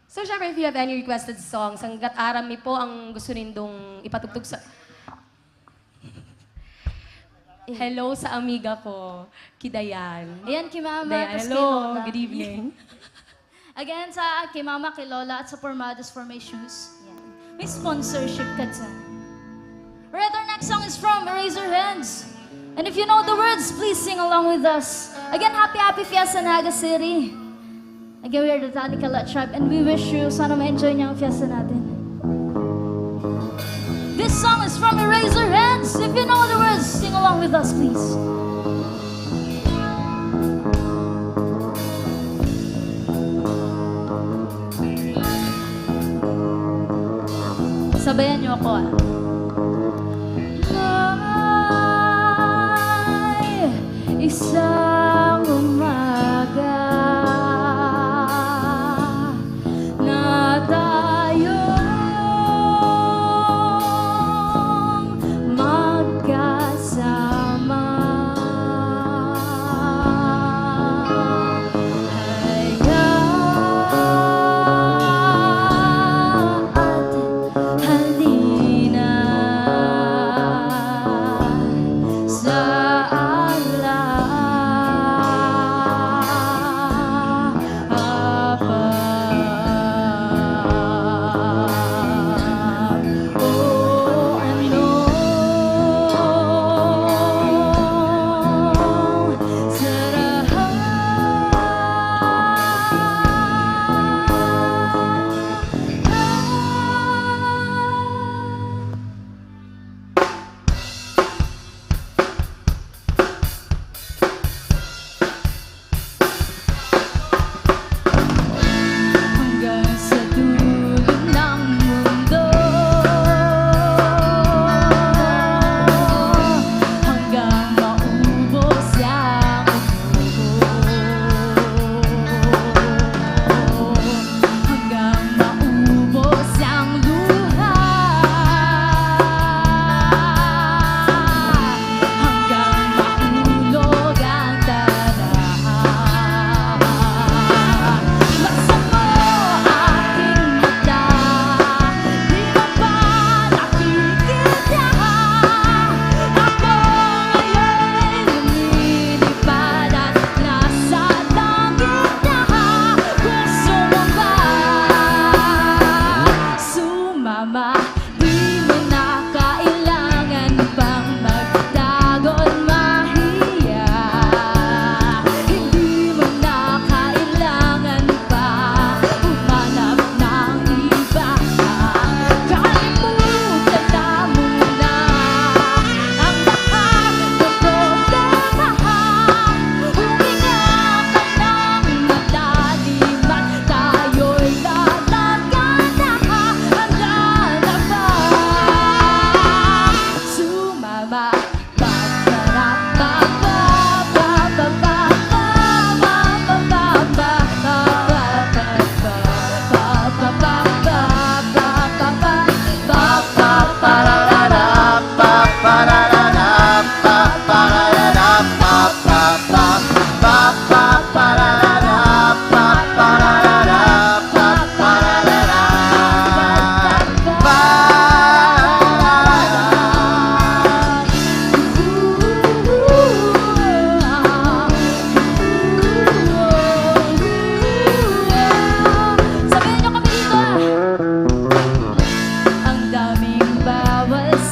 So, syempre, if you have any requested songs, hanggat aram mi po ang gusto nindong ipatugtog sa... Hello sa amiga ko, ki Dayan. Ayan, ki Mama, Dayan, tas ki hello, Lola. Good evening. Again, sa ki Mama, ki Lola, at sa Pormados for my shoes. Yan. May sponsorship ka dyan. Alright, our next song is from Eraserheads. And if you know the words, please sing along with us. Again, happy, happy Fiesta, Naga City. Again, we are the Tanikala Tribe, and we wish you, sana ma-enjoy niyo ang fiesta natin. This song is from Eraserheads. If you know the words, sing along with us, please. Sabayan niyo ako, ah. May isang umaga na tayong magkasama. Kaya at halina sa ala.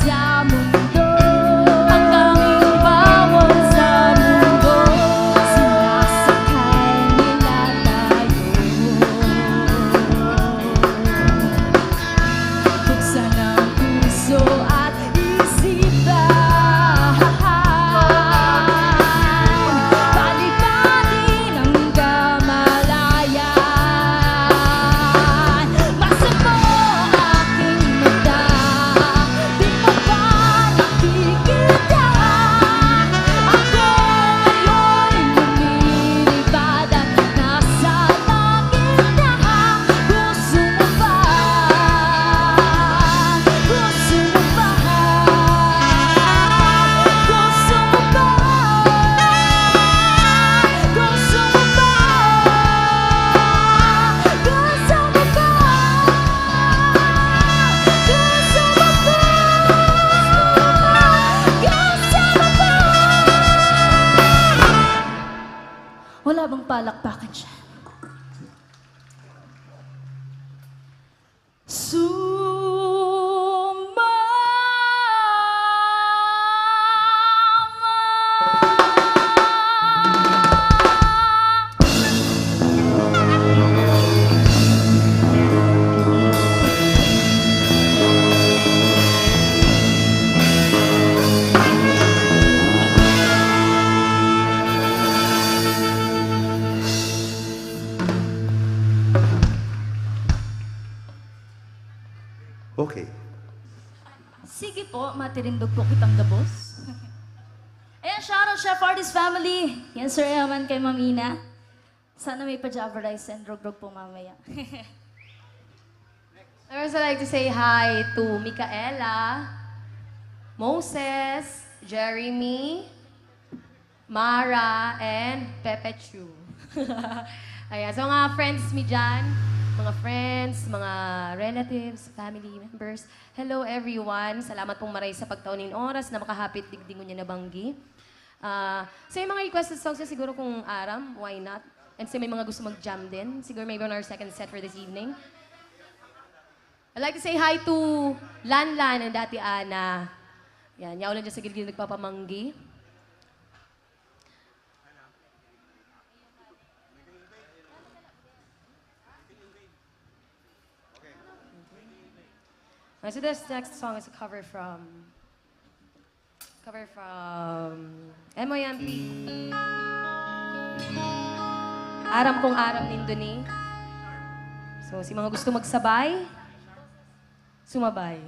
sa mundo. Ang tanging bawon sa mundo, sinasakay nila tayo. Buksan ang puso at isipan. Balik pa rin ang kamalayan. Basta po aking mata, di mo ba nakikita? Ako ngayon lumilipad at nasa langit na. Gusto mo ba? Gusto mo ba? Gusto mo ba? Gusto mo ba? Gusto mo ba? Gusto mo ba? Gusto mo ba? Wala bang palakpakan siya? Sumama. Okay. Sige po, matirindog po kitang gabos. Ayan, shoutout, Chef Artist Family. Yan, Sir Eman, kay Ma'am Ina. Sana may pa-Java rice and rogrog po mamaya. I also like to say hi to Micaela, Moses, Jeremy, Mara, and Pepe Chu. Ayan. So, mga friends mi dyan, mga friends, mga relatives, family members, hello everyone. Salamat pong maray sa pagtao nin oras na makahapit digdi ngunyan na banggi. Ah, sa mga requested songs nyo, siguro kung aram, why not? And sa may mga gusto mag-jam din, siguro maybe on our second set for this evening. I'd like to say hi to Lanlan and Ate Ana. Yan, yaon lang dyan sa gilid nagpapamanggi. Okay, so this next song is a cover from, cover from M O M P. Aram kong aram nindo ni. So, si mga gusto magsabay, sumabay.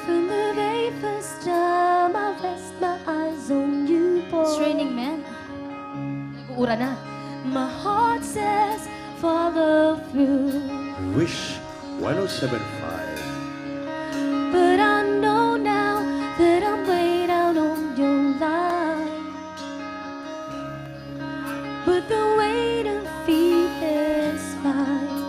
From the very first time I rest my eyes on you, boy. It's raining men. Nag-uura na. My heart says, "Follow through." Wish one oh seven five. But I know now that I'm way down on your line. But the way to feel is fine.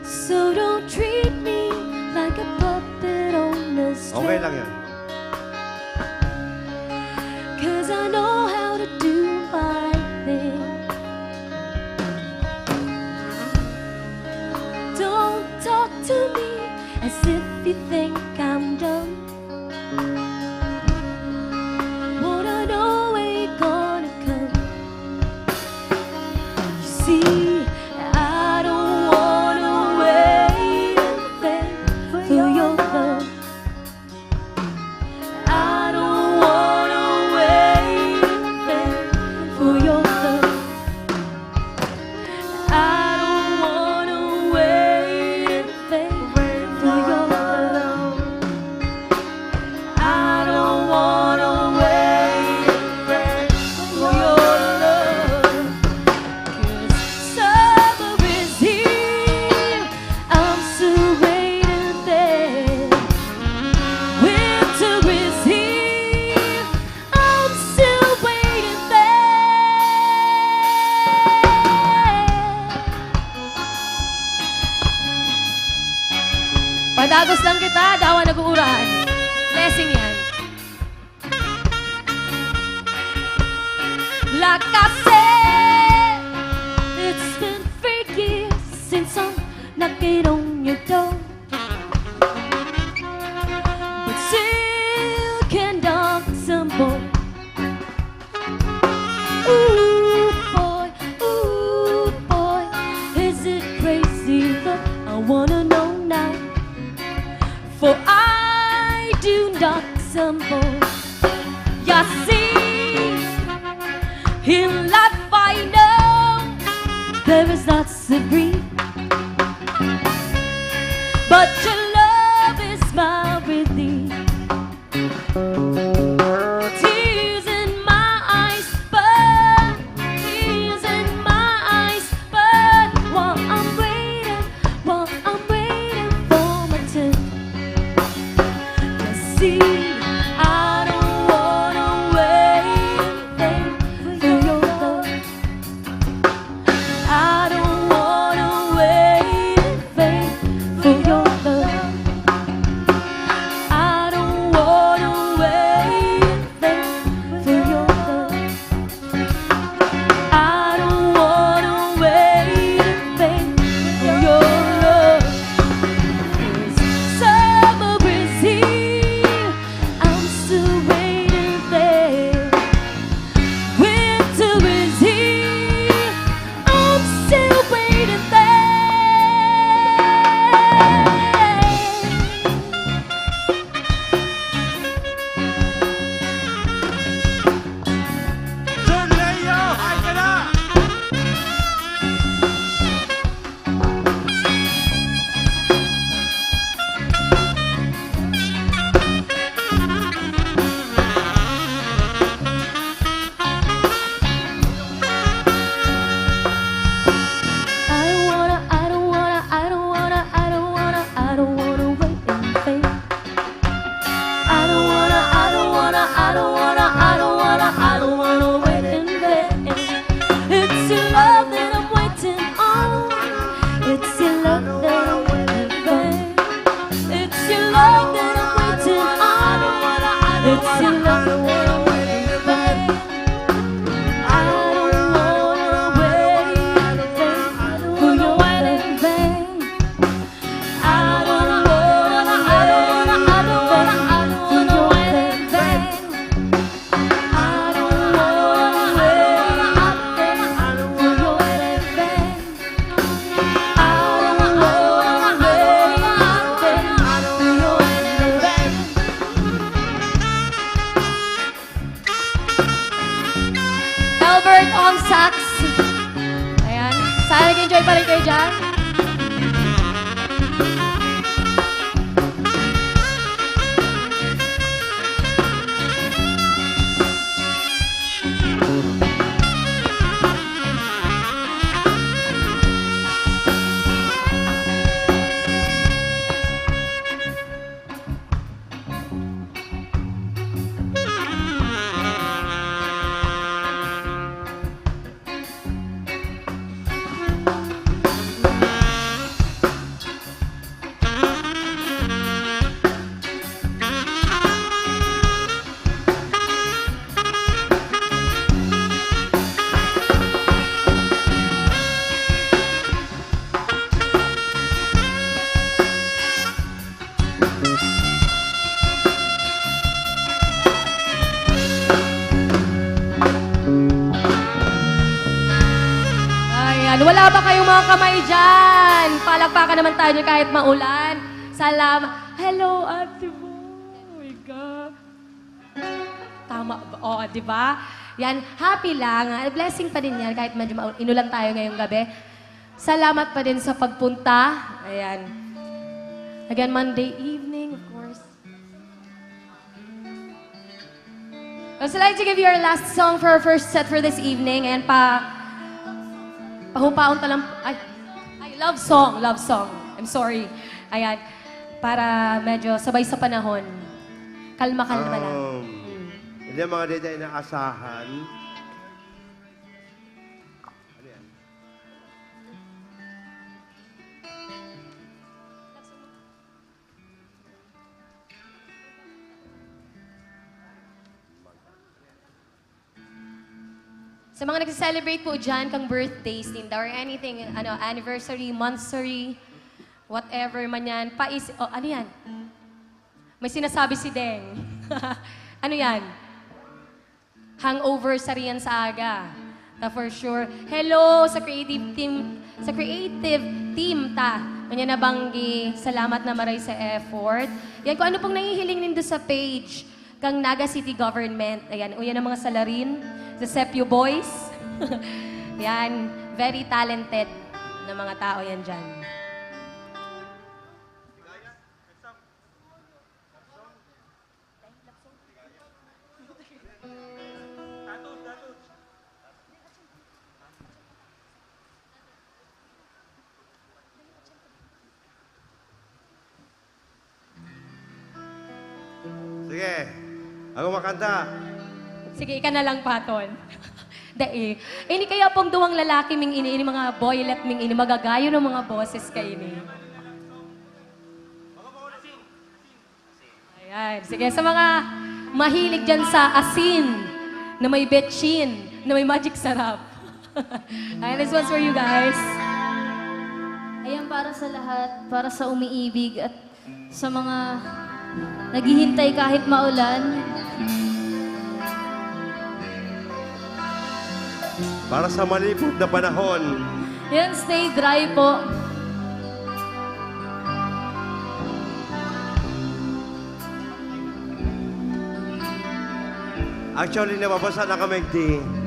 So don't treat me like a puppet on a string. Okay lang yan. 'Cause I know how to do my thing. Don't talk to me as if you think I'm dumb. Wanna know where you're gonna come. You see, I don't wanna wait in vain for your love. I don't wanna wait in vain for your love. I don't wanna wait in vain for your love. Padagos lang kita, dawa nag-uuran. Blessing yan. Like I said, it's been three years since I'm knocking on your door. But still can't knock some more. Ooh, boy, ooh, boy, is it crazy that I wanna know now? For I do not some more. You see, in life I know there is lots of grief, but your love is my relief. Tears in my eyes, but tears in my eyes, but while I'm waiting, while I'm waiting for my turn. You see, I don't wanna wait in vain for your love. I don't wanna wait in vain for your love. I don't wanna wait in vain for your love. I don't wanna wait in vain for your love. Summer is here, I'm still waiting there. Winter is here, I'm still waiting there. John Leo, hi ka na! I don't wanna, I don't wanna, I don't wanna, I don't wanna, I don't wanna wait in vain. I don't wanna, I don't wanna, I don't wanna, I don't wanna, I don't wanna wait in vain. It's your love that I'm waiting on. It's your love that I'm waiting for. It's your love that I'm waiting on. It's your love that I'm waiting for. I don't wanna wait for your wedding ring. I don't wanna, I don't wanna, I don't wanna, I don't wanna wait in vain. I don't wanna wait for your wedding ring. I don't wanna wait for your wedding ring. Albert on sax. Ayan. Sana nag-enjoy pa rin kayo dyan. Ayan. Wala ba kayong mga kamay dyan? Palakpakan naman tayo dyan kahit maulan. Salam-, Hello, Ate Mo. Oh my God. Tama ba? Oo, di ba? Yan, happy lang. Ah, blessing pa din yan kahit medyo mau-, inulan tayo ngayong gabi. Salamat pa din sa pagpunta. Ayan. Again, Monday evening, of course. I'd like to give you our last song for our first set for this evening. Ayan, pa, pahupaon ta lang. Ay, ay, love song, love song. I'm sorry. Ayan, para medyo sabay sa panahon. Kalma-kalma lang. Um, Mm. Hindi, mga di tayo naasahan. Ano yan? Sa mga nagse-celebrate po dyan kang birthdays ninda or anything, ano, anniversary, monthsary, whatever man yan, pais-, oh, ano yan? May sinasabi si Deng. Ano yan? Hangover sa riyan sa aga. Ta for sure. Hello sa creative team, sa creative team ta. Kanya na banggi, salamat na maray sa effort. Yan, kung ano pong nahihiling nindo sa page, kang Naga City Government. Ayan, uyan ang mga salarin. Sa Sepio Boys. Yan, very talented na mga tao yan dyan. Sige. Ako makanta. Sige, ika na lang, Paton. Dai. Ini kaya pong duwang lalaki ming ini, ini mga boylet ming ini, magagayon ang mga boses kaini. Ayan. Sige, sa mga mahilig dyan sa asin, na may betchin, na may Magic Sarap. Ayan, this one's for you guys. Ayan, para sa lahat, para sa umiibig at sa mga naghihintay kahit maulan. Para sa malipot na panahon. Yan, stay dry po. Actually, nababasa na kami, di.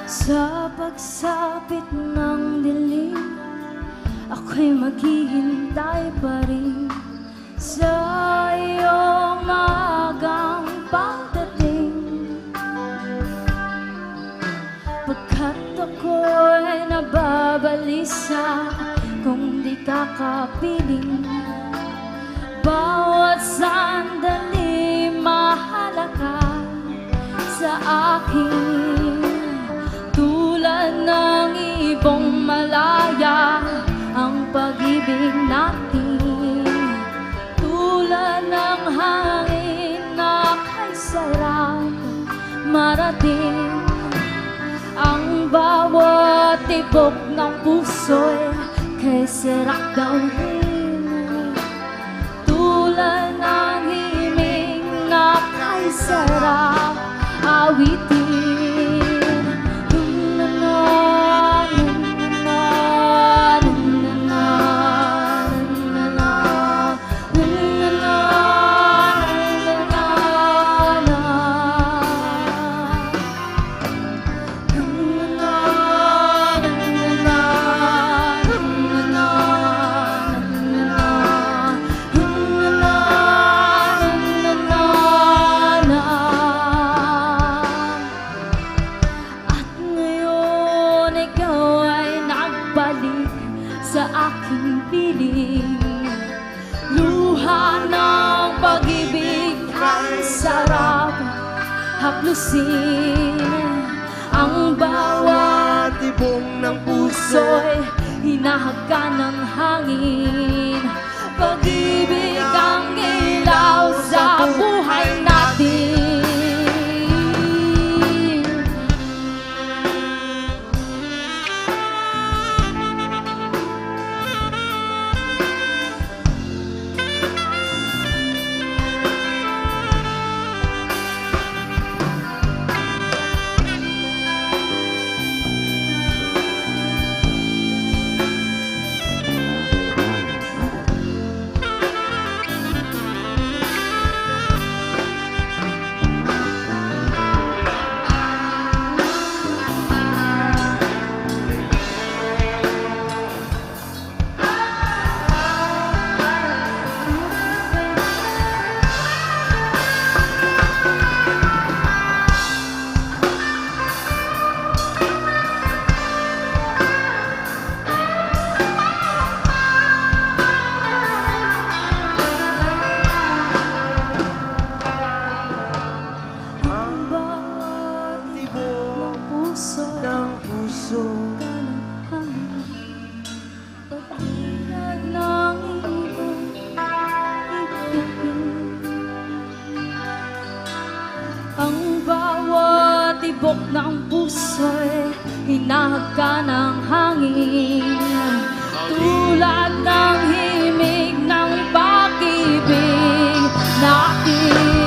Sa pagsapit ng dilim, ako'y maghihintay pa rin sa iyong maagang pagdating. Pagkat ako'y nababalisa kung di ka kapiling. Bawat sandali mahalaga sa akin. Tulad ng ibong malaya ang pag-ibig natin. Tulad ng hangin na kay sarap marating. Ang bawat tibok ng puso'y kay sarap dalhin. Tulad ng himig na kay sarap awitin. At ngayon ikaw ay nagbalik sa aking piling. Luha ng pag-ibig ang sarap haplusin. Ang bawat tibong ng puso'y hinahagkan ng hangin. Pag-ibig ang ilaw sa buhay natin. Ang bawat tibok ng puso'y hinahagkan ng hangin, tulad ng himig ng pag-ibig na akin.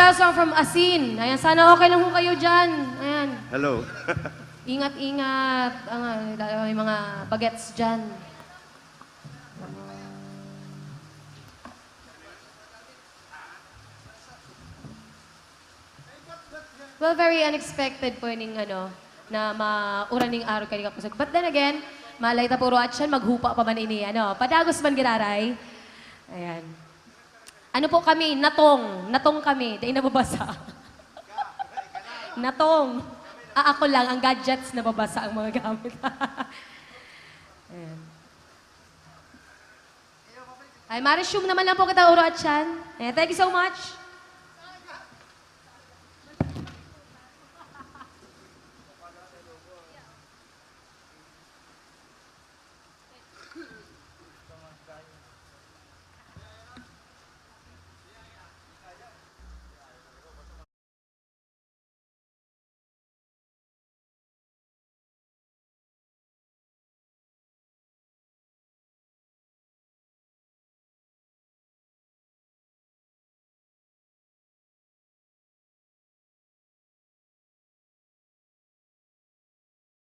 That's a song from Asin. Ayan, sana okay lang ho kayo dyan. Ayan. Hello. Ingat-ingat. Ang, ah, may mga bagets dyan. Well, very unexpected po ning ano, na mauran ning arog kani kapusog. But then again, malay ta puro atyan, maghupa pa man ini, ano, padagos man giraray. Ayan. Ano po kami, natong, natong kami, dai nababasa. Natong. Ah, ako lang, ang gadgets nababasa ang mga gamit. Ayan. Ay, ma-resume naman lang po kita, Uro at Chan. Ayan, thank you so much.